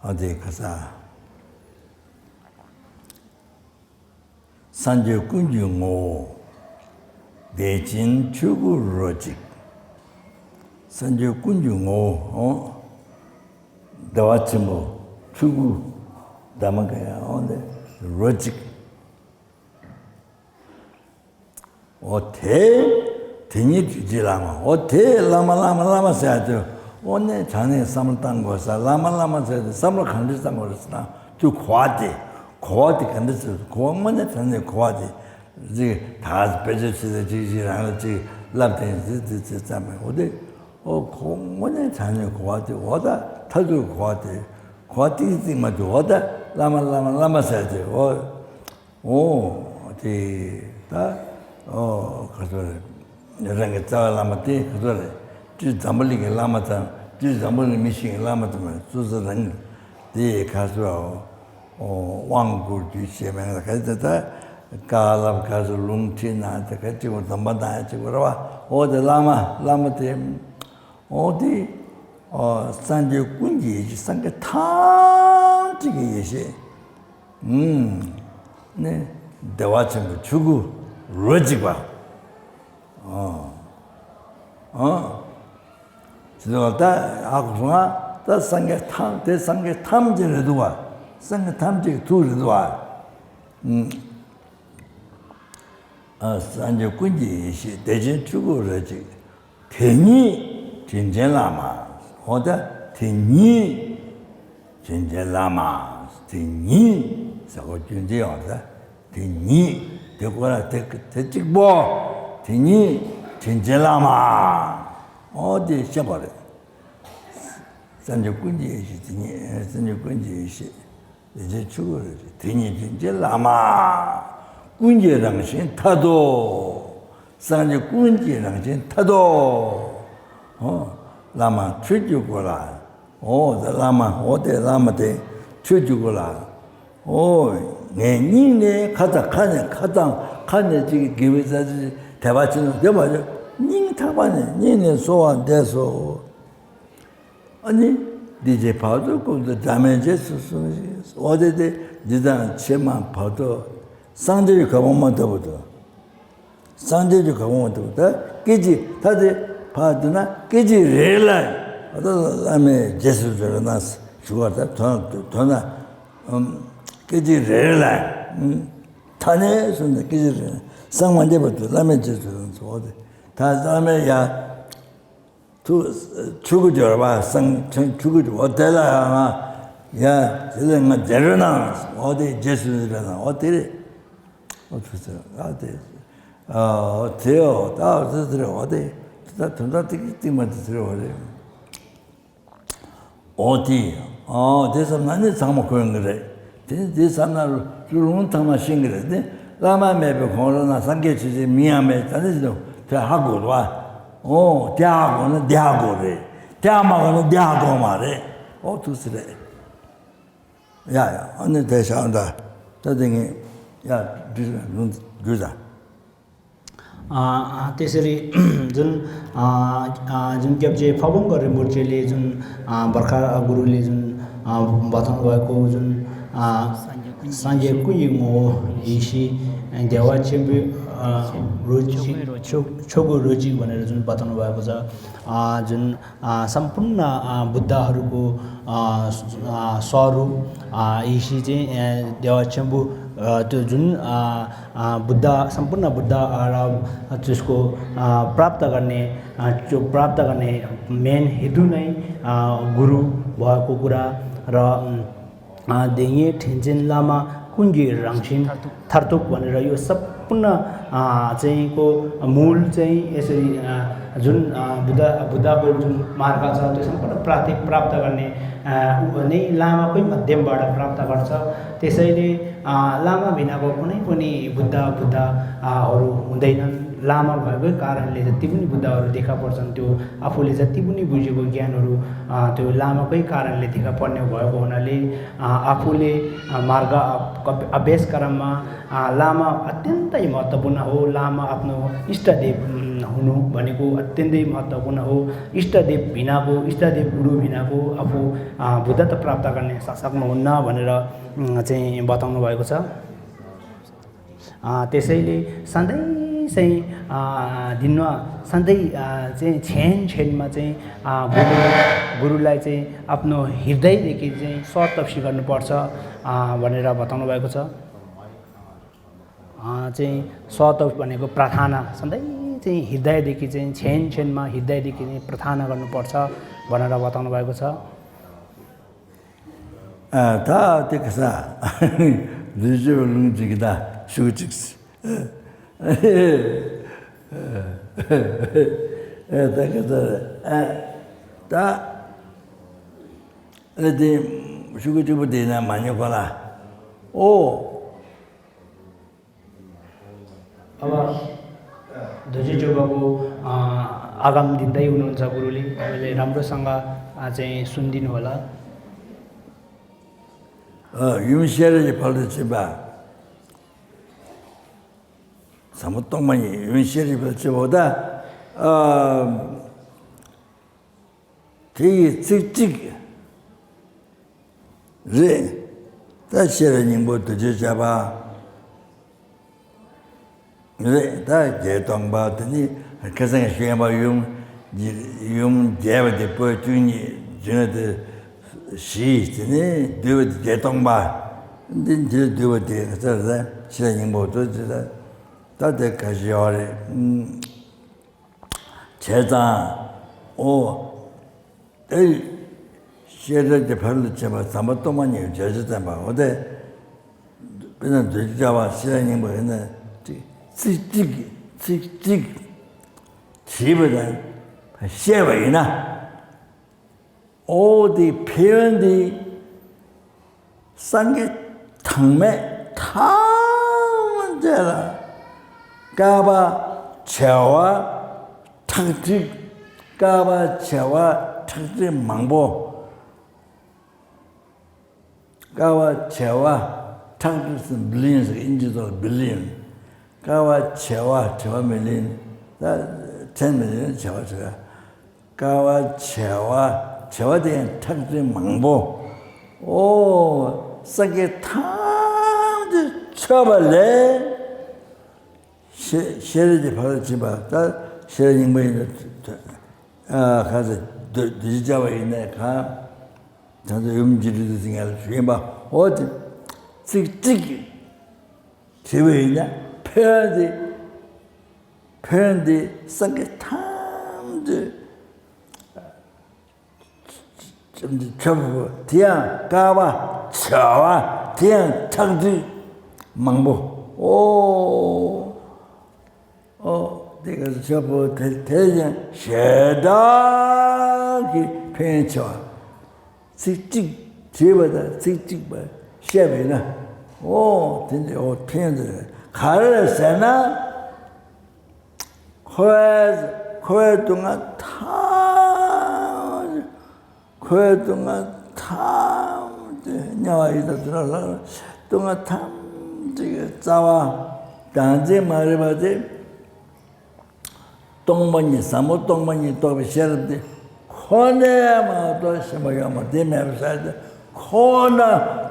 ཨ་དེ་ག་ས། སངས་རྒྱས་ཀུན་གྱི་ངོ་བོ། བདེ་ཆེན་ཆོས་སྐུ་རོ་གཅིག་སངས་རྒྱས་ཀུན་གྱི་ངོ་བོ། ཨོ། བདེ་བ་ཆེན་པོ་ཆོས་སྐུ་འདབ་མ་ག་ཡ་ཨོ་དེ་རོ་གཅིག་འོ་དེ། དེ་ཉིད་དྲིན་ཅན་བླ་མ། འོ་དེ་བླ་མ་བླ་མ་བླ་མ་ཟེར་ཡ་དེ། དངོས་གནས་དྲང་གནས་བསམ་བློ་བཏང་དགོས་ས། བླ་མ་བླ་མ་ཟེར་དེ་བསམ་བློ་གང་འདྲ་བཏང་དགོས་རེད་ཟེར་ན། དུས་གོ་བ་དེ། གོ་བ་དེ་ག་འདྲ་ཟེར། གོ་བ་དངོས་གནས་དྲང་གནས་གོ་བ་དེ། ཅིག་ད་དཔེ་ཆ་ཆེ་ས་ཅིག་ཅིག་རང་ལ་ཅིག་བསླབ་དེ་ཟེར་ཟེར་ཟེར་ཙམ་མེད། འོ་དེ། ཨོ་ཁོ་དངོས་གནས་དྲང་གནས་གོ་བ་དེ། འོ་ད་མཐར་ཐུག་གོ་བ་དེ། གོ་བ་ཏིག་ཏིག་མ་དུ། འོ་ད་བླ་མ་བླ་མ་བླ་མ་ཟེར་དེ། འོ། འོ། དེ། ད། ཨོ། ག་ཚོད་རེད། རང་གི་རྩ་བའི་བླ་མ་དེ་ག་ཚོད་རེད། སྤྲུལ་འཛམ་བུ་གླིང་གི་བླ་མ་དང་སྤྲུལ་འཛམ་བུ་གླིང་མི་ཞིག་གི་བླ་མ་དེ་མ་སོ་སོ་རང་གི་དེ་ག་ཚོད། ཨོ། དབང་བསྐུར་དུས་ཞེས་མིང་ལ་ག་ཚོད། ད་བཀའ་སློབ་ག་ཚོད། ལུང་ཁྲིད་ན་དེ་ག་གཅིག་པོ་སྡོམ་པ་དང་ཡ་གཅིག་པོ་རེད་བ། འོ་དེ་བླ་མ་བླ་མ་དེ། འོ་དེ། ཨོ། སངས་རྒྱས་ཀུན་གྱི་ཡེ་ཤེས། སངས་རྒྱས་ཐམས་ཅད་ཀྱི་ཡེ་ཤེས། ཨུམ། ནི་བདེ་བ་ཆེན་པོའི་ཆོས་སྐུ་རོ་གཅིག་པ། ཨོ། ཨོ། ཅི་ལྟར་ད་ཨ་ཁུ་སོང་ང་། ད་སངས་རྒྱས་ཐམས། དེ་སངས་རྒྱས་ཐམས་ཅད་རེད་འདུག་བ། སངས་རྒྱས་ཐམས་ཅད་ཀྱི་ཐུགས་རེད་འདུག་བ། ཨུམ། ཨ། སངས་རྒྱས་ཀུན་གྱི་ཡེ་ཤེས། བདེ་ཆེན་ཆོས་སྐུ་རོ་གཅིག། དེ་ཉིད་དྲིན་ཅན་བླ་མ། འོ་ད་དེ་ཉིད་དྲིན་ཅན་བླ་མ། དེ་ཉིད་ཟེར་གོ་རྒྱུ་འདི་ཡོང་ད། དེ་ཉིད། དེ་ཁོ་རང་དེ་དེ་གཅིག་པོ། དེ་ཉིད་དྲིན་ཅན་བླ་མ། འོ་དེ་ཤེས་པ་རེད། སངས་རྒྱས་ཀུན་གྱི་ཡེ་ཤེས་དེ་ཉིད། སངས་རྒྱས་ཀུན་གྱི་ཡེ་ཤེས། དེ་ཚེ་ཆུ་བོ་རེད། དེ་ཉིད་དྲིན་ཅན་བླ་མ། ཀུན་གྱི་རང་བཞིན་མཐར་ཐུག། སངས་རྒྱས་ཀུན་གྱི་རང་བཞིན་མཐར་ཐུག། ཨོ། བླ་མ་ཁྲོས་ཀྱི་སྒོ་ལ། ཨོ་དེ་བླ་མ། ཨོ་དེ་བླ་མ་དེ་ཁྲོས་ཀྱི་སྒོ་ལ། ཨོ། ངའི་སྙིང་ནས་ཁ་དང་ཁ་ནས། ཁ་དང་ཁ་ནས་ཅིག་དགེ་བའི་རྩ་ཆེ་དད་པ་ཆེ་ན་དེ་བ་སྙིང་ཐག་པ་ནས་སྙིང་ནས་གསོལ་བ་འདེབས་སོ། ཨ་ནི། འདི་རྗེས་བར་དུ་ཀུན་ཏུ་སྒྲ་མེད་རྗེས་སུ་བཟུང་ཞིང་། འོ་དེ་དེ་འདི་དང་ཕྱི་མ་བར་དུ། སངས་རྒྱས་ཀྱི་གོ་འཕང་མ་ཐོབ་བར་དུ། སངས་རྒྱས་ཀྱི་གོ་འཕང་མ་ཐོབ་བར་དུ། སྐད་ཅིག་ད་དེ་བར་དུ་ན་སྐད་ཅིག་རེ་རེ་ལ། འོ་ད་བླ་མའི་རྗེས་སུ་འབྲང་ན་ཞུ་བ། ད་དོན་དོན་ན། ཨམ། སྐད་ཅིག་རེ་རེ་ལ། ཨམ། ཐ་སྙད་གསུམ་ནས་སྐད་ཅིག་རེ་རེ། སངས་མ་རྒྱས་བར་དུ་བླ་མའི་རྗེས་སུ་འབྲང་། འོ་དེ་ད་བླ་མའི་ཡ། ཐུགས་ཆོས་སྐུ་སྦྱོར་བ། སངས་ཆོས་སྐུ་སྦྱོར་བ་དེ་ལ་ཡང་ང་ཡ། དེ་ལས་ང་བདེ་རོ་ན། འོ་དེ་རྗེས་སུ་འབྲང་ན། འོ་དེ་རེད། འོ་ཐུགས་ཟེར་ཨ་དེ། ཨ་དེ་འོ་ད་འོ་དེ་དེ་རེད། འོ་དེ་ད་དོན་དག་ཏིག་ཏིག་མ་དེ་དེ་རེད། འོ་རེད། འོ་དེ། ཨོ་དེ་བསམ་ན་ནི་ཚང་མ་གོ་ཡོང་གི་རེད། དེ་ནི་དེ་བསམ་ན་རུ་རུང་ཚང་མ་ཤེས་ཀྱི་རེད། དེ་བླ་མ་མེད་པའི་གོང་རོལ་ན་སངས་རྒྱས་ཆོས་ཅན་མིང་ཡང་མེད། ད་ནི་དེ་དེ་ཧ་གོ་རེད་བ། ཨོ་དེ་ཧ་གོ་ན་དེ་ཧ་གོ་རེད། དེ་ཧ་མ་གོ་ན་དེ་ཧ་གོ་མ་རེད། ཨོ་ཐུགས་སུ་རེད། ཡ་ཡ། ཨ་ནི་དེ་བཞག་འདྲ། ད་དེ་ངས་ཡ་འདྲི་ལུང་རྒྱུ་ད། ཨ་ཨ་དེ་ཟེར་རེད། རྫུན། ཨ་ཨ་རྫུན་སྐྱབས་རྗེ་ཕ་བོང་ཁ་རིན་པོ་ཆེ་ལས་རྫུན། ཨ་བར་ཁ་གུ་རུ་ལས་རྫུན། ཨ་བ་ཐང་བ་ཀོ་རྫུན། ཨ་སངས་རྒྱས་ཀུན་གྱི་ངོ་བོ་ཡེ་ཤེས་བདེ་བ་ཆེན་པོའི་ཨ་རོ་གཅིག་ཆོས་ཆོས་སྐུ་རོ་གཅིག་བ་ནས་རྫུན་བ་ཐང་བ་ཀོ་ཟ། ཨ་རྫུན། ཨ་སམ་པུར་ན་ཨ་བུདྡྷ་ཧ་རུ་ཀོ་ཨ་ཨ་སྭ་རུ་ཨ་ཡེ་ཤེས་ཅན་ཨ་བདེ་བ་ཆེན་པོ་ཨ་དེ་རྫུན། ཨ་ཨ་བུདྡྷ་སམ་པུར་ན་བུདྡྷ་ཨ་ར་ཨ་ཙིས་ཀོ་ཨ་པྲབ་ཏ་ཀར་ནེ་ཨ་ཅོ་པྲབ་ཏ་ཀར་ནེ་མེན་ཧེ་དུ་ནེ་ཨ་གུ་རུ་བ་ཀོ་ཀུ་ར་ར། ཨ་དེ་ཉིད་དྲིན་ཅན་བླ་མ་ཀུན་གྱི་རང་བཞིན་མཐར་ཐུག་བ་ནི་ར་ཡོད་སབ་པུ་ན། ཨ་ཙེང་ཀོ་མུལ་ཙེང་ཨེ་སི་རི་ཨ་རྫུན། ཨ་བུདྡྷ་བུདྡྷ་ཀོ་རྫུན་མར་ག་ཚ་དེ་སམ་པུ་ན་པྲ་ཏི་པྲབ་ཏ་ཀར་ནེ། ཨ་ཨུ་ནི་བླ་མ་ཀོ་མ་དེམ་བ་ད་པྲབ་ཏ་ཀར་ཚ་དེ་སའི་ནེ། ཨ་བླ་མ་བི་ན་ཀོ་ཀོ་ནི་ཀོ་ནི་བུདྡྷ་བུདྡྷ་ཨ་ཧོ་རུ་འུ་འདེ་ན། བླ་མ་བ་གོའི་ཀ་ར་ལེ་ཛ་ཏི་བུ་ནི་བུདྡྷ་ཧོ་རུ་དེ་ཁ་པར་ཙམ་དུ་ཨ་ཕུ་ལེ་ཛ་ཏི་བུ་ནི་བུ་ཇི་གོ་གྱན་ཧོ་རུ་ཨ་དུ་བླ་མ་གོའི་ཀ་ར་ལེ་དེ་ཁ་པར་ནེ་བ་གོ་ཧོ་ན་ལེ། ཨ་ཨ་ཕུ་ལེ་ཨ་མར་ག་ཨ་བེས་ཀ་ར་མ། ཨ་བླ་མ་ཨ་ཏན་ཏ་ཡི་མ་ཏ་བུ་ན་ཧོ། བླ་མ་ཨ་ནོ་ཨིཤ་ཏ་དེབ་ཧུ་ནུ་བ་ནི་ཀོ་ཨ་ཏན་ཏ་ཡི་མ་ཏ་བུ་ན་ཧོ། ཨིཤ་ཏ་དེབ་བི་ན་ཀོ་ཨིཤ་ཏ་དེབ་གུ་རུ་བི་ན་ཀོ་ཨ་ཕུ་ཨ་བུདྡྷ་ཏ་པྲབ་ཏ་ཀར་ནེ་ས་སག་མ་ཧོ་ན་བ་ནི་ར་ཙེ་བ་ཏང་ནོ་བ་ཡི་ཀོ་ཚ། ཨ་དེ་སའི་ལེ་སན་དེ་སའི་ཨ་དིན་ནོ་སན་དེ་ཨ་ཙེ་ཆེན་ཆེན་མ་ཙེ་ཨ་གུ་རུ་གུ་རུ་ལའི་ཙེ་ཨཔ་ནོ་ཧིར་དའི་དེ་ཀེ་ཙེ་སོར་ཏབ་ཤི་གར་ནོ་པར་ཚ། ཨ་བ་ནི་ར་བ་ཏང་ནོ་བ་ཡི་ཀོ་ཚ། अ, चाहिँ सतोष भनेको प्रार्थना, सधैँ चाहिँ हृदयदेखि चाहिँ छेन छेनमा हृदयदेखि चाहिँ प्रार्थना गर्नुपर्छ भनेर बताउनु भएको छ। ཨ། ད་དེ་ག་ས་འདི་ཅི་བ་ལུང་ཅིག་ད་ཤུགས་ཅིག་ཨ། ད་ག་ས་ཨ། ད་ཨ་དེ་ཤུགས་ཅིག་པོ་དེ་ན་མ་ཉོ་གོ་ལ། ཨོ། अब दोजी चोबाको आगाम दिँदै हुनुहुन्छ गुरुले, तपाईँले राम्रोसँग चाहिँ सुनिदिनु होला। ཡུམ་ཤེས་རབ་ཀྱི་ཕ་ལུ་ཆེན་པ། ཟབ་མོ་སྟོང་པ་ཉིད་ཡུམ་ཤེས་རབ་ཀྱི་ཕ་ལུ་ཆེན་པོ་ད། དེ་ཡི་ཚིག་གཅིག་རེད། ད་ཤེས་རབ་སྙིང་པོ་བདུད་རྩི་བཅའ་བ་རེད། ད་བརྒྱད་སྟོང་པ་དེ་ནི་ཁ་སང་ཞུས་པ་ཡུམ་ཡུམ་རྒྱས་པ་དེ་པོད་བཅུ་གཉིས་བརྗོད་དེ་བཞི། དེ་ནི་བསྡུས་པ་དེ་བརྒྱད་སྟོང་པ། འདི་འདིར་བསྡུས་པ་དེ་ཁ་སང་རེད། ཤེས་རབ་སྙིང་པོ་བདུད་རྩི་ད་ད་དེ་ག་ཞིག་ཡོད་རེད། བྱས་ཙང་། ཨོ། དེ་ཤེས་རབ་ཀྱི་ཕ་ལུ་ཆེན་པ་ཟབ་མོ་སྟོང་པ་ཉིད་ཀྱི་བརྗོད་བྱ་བསྟན་པ། འོ་དེ་དཔེར་ན་བདུད་རྩི་བཅའ་བ་ཤེས་རབ་སྙིང་པོ་ཡིན་ན་ཚིག་གཅིག་ཚིག་གཅིག་བྲིས་པ་དང་བཤད་པ་ཡིན་ན། ཨོ་དེ་ཕན་ཡོན་དེ་སངས་རྒྱས་གྲངས་མེད་ཐམས་ཅད་ལ་བསྐལ་པ་བྱེ་བ་ཁྲག་ཁྲིག་བསྐལ་པ་བྱེ་བ་ཁྲག་ཁྲིག་མང་པོ། བསྐལ་པ་བྱེ་བ་ཁྲག་ཁྲིག་ཟེར་བི་ལི་ཡོན་ཟེར་ཨིན་ཇི་ཐོག་ལ་བི་ལི་ཡོན། བསྐལ་པ་བྱེ་བ་བྱེ་བ་མི་ལི་ཡོན། ད་ཁྲེན་མི་ལི་ཡོན་བྱེ་བ་བྱེ་བ། བསྐལ་པ་བྱེ་བ་བྱེ་བ་དེ་ཡང་ཁྲག་ཁྲིག་མང་པོ། ཨོ། སངས་རྒྱས་ཐམས་ཅད་མཆོད་པ་ལས། ཤེས་ཤེས་རབ་ཀྱི་ཕ་ལུ་ཆེན་པ་ད་ཤེས་རབ་སྙིང་པོ་ཡིན་ན། ཨ་ག་ཚོད་བདུད་བདུད་རྩི་བཅའ་བ་ཡིན་ན་གང་། ད་ཚོད་ཡུམ་གྱི་རིགས་དེ་ང་ལ་ཞུས་པ་འོ་དེ་ཚིག་གཅིག་བྲིས་པ་ཡིན་ན་ཕན་དེ་ཕན་དེ་སངས་རྒྱས་ཐམས་ཅད་ཁྱབ་པོ་དེ་ཡང་བསྐལ་པ་བྱེ་བ་དེ་ཡང་ཁྲག་ཁྲིག་མང་པོ། ཨོ། ཨོ། དེ་ག་ཁྱབ་པོ་དེ་དེ་ཡང་ཞེ་དྲག་གི་ཕན་ཆེ་བ། ཚིག་གཅིག་བྲིས་པ་དང་ཚིག་གཅིག་པ་བཤད་པས་ན། ཨོ་དེ་འདྲ་ཨོ་ཕན་དེ་ག་རེ་ཟེར་ན། འཁོར་བའི་འཁོར་བའི་སྡུག་བསྔལ་ཐམས་འཁོར་བའི་སྡུག་བསྔལ་ཐམས་ཅད་དམྱལ་བ་ཡི་དྭགས་དུད་འགྲོ་ལ་སྡུག་བསྔལ་ཐམས་ཅད་ཀྱི་རྩ་བ་བདག་འཛིན་མ་རིག་པ་དེ། སྟོང་པ་ཉིད་ཟབ་མོ་སྟོང་པ་ཉིད་རྟོགས་པའི་ཤེས་རབ་དེ་ཁོ་ནས་མ་གཏོགས་གཞན་པ་ཡོད་མ་རེད། དེ་མེད་པ་ཟེར་ཏེ་ཁོ་ན་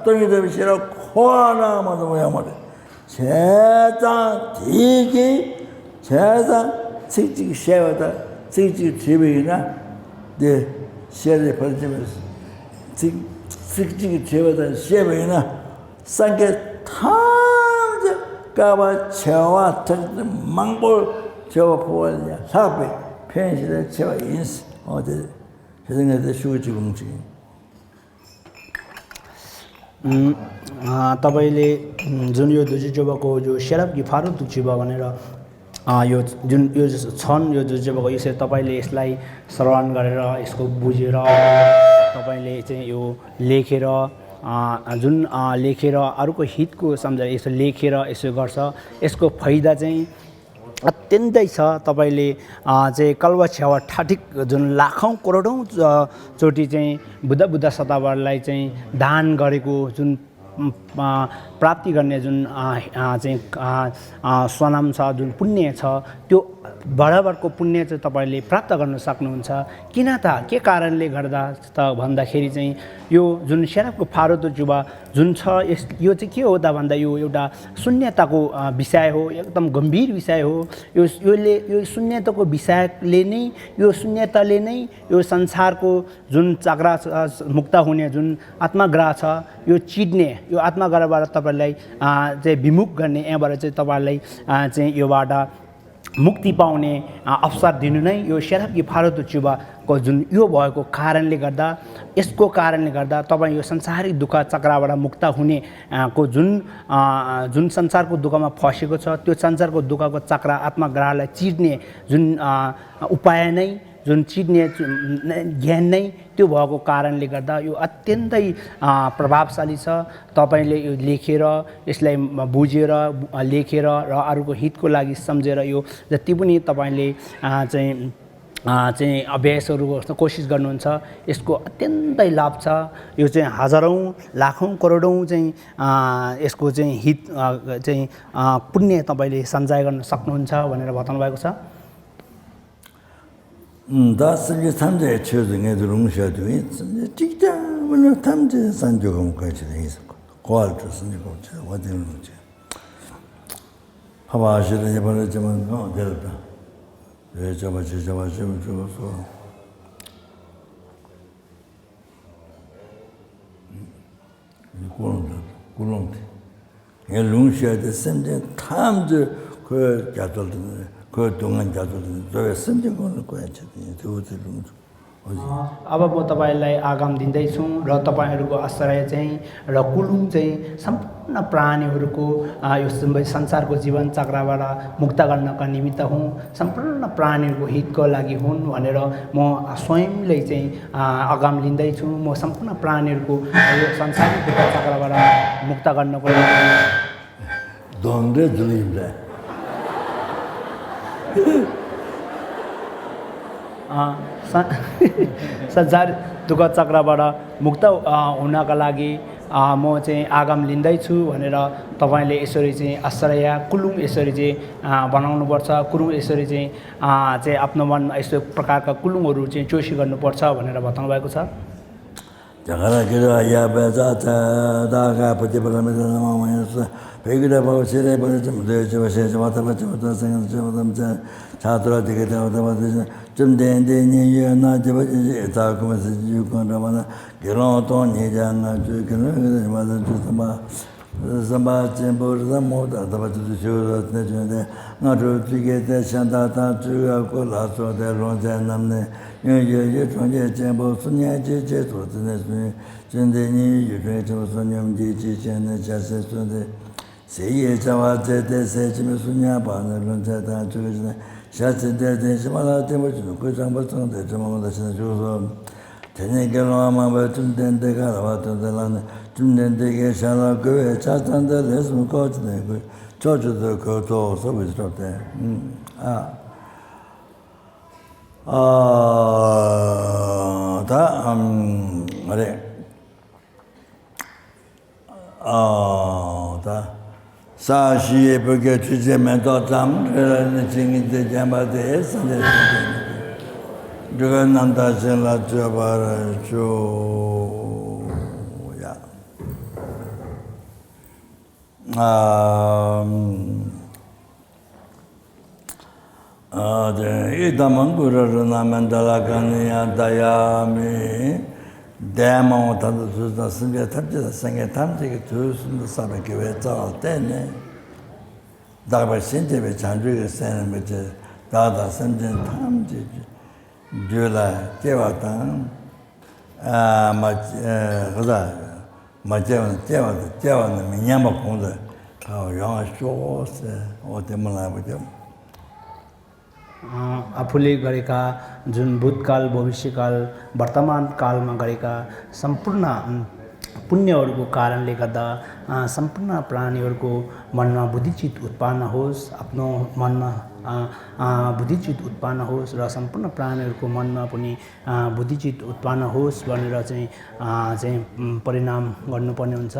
སྟོང་ཉིད་རྟོགས་པའི་ཤེས་རབ་ཁོ་ན་མ་གཏོགས་ཡོད་མ་རེད། བྱས་ཙང་དེ་གིས་བྱས་ཙང་ཚིག་གཅིག་བཤད་པ་དང་ཚིག་གཅིག་བྲིས་པ་ཡིན་ན། དེ་ཤེས་རབ་ཕར་ཕྱིན་པའི་ཚིག་ཚིག་གཅིག་བྲིས་པ་དང་བཤད་པ་ཡིན་ན། སངས་རྒྱས་ཐམས་ཅད་བསྐལ་པ་བྱེ་བ་ཁྲག་ཁྲིག་མང་པོར་བྱེ་བ་འཕོ་བ་ལས་ལྷག་པའི་ཕན་ཞེ་དྲག་ཆེ་བ་ཡིན། འོ་དེ་དེ་ངས་དེ་ཤུགས་ཅིག་འོང་ཅིག་ཡིན། ཨ། तपाईँले जुन यो दोजी चोबाको जो सेराप गिफारो तुक्चिबा भनेर, अ, यो जुन यो छन्, यो दोजी चोबाको यसरी तपाईँले यसलाई श्रवण गरेर, यसको बुझेर, तपाईँले चाहिँ यो लेखेर, अ, जुन, अ, लेखेर अरूको हितको सम्झेर यसो लेखेर यसो गर्छ, यसको फाइदा चाहिँ अत्यन्तै छ। तपाईँले, अ, चाहिँ कल्प छेवा ठाठिक जुन लाखौँ करोडौँ, अ, चोटि चाहिँ बुद्ध, बुद्ध शतावरलाई चाहिँ दान गरेको जुन, अ, प्राप्ति गर्ने जुन, अ, अ, चाहिँ, अ, अ, स्वनाम छ, जुन पुण्य छ, त्यो बराबरको पुण्य चाहिँ तपाईँले प्राप्त गर्न सक्नुहुन्छ। किन त, के कारणले गर्दा त भन्दाखेरि चाहिँ यो जुन सेराफको फारोतो जुबा जुन छ, यस यो चाहिँ के हो त भन्दा यो एउटा शून्यताको विषय हो, एकदम गम्भीर विषय हो। यो यसले यो शून्यताको विषयले नै, यो शून्यताले नै यो संसारको जुन चक्र छ, मुक्त हुने जुन आत्माग्रह छ, यो चिर्ने, यो आत्माग्रहबाट तपाईँलाई चाहिँ विमुख गर्ने, यहाँबाट चाहिँ तपाईँलाई चाहिँ योबाट मुक्ति पाउने अवसर दिनु नै यो सेराफकी फारोतो जुबाको जुन यो भएको कारणले गर्दा, यसको कारणले गर्दा तपाईँ यो संसारिक दुःख चक्रबाट मुक्त हुने को जुन जुन संसारको दुःखमा फँसेको छ, त्यो संसारको दुःखको चक्र आत्माग्रहलाई चिर्ने जुन उपाय नै, जुन चिर्ने ज्ञान नै त्यो भएको कारणले गर्दा यो अत्यन्तै प्रभावशाली छ। तपाईँले यो लेखेर, यसलाई बुझेर, लेखेर र अरूको हितको लागि सम्झेर यो जति पनि तपाईँले चाहिँ चाहिँ अभ्यासहरू गर्न कोसिस गर्नुहुन्छ, यसको अत्यन्तै लाभ छ। यो चाहिँ हजारौँ, लाखौँ, करोडौँ चाहिँ यसको चाहिँ हित चाहिँ पुण्य तपाईँले सञ्चय गर्न सक्नुहुन्छ भनेर बताउनु भएको छ। ད་སེམས་ཅན་ཐམས་ཅད་ཆོས་སུ་ངེས་དུ་ལུང་བཤད་དུ་ཡིན། སེམས་ཅན་གཅིག་ཀྱང་མི་ལུས་ཐམས་ཅད་སངས་རྒྱས་གོ་འཕང་ཆེད་དུ་ཡིན་ཟེར། གོ་བ་ལ་སྤྲོ་སེམས་ཅན་གོ་ཆེ་བ་དེ་ལུང་བྱེད། ཕ་བ་ཞི་ལ་ཡེ་བ་ལ་ཅི་མ་ནོ་དེ་ལ་ད་བས་བྱ་བ་ཆེ་བྱ་བ་ཆེ་བ་ཆེ་བ་སོ། ཀུན་སློང་དང་ཀུན་སློང་དེ། ངས་ལུང་བཤད་དེ་སེམས་ཅན་ཐམས་ཅད་ཁོའི་རྒྱ་མཚོ་དེ་ནས་ཁོའི་སྡུག་བསྔལ་རྒྱ་མཚོ་དེ་ནས་རྫོགས་པའི་སེམས་ཅན་ཀུན་ལ་བཀོད་ཡ་ཆེད་དུ་ཡིན། དེ་འོ་དེ་ལུང་། अब म तपाईँलाई आगाम दिँदैछु र तपाईँहरूको आश्रय चाहिँ र कुलुङ चाहिँ सम्पूर्ण प्राणीहरूको यो संसारको जीवन चक्रबाट मुक्त गर्नका निमित्त हुन्, सम्पूर्ण प्राणीहरूको हितको लागि हुन् भनेर म स्वयंले चाहिँ आगाम लिँदैछु। म सम्पूर्ण प्राणीहरूको यो संसारको दुःख चक्रबाट मुक्त गर्नको लागि दोनरे जुलिम रे। संसार दुःख चक्रबाट मुक्त हुनका लागि म चाहिँ आगाम लिँदैछु भनेर तपाईँले यसरी चाहिँ आश्रय कुलुङ यसरी चाहिँ बनाउनुपर्छ, कुलुङ यसरी चाहिँ चाहिँ आफ्नो मनमा यस्तो प्रकारका कुलुङहरू चाहिँ चोसी गर्नुपर्छ भनेर बताउनु भएको छ। जगरगिरा या बेजा चा दागा पति परमे नमो मयस पेगिरा भव सिरे पर चम दे चव से चव तव चव तव संग चव तम च छात्र दिगे तव तव दे चम दे दे नि ये ना जब ता कुम से जु कुन रमना गिरो तो नि जा ना जु गिरो गिरो मा जु समा བསམ་པ་ཆེན་པོ་རི་དྭགས་མོ་དང་ལྟ་བ་ཅི་ཐུབ་ཞི་བ་རོ་ནས་བྱོན་ཏེ་སྔ་དྲོ་དུས་ཀྱི་ཏེ་ཤ་འདག་དང་བཅུ་ག་ཀུ་ལ་སོགས་ཏེ་ལོངས་སྤྱད་རྣམས་ནས་ཡུན་ཡོད་ཀྱི་གྲོང་ཁྱེར་ཆེན་པོ་སུམ་བརྒྱ་ཅིག་ཅེས་སོགས་དེ་ནས་བྱོན་ཅིང་དེ་ཉིད་ཡུལ་ཁྲིམས་ཆེན་པོ་བསོད་སྙོམས་ཀྱིས་ཅི་བྱས་ནས་ཆ་ཤས་གསོལ་ཏེ་ཟས་ཀྱི་བྱ་བ་བྱས་ཏེ་ཟས་ཕྱི་མའི་སུམ་བརྒྱ་པ་ནས་ལོངས་སྤྱད་དང་བཅུ་ག་ཅིག་ནས་ཞག་ཕྱེད་དེ་དེ་ཕྱི་མ་ལ་ཐིམ་པ་ཆུ་ནས་ཁོའི་བྱང་པ་ཚང་སྟེ་དྲི་མ་མང་དུ་ཕྱིན་ནས་བཞུགས་སོ། དེ་ནས་དགེ་སློང་མང་པོས་བཅོམ་ལྡན་འདས་ཀ་ར་བ་དོན་དེ་ལ་ནི་བཅོམ་ལྡན་འདས་ཀྱི་ཞལ་ལ་གུས་པས་ཕྱག་འཚལ་ཏེ་ལེགས་སོ་ཀོ་ཅི་ནས་གུས་ཕྱོགས་བཅུ་དུ་གུས་ཐོག་སོགས་པའི་སྐབས་ཏེ། ཨ་ཨ་ད་ཨམ་རེད། ཨོ་ད། ས་གཞི་ཡི་བུ་གའི་ཆུ་སྐྱེས་མེ་ཏོག་ཙམ་རེ་རེ་ནི་ཇི་སྙེད་དུ་བརྒྱན་པ་དེ་སངས་རྒྱས་སངས་རྒྱས་འགྲོ་བའི་རྣམ་དག་ཅན་ལ་སྤྱོད་པར་ཤོག་ཡ། ཨ། ཨི་དམ་གུ་རུ་རཏྣ་མནྡ་ལ་ཀ་ཎི་ཡ་དཱ་ཡ་མི། འདས་མ་འོངས་ད་ལྟ་དུས་དང་སེམས་ཅན་ཐམས་ཅད་དང་སེམས་ཅན་ཐམས་ཅད་ཀྱི་དུས་གསུམ་དུ་བསགས་པའི་དགེ་བའི་རྩ་བ་བརྟེན་ནས། བདག་པས་གཞན་གཅེས་པའི་བྱང་ཆུབ་ཀྱི་སེམས་རིན་པོ་ཆེ་བདག་དང་སེམས་ཅན་ཐམས་ཅད་ཀྱི་རྒྱུད་ལ་སྐྱེ་བ་དང་། ཨ་མ་ཨ་ག་ས་མ་སྐྱེ་བ་ནི་སྐྱེ་བ་དང་སྐྱེ་བ་ནི་མི་ཉམས་པ་གོང་དུ་འཕེལ་བར་ཡོང་བར་ཤོག་ཟེར། འོ་དེ་མོ་ལ་བུ་ཅོ། आफूले गरेका जुन भूतकाल, भविष्यकाल, वर्तमान कालमा गरेका सम्पूर्ण पुण्यहरूको कारणले गर्दा सम्पूर्ण प्राणीहरूको मनमा बुद्धिचित उत्पन्न होस्, आफ्नो मनमा बुद्धिचित उत्पन्न होस् र सम्पूर्ण प्राणीहरूको मनमा पनि बुद्धिचित उत्पन्न होस् भनेर चाहिँ चाहिँ परिणाम गर्नुपर्ने हुन्छ।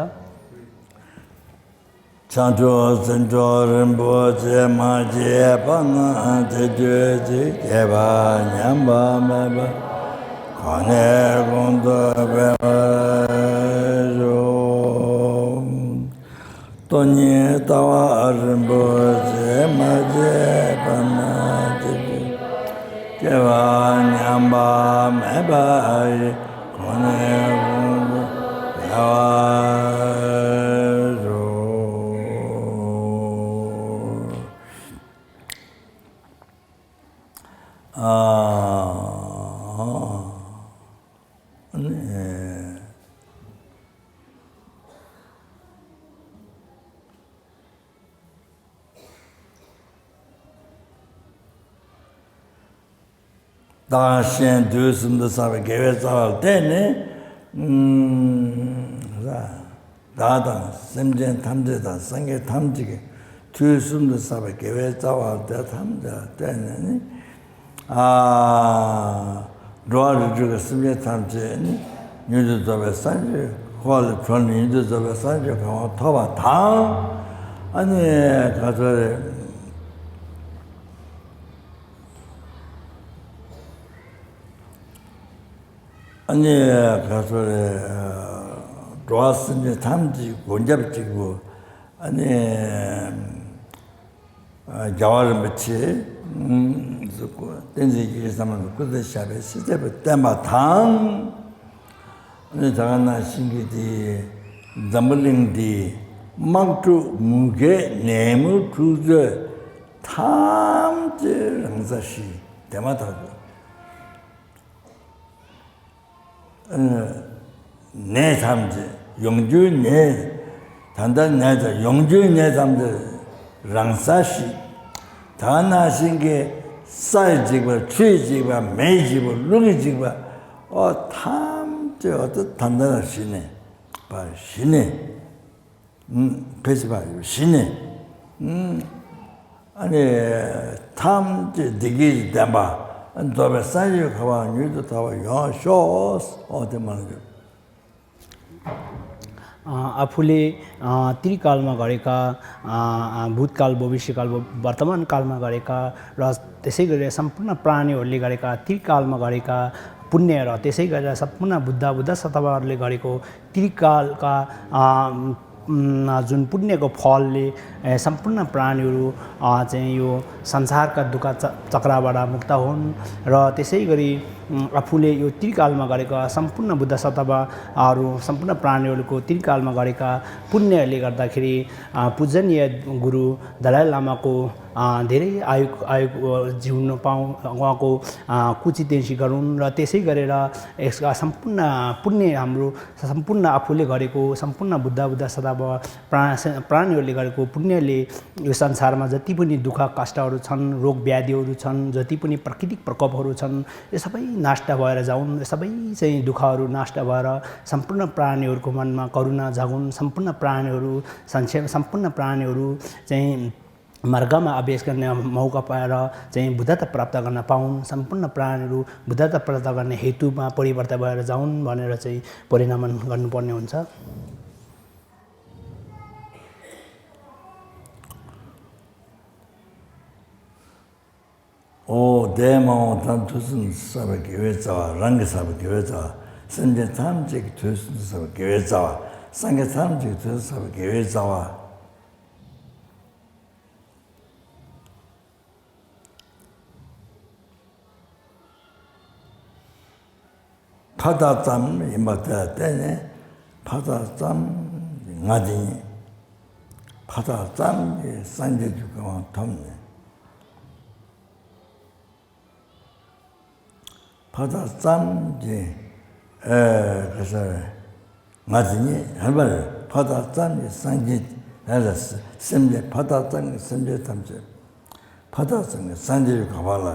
བྱང་ཆུབ་སེམས་མཆོག་རིན་པོ་ཆེ་མ་སྐྱེས་པ་ན་དེ་དུས་ཅིག་སྐྱེས་པ་ཉམས་པ་མེད་པ་གོང་ནས་གོང་དུ་འཕེལ་བར་ཤོག། སྟོང་ཉིད་ལྟ་བ་རིན་པོ་ཆེ་མ་སྐྱེས་པ་ན་དེ་དུས་སྐྱེས་པ་ཉམས་པ་མེད་པ་ཡི་གོང་ནས་གོང་དུ་འཕེལ་བར་ཤོག། ཨ། ནི། བདག་གཞན་དུས་གསུམ་དུ་བསགས་པའི་དགེ་བའི་རྩ་བ་ལ་བརྟེན་ནས། ཨུམ། བདག་དང་སེམས་ཅན་ཐམས་ཅད་དང་སངས་རྒྱས་ཐམས་ཅད་ཀྱི་དུས་གསུམ་དུ་བསགས་པའི་དགེ་བའི་རྩ་བ་དེ་ཐམས་ཅད་ལ་བརྟེན་ནས་ནི། ཨ། འགྲོ་བ་རིགས་དྲུག་གི་སེམས་ཅན་ཐམས་ཅད་ནི་མྱུར་དུ་རྫོགས་པའི་སངས་རྒྱས་འཁོར་ལས་གྲོལ་ནས་མྱུར་དུ་རྫོགས་པའི་སངས་རྒྱས་གོ་འཕང་ཐོབ་པ་དང་། ཨ་ནི་ག་ཚོད་རེད། ཨ་ནི་ག་ཚོད་རེད། འགྲོ་བ་སེམས་ཅན་ཐམས་ཅད་སྒོ་རྒྱབ་གཅིག་པུ། ཨ་ནི། རྒྱལ་བ་རིན་པོ་ཆེ། བསྟན་འཛིན་རྒྱ་མཚོ་བསམ་ལ་སྐུ་ཚེ་ཞབས་པད་ཕྱི་བརྟན་པ་དང་། ཨ་ནི་ད་ག་ནང་བཞིན་གྱི་དེ་འཛམ་བུ་གླིང་འདི་དམག་འཁྲུག་མུ་གེ་ནད་མུག་འཁྲུག་རྩོད་ཐམས་ཅད་རང་སར་ཞི་དེ་མ་ཐག་ཏུ། ནད་ཐམས་ཅད་ཡོང་རྒྱུའི་ནད། ད་ལྟ་ནད་དང་ཡོང་རྒྱུའི་ནད་ཐམས་ཅད་རང་སར་ཞི། ད་ནང་བཞིན་གྱི་སའི་འཇིགས་པ་ཆུའི་འཇིགས་པ་མེའི་འཇིགས་པ་རླུང་གི་འཇིགས་པ་ཨོ་ཐམས་ཅད་ཨོ་ད་ད་ལྟ་ཞི་ནས་པ་ཞི་ནས། ཕལ་ཆེར་བ་ཡོད་ཞི་ནས། ཨ་ནི་ཐམས་ཅད་བདེ་སྐྱིད་ལྡན་པ་རྫོགས་པའི་སངས་རྒྱས་ཀྱི་གོ་འཕང་མྱུར་དུ་ཐོབ་པ་ཡོང་ཤོག། ཨོ་དེ་མ་ལ་འགྱུར། आफूले अ, त्रिकालमा गरेका अ, अ, भूतकाल, भविष्यकाल, व-, वर्तमान कालमा गरेका र त्यसै गरेर सम्पूर्ण प्राणीहरूले गरेका त्रिकालमा गरेका पुण्य र त्यसै गरेर सम्पूर्ण बुद्ध बुद्ध शतावरहरूले गरेको त्रिकालका अ, उम्, जुन पुण्यको फलले ए, सम्पूर्ण प्राणीहरू अ, चाहिँ यो संसारका दुःख च-, चक्रबाट मुक्त हुन् र त्यसै गरी उम्, आफूले यो त्रिकालमा गरेका सम्पूर्ण बुद्ध शतावरहरू सम्पूर्ण प्राणीहरूको त्रिकालमा गरेका पुण्यहरूले गर्दाखेरि अ, पूजनीय गुरु दलाइ लामाको अ, धेरै आयु आयु अ, जिउन पाउँ उहाँको अ, कुचितेन्सी गरून् र त्यसै गरेर यसका सम्पूर्ण पुण्य हाम्रो सम्पूर्ण आफूले गरेको सम्पूर्ण बुद्ध बुद्ध शतावह प्रा प्राणीहरूले गरेको पुण्यले यो संसारमा जति पनि दुःख कष्टहरू छन्, रोग व्याधिहरू छन्, जति पनि प्राकृतिक प्रकोपहरू छन्, यो सबै नष्ट भएर जाउन्। यो सबै चाहिँ दुःखहरू नष्ट भएर सम्पूर्ण प्राणीहरूको मनमा करुणा जागुन्। सम्पूर्ण प्राणीहरू संक्षेप सम्पूर्ण प्राणीहरू चाहिँ मार्गमा आवेश गर्ने मौका पाएर चाहिँ बुद्धता प्राप्त गर्न पाउन्। सम्पूर्ण प्राणीहरू बुद्धता प्राप्त गर्ने हेतुमा परिवर्तन भएर जाउन् भनेर चाहिँ परिणमन गर्नुपर्ने हुन्छ। ཨོ་དེ་མ་འོངས་དང་དུས་གསུམ་དུ་བསགས་པའི་དགེ་བའི་རྩ་བ། རང་གིས་བསགས་པའི་དགེ་བའི་རྩ་བ། སེམས་ཅན་ཐམས་ཅད་ཀྱི་དུས་གསུམ་དུ་བསགས་པའི་དགེ་བའི་རྩ་བ། སངས་རྒྱས་ཐམས་ཅད་ཀྱི་དུས་གསུམ་དུ་བསགས་པའི་དགེ་བའི་རྩ་བ། ཕ་དག་ཙམ་ཡིན་པ་དེ་ལ་བརྟེན་ནས་ཕ་དག་ཙམ་གྱི་ང་དེ་ཉིད་ཕ་དག་ཙམ་གྱི་སངས་རྒྱས་ཀྱི་གོ་འཕང་ཐོབ་ནས། ཕ་དག་ཙམ་གྱི་ཨེ་ག་ས་རེད། ང་དེ་ཉིད་ཧན་པ་རེད། ཕ་དག་ཙམ་གྱི་སངས་རྒྱས་ལ་སེམས་ཅན་ཕ་དག་ཙམ་གྱི་སེམས་ཅན་ཐམས་ཅད་ཕ་དག་ཙམ་གྱི་སངས་རྒྱས་ཀྱི་གོ་འཕང་ལ་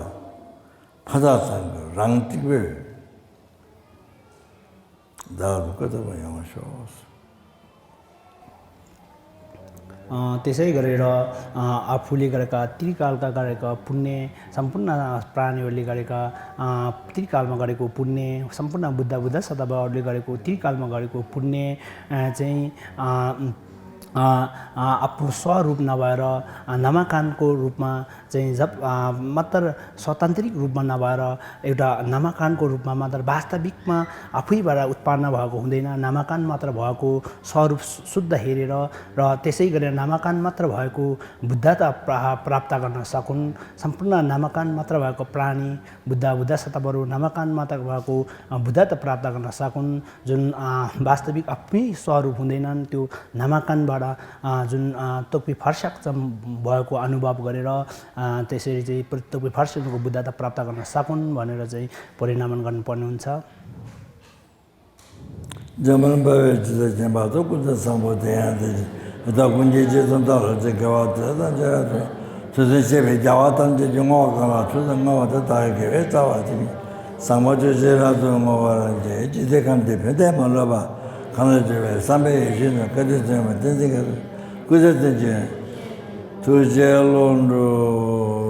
ཕ་དག་ཙམ་གྱི་རང་གཅིག་པུས། བདག་ཏུ་བཀོད་ཐུབ་པ་ཡོང་བར་ཤོག། अ, त्यसै गरेर अ, आफूले गरेका त्रिकालका गरेका पुण्य सम्पूर्ण प्राणीहरूले गरेका अ, त्रिकालमा गरेको पुण्य सम्पूर्ण बुद्ध बुद्ध शतावहहरूले गरेको त्रिकालमा गरेको पुण्य अ, चाहिँ अ, अ, अ, आफ्नो स्वरूप नभएर, अ, नामाकरणको रूपमा चाहिँ जब, अ, मात्र स्वतन्त्रिक रूपमा नभएर एउटा नामाकरणको रूपमा मात्र वास्तविकमा आफैबाट उत्पन्न भएको हुँदैन। नामाकरण मात्र भएको स्वरूप शु-, शुद्ध हेरेर र त्यसै गरेर नामाकरण मात्र भएको बुद्धता प्रा-, प्राप्त गर्न सकुन्, सम्पूर्ण नामाकरण मात्र भएको प्राणी बुद्ध, बुद्ध शतावहरू नामाकरण मात्र भएको, अ, बुद्धता प्राप्त गर्न सकुन्। जुन, अ, वास्तविक आफै स्वरूप हुँदैनन्, त्यो नामाकरणबाट, अ, जुन, अ, तोक्पी फर्स्याक चाहिँ भएको अनुभव गरेर, अ, त्यसरी चाहिँ प्र-, तोक्पी फर्स्याकको बुद्धता प्राप्त गर्न सकुन् भनेर चाहिँ परिणमन गर्नुपर्ने हुन्छ। འཇམ་དཔལ་དཔའ་བོས་ཇི་ལྟར་མཁྱེན་པ་དང་། ཀུན་ཏུ་བཟང་པོ་དེ་ཡང་དེ་བཞིན། ད་ཀུན་གྱི་རྗེས་སུ་བདག་སློབ་ཅིང་། དགེ་བ་དེ་དག་ཀྱང་རབ་ཏུ། ཚུལ་བཞིན་གཤེགས་པའི་རྒྱལ་བ་ཐམས་ཅད་ཀྱིས། བསྔོ་བ་གང་ལ་ཐོས་དང་བསྔོ་བ་དེ། བདག་གིས་དགེ་བའི་རྩ་བ་བྱས་ནས། བཟང་པོ་སྤྱོད་ཕྱིར་རབ་ཏུ་བསྔོ་བར་བགྱི། ཇི་སྲིད་ཁམས་འདིར་ཕན་བདེ་མ་ལུས་པ། གང་ལ་སྤྱོད་པའི་བསམ་པའི་ཡིད་བཞིན་ནོར། བཀའ་དྲིན་ཆེན་པོའི་བསྟན་འཛིན་མཁས་གྲུབ། སྐུ་ཚེ་བརྟན་ཅིང་ཐུགས་རྗེ་བློ་འགྲོ།